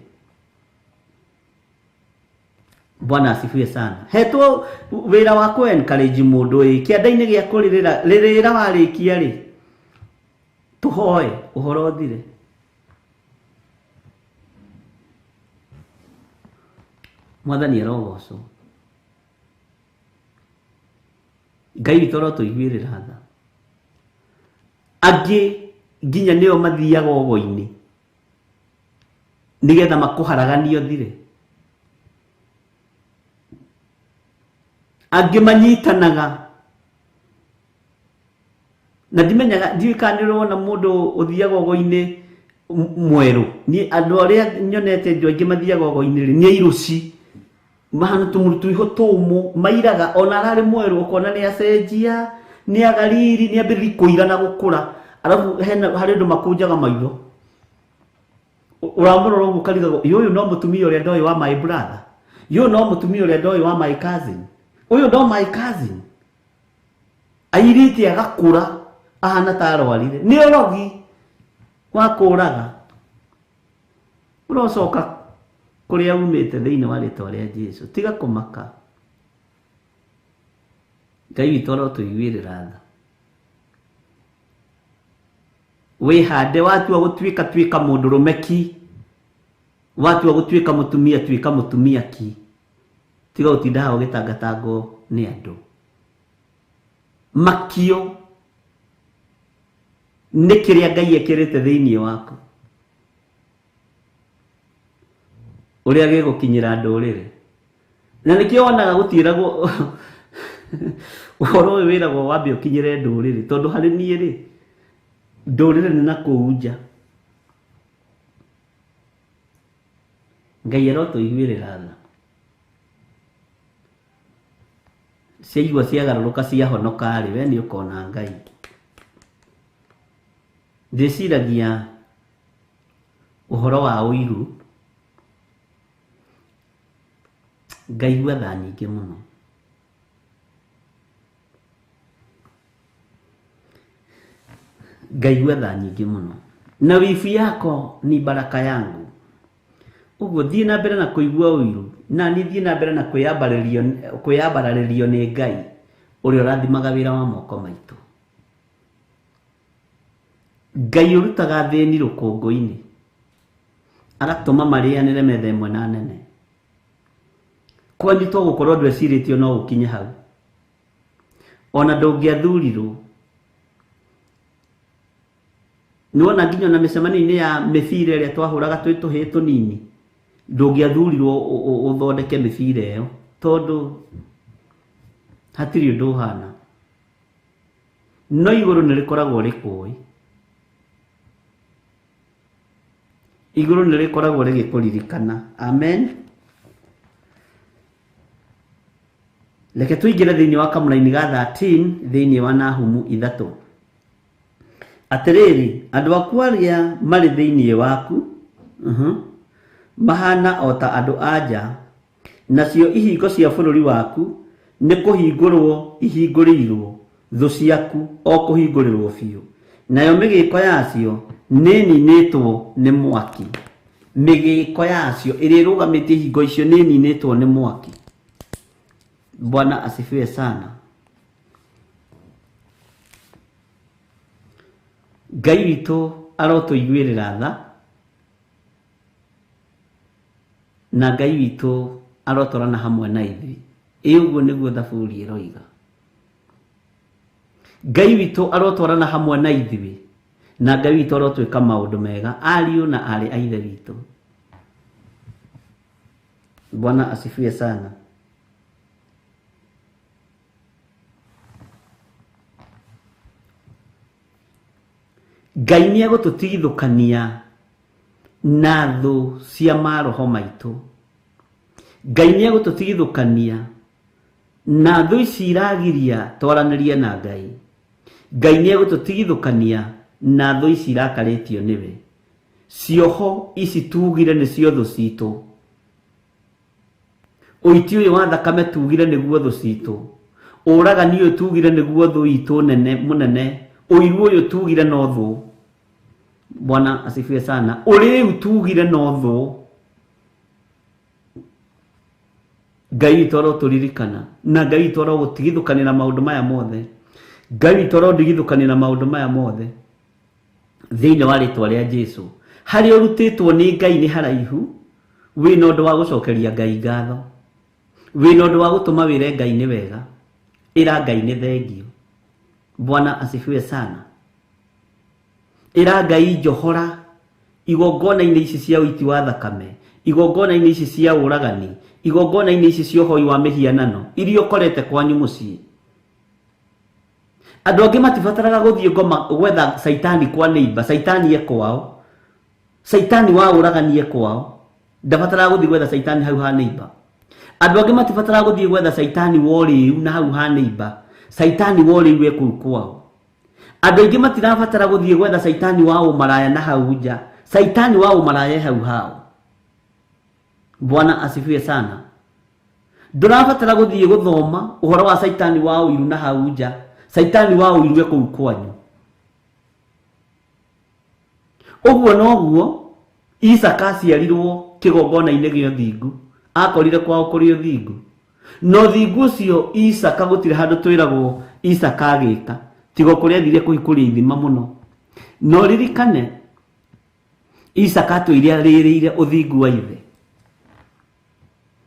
S3: Bwana asifiwe sana. Hetwo wĩra wa kũ encourage mũndũ ĩ kĩanda-inĩ gĩa kũrĩrĩra rĩrĩra warĩkia rĩ, tũhoe ũhoro ũthire. Mwathani arogocwo. Ngai witũ arotũiguĩrĩra tha. Angĩ nginya nĩo mathiaga ũgo-inĩ nĩgetha makũharaganie ũthire. Angĩ manyitanaga na ndimenyaga, ndiũĩ kana nĩ ũrona mũndũ ũthiaga ũgo-inĩ mwerũ. Niĩ andũ arĩa nyonete andũ aingĩ mathiaga ũgo-inĩ rĩ, nĩ airuci mahana tũmũrutũiho tũmũ, mairaga ona ararĩ mwerũ ũkona nĩ acenjia, nĩ agariri, nĩ ambĩrĩria kũira na gũkũra. Arabu hena harĩ andũ makũnjaga maitho, ũramũrora ũguo ũkarigagwo, ĩ ũyũ no mũtumia ũrĩa ndoĩ wa my brother, ũyũ no mũtumia ũrĩa ndoĩ wa my cousin, ũyũ no my cousin. Airĩte agakũra ahana ta arwarire, nĩ ũrogi wa kũraga. Ũrocoka kũrĩa umĩte thĩinĩ wa rĩtwa rĩa Jesu. Tiga kũmaka. Ngai witũ arotũiguĩrĩra tha. Wĩhande, watua gũtuĩka tuĩka mũndũrũme ki, watua gũtuĩka mũtumia tuĩka mũtumia ki. Tiga gũtinda haha ũgĩtangatangwo nĩ andũ. Makio nĩ kĩrĩa Ngai ekĩrĩte thĩinĩ waku, ũrĩa gĩgũkinyĩra ndũrĩrĩ. Na nĩkĩo wonaga gũtiĩragwo ũhoro ũyũ wĩragwo wambe ũkinyĩre ndũrĩrĩ, tondũ harĩ niĩ rĩ, ndũrĩrĩ nĩ na kũu nja. Ngai arotũiguĩrĩra tha. Ciaigua ciagarũrũka ciahonoka rĩ, we nĩ ũkona Ngai. Ndĩciragia ũhoro wa ũiru, ngaigua tha nyingĩ mũno. Ngaigua tha nyingĩ mũno. Na wibu yako ni baraka yangu. Ũguo thiĩ na mbere na kũigua ũiru, na niĩ thiĩ na mbere na kwĩyambararĩrio nĩ Ngai ũrĩa ũrathimaga wĩra wa moko maitũ. Ngai ũrutaga thĩni rũkũngũ-inĩ, agatũma marĩanĩre metha ĩmwe na nene. Kwanyu to gũkorwo ndwecirĩtio no ũkinye hau. Ona ndũngĩathurirwo. Nĩwona nginya ona mĩcemanio-inĩ ya mĩbira ĩrĩa twahũraga twĩ tũhĩĩ tũnini, ndũngĩathurirwo ũthondeke mĩbira ĩyo tondũ hatirĩ ũndũ ũhana. No igũrũ nĩ rĩkoragwo rĩkũĩ. Igũrũ nĩ rĩkoragwo rĩgĩkũririkana. Amen. Reke tũingĩre thĩinĩ wa kamũraini ga 13 thĩinĩ wa Nahumu 3. Atĩrĩrĩ, andũ aku arĩa marĩ thĩinĩ waku, mahana o ta andũ a nja, nacio ihingo cia bũrũri waku nĩ kũhingũrwo ihingũrĩirwo thũ ciaku o kũhingũrĩrwo biũ, nayo mĩgĩko yacio nĩĩninĩtwo nĩ mwaki. Mĩgĩko yacio ĩrĩa ĩrũgamĩtie ihingo icio nĩĩninĩtwo nĩ mwaki. Bwana asifiwe sana. Ngai witũ arotũiguĩrĩra tha, na Ngai witũ arotwarana hamwe na ithuĩ. Ĩ ũguo nĩguo Thaburi ĩroiga. Ngai witũ arotwarana hamwe na ithuĩ, na Ngai witũ arotwĩka maũndũ mega, ariũ na aarĩ a Ithe witũ. Bwana asifiwe sana. Ngai nĩ egũtũtigithũkania na thũ cia maroho maitũ. Ngai nĩ egũtũtigithũkania na thũ ici iragiria twaranĩrie na Ngai. Ngai nĩ egũtũtigithũkania na thũ ici irakarĩtio nĩwe. Cioho ici tugire nĩcio thũ citũ. Ũiti ũyũ wa thakame tugire nĩguo thũ citũ. Ũragani ũyũ tugire nĩguo thũ itũ nene mũnene. Ũiru ũyũ tugire no thũ. Bwana asifiwe sana. Ũrĩu tugire no thũ. Ngai witũ arotũririkana, na Ngai witũ arogũtigithũkania na maũndũ maya mothe. Ngai witũ arondigithũkania na maũndũ maya mothe thĩinĩ wa rĩtwa rĩa Jesu. Harĩa ũrutĩtwo nĩ Ngai nĩ haraihu, wĩna ũndũ wa gũcokeria Ngai ngatho, wĩna ũndũ wa gũtũma wĩre Ngai nĩ wega, ĩra Ngai nĩ thengio. Bwana asifiwe sana. Ĩra Ngai njohora igongona-inĩ ici cia ũiti wa thakame, igongona-inĩ ici cia ũragani, igongona-inĩ ici cia ũhoi wa mĩhianano iria ũkorete kwanyu mũciĩ. Andũ angĩ matibataraga gũthiĩ ngoma gwetha caitani kwa neighbor, caitani e kwao, caitani wa ũragani e kwao, ndabataraga gũthiĩ gwetha caitani hau ha neighbor. Andũ angĩ matibataraga gũthiĩ gwetha caitani wa ũrĩu na hau ha neighbor, caitani wa ũrĩu e kũu kwao. Andũ aingĩ matirabatara gũthiĩ gwetha caitani wa ũmaraya na hau nja, caitani wa ũmaraya e hau hao. Bwana asifiwe sana. Ndũrabatara gũthiĩ gũthoma ũhoro wa caitani wa ũiru na hau nja, caitani wa ũiru e kũu kwanyu. Ũguo noguo Isaka aciarirwo kĩgongona-inĩ gĩa ũthingu, akorire kwao kũrĩ ũthingu. Na ũthingu ũcio Isaka gũtirĩ handũ twĩragwo Isaka agĩka, tiga kũrĩa athire kũhikũria ithima mũno. Na ũririkane Isaka atũire arĩrĩire ũthingu wa ithe.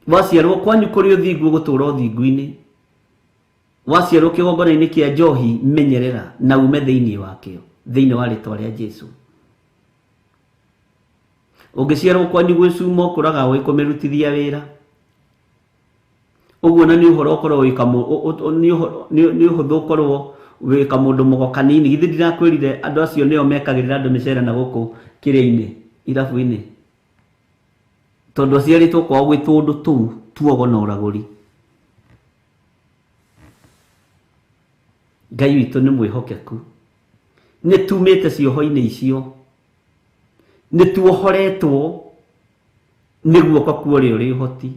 S3: Waciarwo kwanyu kũrĩ ũthingu ũgũtũra ũthingu-inĩ. Waciarwo kĩgongona-inĩ kĩa njohi menyerera na ume thĩinĩ wakĩo, thĩinĩ wa rĩtwa rĩa Jesu. Ũngĩciarwo kwanyu gwĩ cuma ũkũraga ũĩ kũmĩrutithia wĩra. Ũguo na nĩ ũhoro ũkorwo wĩ nĩ ũhũthũ ũkorwo wĩ kamũndũ mũgo kanini. Githĩ ndirakwĩrire andũ acio nĩo mekagĩrĩra andũ mĩcere na gũkũ kĩrĩa-inĩ, irabu-inĩ. Tondũ aciarĩtwo kwao gwĩ tũndũ tũu tuogo na ũragũri. Ngai witũ nĩ mwĩhokeku. Nĩ tumĩte cioho-inĩ icio, nĩ tuohoretwo nĩ guoko kwa ũrĩa ũrĩ ũhoti,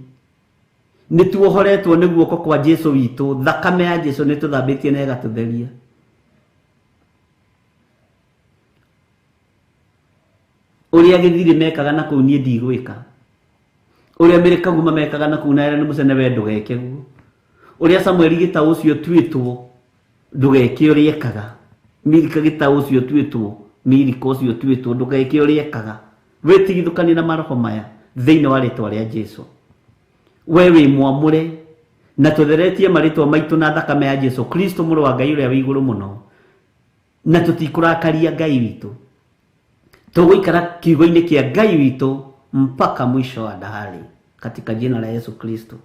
S3: nĩ tuohoretwo nĩ guoko kwa Jesu witũ. Thakame ya Jesu nĩ tũthambĩtie na ĩgatũtheria. Ũrĩa gĩthirĩ mekaga na kũu niĩ ndigwĩka, ũrĩa mĩrĩkaguma mekaga na kũu na Aaron Mũcene we ndũgeke guo, ũrĩa Samueli gĩtaũ ũcio tuĩtwo ndũgeke ũrĩa ekaga, Milika gĩtaũ ũcio tuĩtwo, Milika ũcio tuĩtwo ndũgeke ũrĩa ekaga. Wĩtigithũkanie na maroho maya thĩinĩ wa rĩtwa rĩa Jesu. We wĩ mwamũre na tũtheretie marĩtwa maitũ na thakame ya Jesu Kristo mũrũ wa Ngai ũrĩa wĩ igũrũ mũno, na tũtikũrakaria Ngai witũ. Tũgũikara kiugo-inĩ kĩa Ngai witũ mpaka mwisho wa dahari katika jina la Yesu Kristo.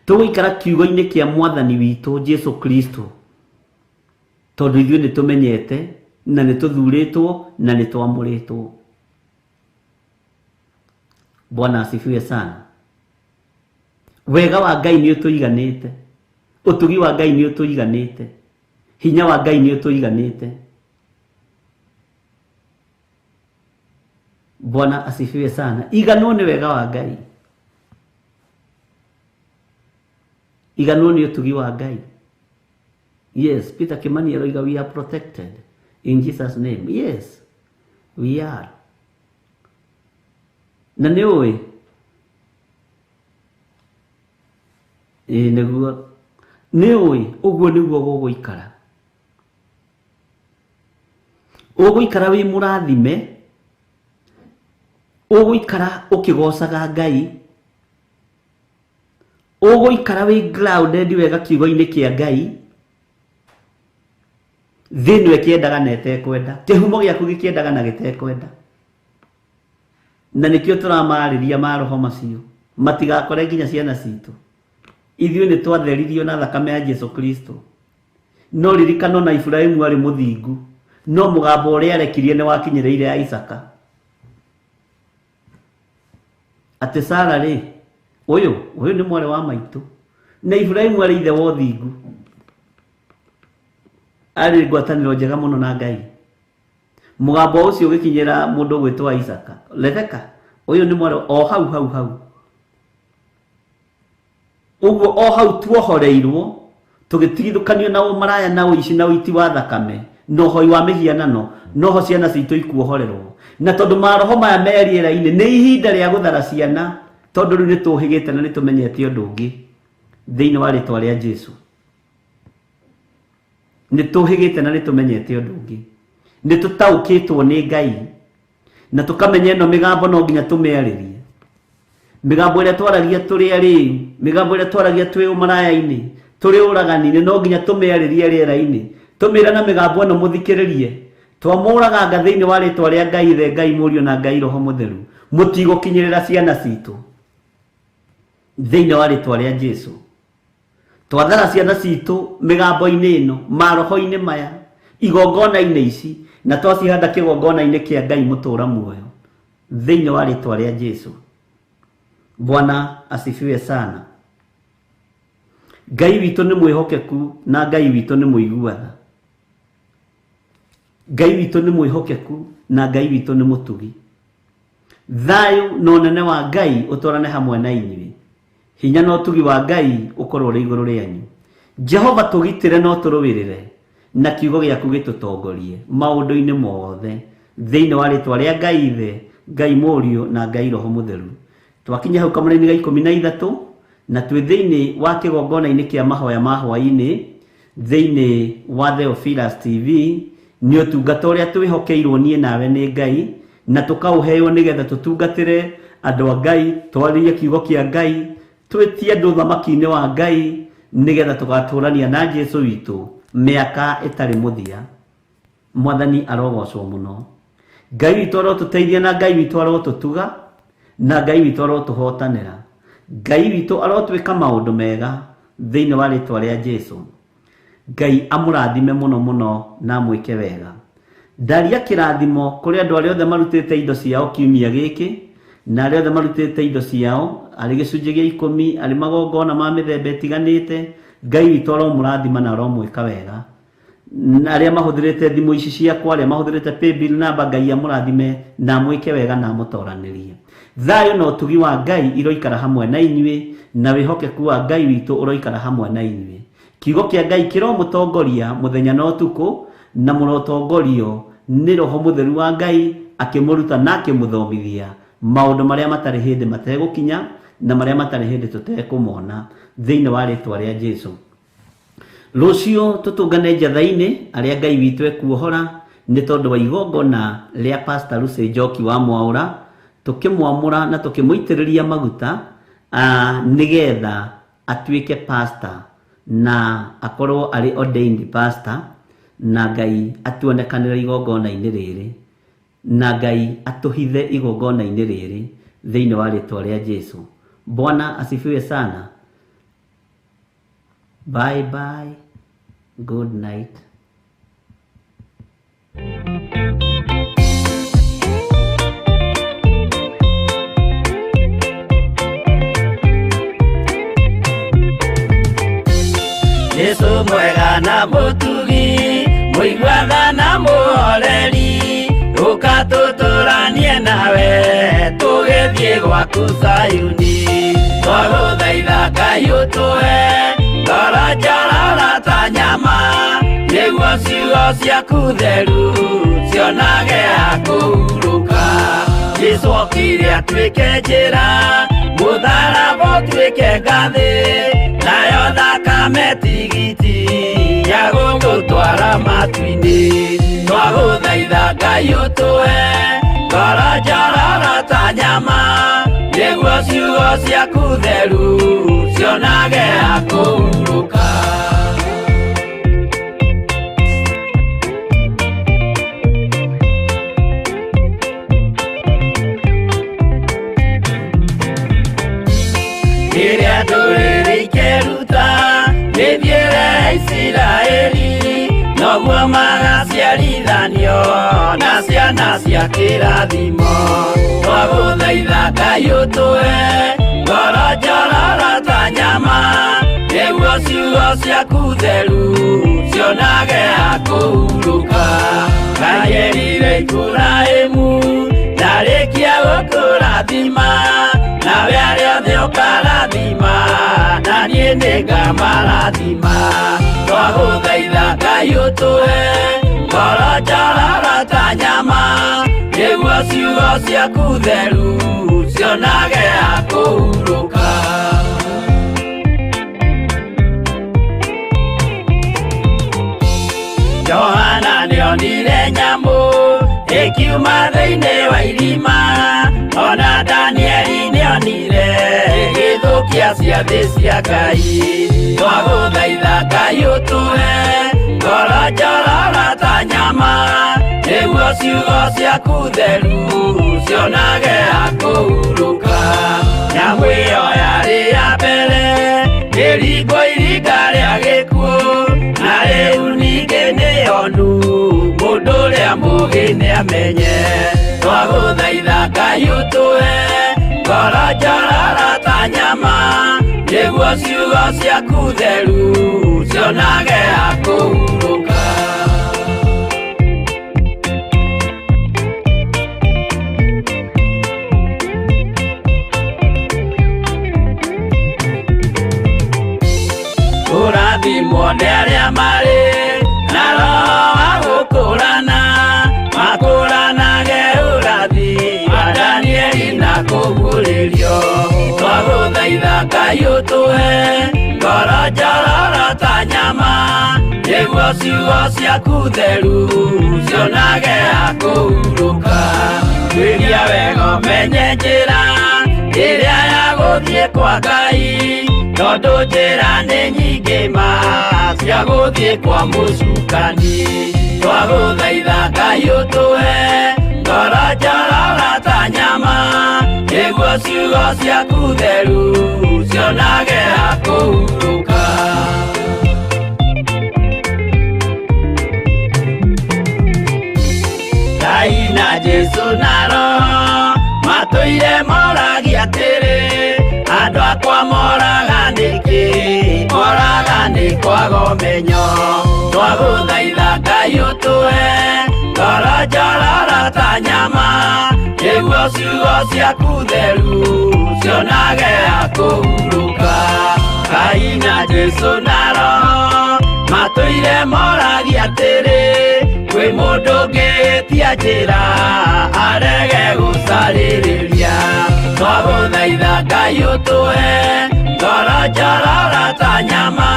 S3: Tũgũikara kiugo-inĩ kĩa Mwathani witũ Jesu Kristo, tondũ ithuĩ nĩ tũmenyete na nĩ tũthurĩtwo na nĩ twamũrĩtwo. Bwana asifiwe sana. Wega wa Ngai nĩ ũtũiganĩte, ũtugi wa Ngai nĩ ũtũiganĩte, hinya wa Ngai nĩ ũtũiganĩte. Bwana asifiwe sana. Iganwo nĩ wega wa Ngai, iganwo nĩ ũtugi wa Ngai. Yes, Peter Kimani aroiga we are protected in Jesus name. Yes, we are. Na nĩ ũĩ ĩĩ nĩguo, nĩ ũĩ ũguo nĩguo gũgũikara. Ũgũikara wĩ mũrathime, ũgũikara ũkĩgocaga Ngai, ũgũikara wĩ grounded wega kiugo-inĩ kĩa Ngai. Thĩ ĩno ĩkĩendaga na ĩtekwenda, kĩhumo gĩaku gĩkĩendaga na gĩtekwenda. Na nĩkĩo tũramarĩria maroho macio matigakore nginya ciana citũ. Ithuĩ nĩ twatheririo na thakame ya Jesu Kristo. No ririkano na Iburahĩmu arĩ mũthingu, no mũgambo ũrĩa arekirie nĩ wakinyĩrĩire Isaaka. Atĩ Sara rĩ, ũyũ nĩ mwarĩ wa maitũ, na Iburahĩmu arĩ ithe wa ũthingu, arĩ ngwatanĩro njega mũno na Ngai. Mũgambo ũcio ũgĩkinyĩra mũndũ ũgwĩtwo Isaaka, Rebeka, ũyũ nĩ mwarĩ o hau hau hau. Ũguo o hau tuohoreirwo tũgĩtigithũkanio na ũmaraya na ũici na ũiti wa thakame na ũhoi wa mĩhianano, noho ciana citũ ikuohorerwo. Na tondũ maroho maya me rĩera-inĩ nĩ ihinda rĩa gũthara ciana, tondũ rĩu nĩ tũhĩgĩte na nĩ tũmenyete ũndũ ũngĩ thĩinĩ wa rĩtwa rĩa Jesu. Nĩ tũhĩgĩte na nĩ tũmenyete ũndũ ũngĩ, nĩ tũtaũkĩtwo nĩ Ngai na tũkamenya ĩno mĩgambo no nginya tũmĩarĩrie. Mĩgambo ĩrĩa twaragia tũrĩ arĩu, mĩgambo ĩrĩa twaragia twĩ ũmaraya-inĩ, tũrĩ ũragani-inĩ, no nginya tũmĩarĩrie rĩera-inĩ. Tũmĩre na mĩgambo ĩno mũthikĩrĩrie. Twamũraganga thĩinĩ wa rĩtwa rĩa Ngai Ithe, Ngai Mũriũ na Ngai Roho Mũtheru, mũtigũkinyĩrĩra ciana citũ thĩinĩ wa rĩtwa rĩa Jesu. Twathara ciana citũ mĩgambo-inĩ ĩno, maroho-inĩ maya, igongona-inĩ ici, na twacihanda kĩgongona-inĩ kĩa Ngai mũtũũra muoyo thĩinĩ wa rĩtwa rĩa Jesu. Bwana asifiwe sana. Ngai witũ nĩ mwĩhokeku na Ngai witũ nĩ mũiguatha. Ngai witũ nĩ mwĩhokeku na Ngai witũ nĩ mũtugi. Thayũ na ũnene wa Ngai ũtwarane hamwe na inyuĩ. Hinya na ũtugi wa Ngai ũkorwo ũrĩ igũrũ rĩanyu. Jehova tũgitĩre na ũtũrũĩrĩre, na kiugo gĩaku gĩtũtongorie maũndũ-inĩ mothe thĩinĩ wa rĩtwa rĩa Ngai Ithe, Ngai Mũriũ na Ngai Roho Mũtheru. Twakinya hau kamũra-inĩ ga 13 na twĩ thĩinĩ wa kĩgongona-inĩ kĩa mahoya ma hwaĩ-inĩ thĩinĩ wa Theophilus TV. Nĩ ũtungata ũrĩa twĩhokeirwo niĩ nawe nĩ Ngai, na tũkaũheo nĩgetha tũtungatĩre andũ a Ngai, twarĩrie kiugo kĩa Ngai, twĩtie andũ ũthamaki-inĩ wa Ngai nĩgetha tũgatũrania na Jesu witũ mĩaka ĩtarĩ mũthia. Mwathani arogocwo mũno. Ngai witũ arotũteithia na Ngai witũ arotũtuga na Ngai witũ arotũhotanĩra. Ngai witũ arotwĩka maũndũ mega thĩinĩ wa rĩtwa rĩa Jesu. Ngai amũrathime mũno mũno na amwĩke wega. Ndaria kĩrathimo kũrĩ andũ arĩa othe marutĩte indo ciao kiumia gĩkĩ, na arĩa othe marutĩte indo ciao arĩ gĩcunjĩ gĩa 10, arĩ magongona ma mĩthemba ĩtiganĩte. Ngai witũ aromũrathima na aromwĩka wega. Arĩa mahũthĩrĩte thimũ ici ciakwa, arĩa mahũthĩrĩte paybill namba, Ngai amũrathime na amwĩke wega na amũtoranĩrie. Thayũ na ũtugi wa Ngai iroikara hamwe na inyuĩ, na wĩhokeku wa Ngai witũ ũroikara hamwe na inyuĩ. Kiugo kĩa Ngai kĩromũtongoria mũthenya na ũtukũ, na mũrotongorio nĩ Roho Mũtheru wa Ngai akĩmũruta na akĩmũthomithia maũndũ marĩa matarĩ hĩndĩ mategũkinya na marĩa matarĩ hĩndĩ tũtekũmona thĩinĩ wa rĩtwa rĩa Jesu. Rũciũ tũtũngane njatha-inĩ arĩa Ngai witũ ekuohora nĩ tondũ wa igongona rĩa Pastor Lucy Njoki wa Mwaũra, tũkĩmwamũra na tũkĩmũitĩrĩria maguta nĩgetha atuĩke pastor na akorwo arĩ ordained pastor, na Ngai atuonekanĩre igongona-inĩ rĩrĩ, na Ngai atũhithe igongona-inĩ rĩrĩ thĩinĩ wa rĩtwa rĩa Jesu. Bwana asifiwe sana. Bye bye. Good night.
S5: Jesu mwega na mũtugi, mũiguaga na mũhoreri, ũka tũtũranie nawe tũgĩthiĩ gwaku Zayuni. Twagũthaitha Ngai ũtũhe ngoro njororo ta nyama, nĩguo ciugo ciaku theru cionage ha kũhurũka. Jesu okire atuĩke njĩra, mũtharaba ũtuĩke ngathĩ, nayo thakame tigiti ya gũgũtwara matu-inĩ. Twagũthaitha Ngai ũtũhe ngoro njororo ta nyama, nĩguo ciugo ciaku theru cionage ha kũhurũka. Rĩrĩa ndũrĩrĩ ikeruta mĩthiĩre ya Isiraeli, noguo magaciarithanio na ciana cia kĩrathimo. Twagũthaitha Ngai ũtũhe ngoro njororo ta nyama, nĩguo ciugo ciaku theru cionage ha kũhurũka. Ngai erire Iburahĩmu ndarĩkia gũkũrathima, nawe arĩa othe ũkarathima, na niĩ nĩngamarathima. Twagũthaitha Ngai ũtũhe ngoro njororo ta nyama, nĩguo ciugo ciaku theru cionage ha kũhurũka. Johana nĩonire nyamũ ĩkiuma thĩinĩ wa irima, ona Danieli nĩonire ĩgĩthũkia ciathĩ cia Ngai. Twagũthaitha Ngai ũtũhe ngoro njororo ta nyama, nĩguo ciugo ciaku theru cionage ha kũhurũka. Nyamũ ĩyo yarĩ ya mbere ĩringwo iringa rĩa gĩkuũ, na rĩu ningĩ nĩyonu mũndũ ũrĩa mũũgĩ nĩamenye. Twagũthaitha Ngai ũtũhe ngoro njororo ta nyama, nĩguo ciugo ciaku theru cionage ha kũhurũka. Kũrathimwo nĩ arĩa marĩ na roho wa gũkũrana, makũranage ũrathi wa Danieli na kũguũrĩrio. Twagũthaitha Ngai ũtũhe ngoro njororo ta nyama, nĩguo ciugo ciaku theru cionage ha kũhurũka. Tuĩria wega ũmenye njĩra ĩrĩa ya gũthiĩ kwa Ngai, tondũ njĩra nĩ nyingĩ ma cia gũthiĩ kwa mũcukani. Twagũthaitha Ngai ũtũhe ngoro njororo ta nyama, nĩguo ciugo ciaku theru cionage ha kũhurũka. Ngai na Jesu na Roho matũire moragia atĩrĩ, andũ akwa moraga nĩkĩ? Moraga nĩ kwaga ũmenyo. Twagũthaitha Ngai ũtũhe ngoro njororo ta nyama, nĩguo ciugo ciaku theru cionage ha kũhurũka. Ngai na Jesũ na Roho matũire moragia atĩrĩ, kwĩ mũndũ ũngĩtia njĩra arege gũcarĩrĩria. Twagũthaitha Ngai ũtũhe ngoro njororo ta nyama,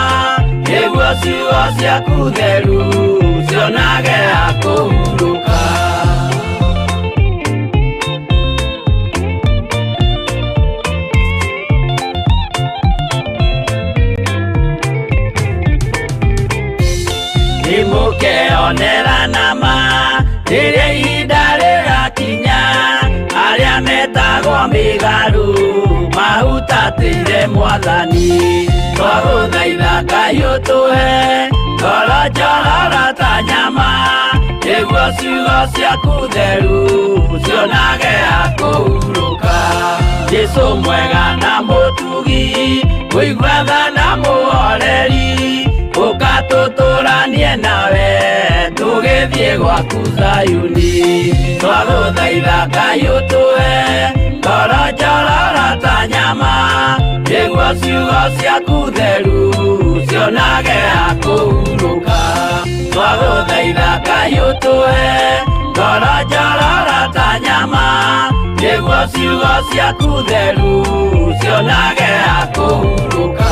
S5: nĩguo ciugo ciaku theru cionage ha kũhurũka. Nĩmũkeonera nama rĩrĩa ihinda rĩgakinya, arĩa metagwo mĩgarũ mahutatĩire Mwathani. Twagũthaitha Ngai ũtũhe ngoro njororo ta nyama, nĩguo ciugo ciaku theru cionage ha kũhurũka. Jesũ mwega na mũtugi, mũigua tha na mũhoreri, ũka tũtũranie nawe tũgĩthiĩ gwaku Zayuni. Twagũthaitha Ngai ũtũhe ngoro njororo ta nyama, nĩguo ciugo ciaku theru cionage ha kũhurũka. Twagũthaitha Ngai ũtũhe ngoro njororo ta nyama, nĩguo ciugo ciaku theru cionage ha kũhurũka.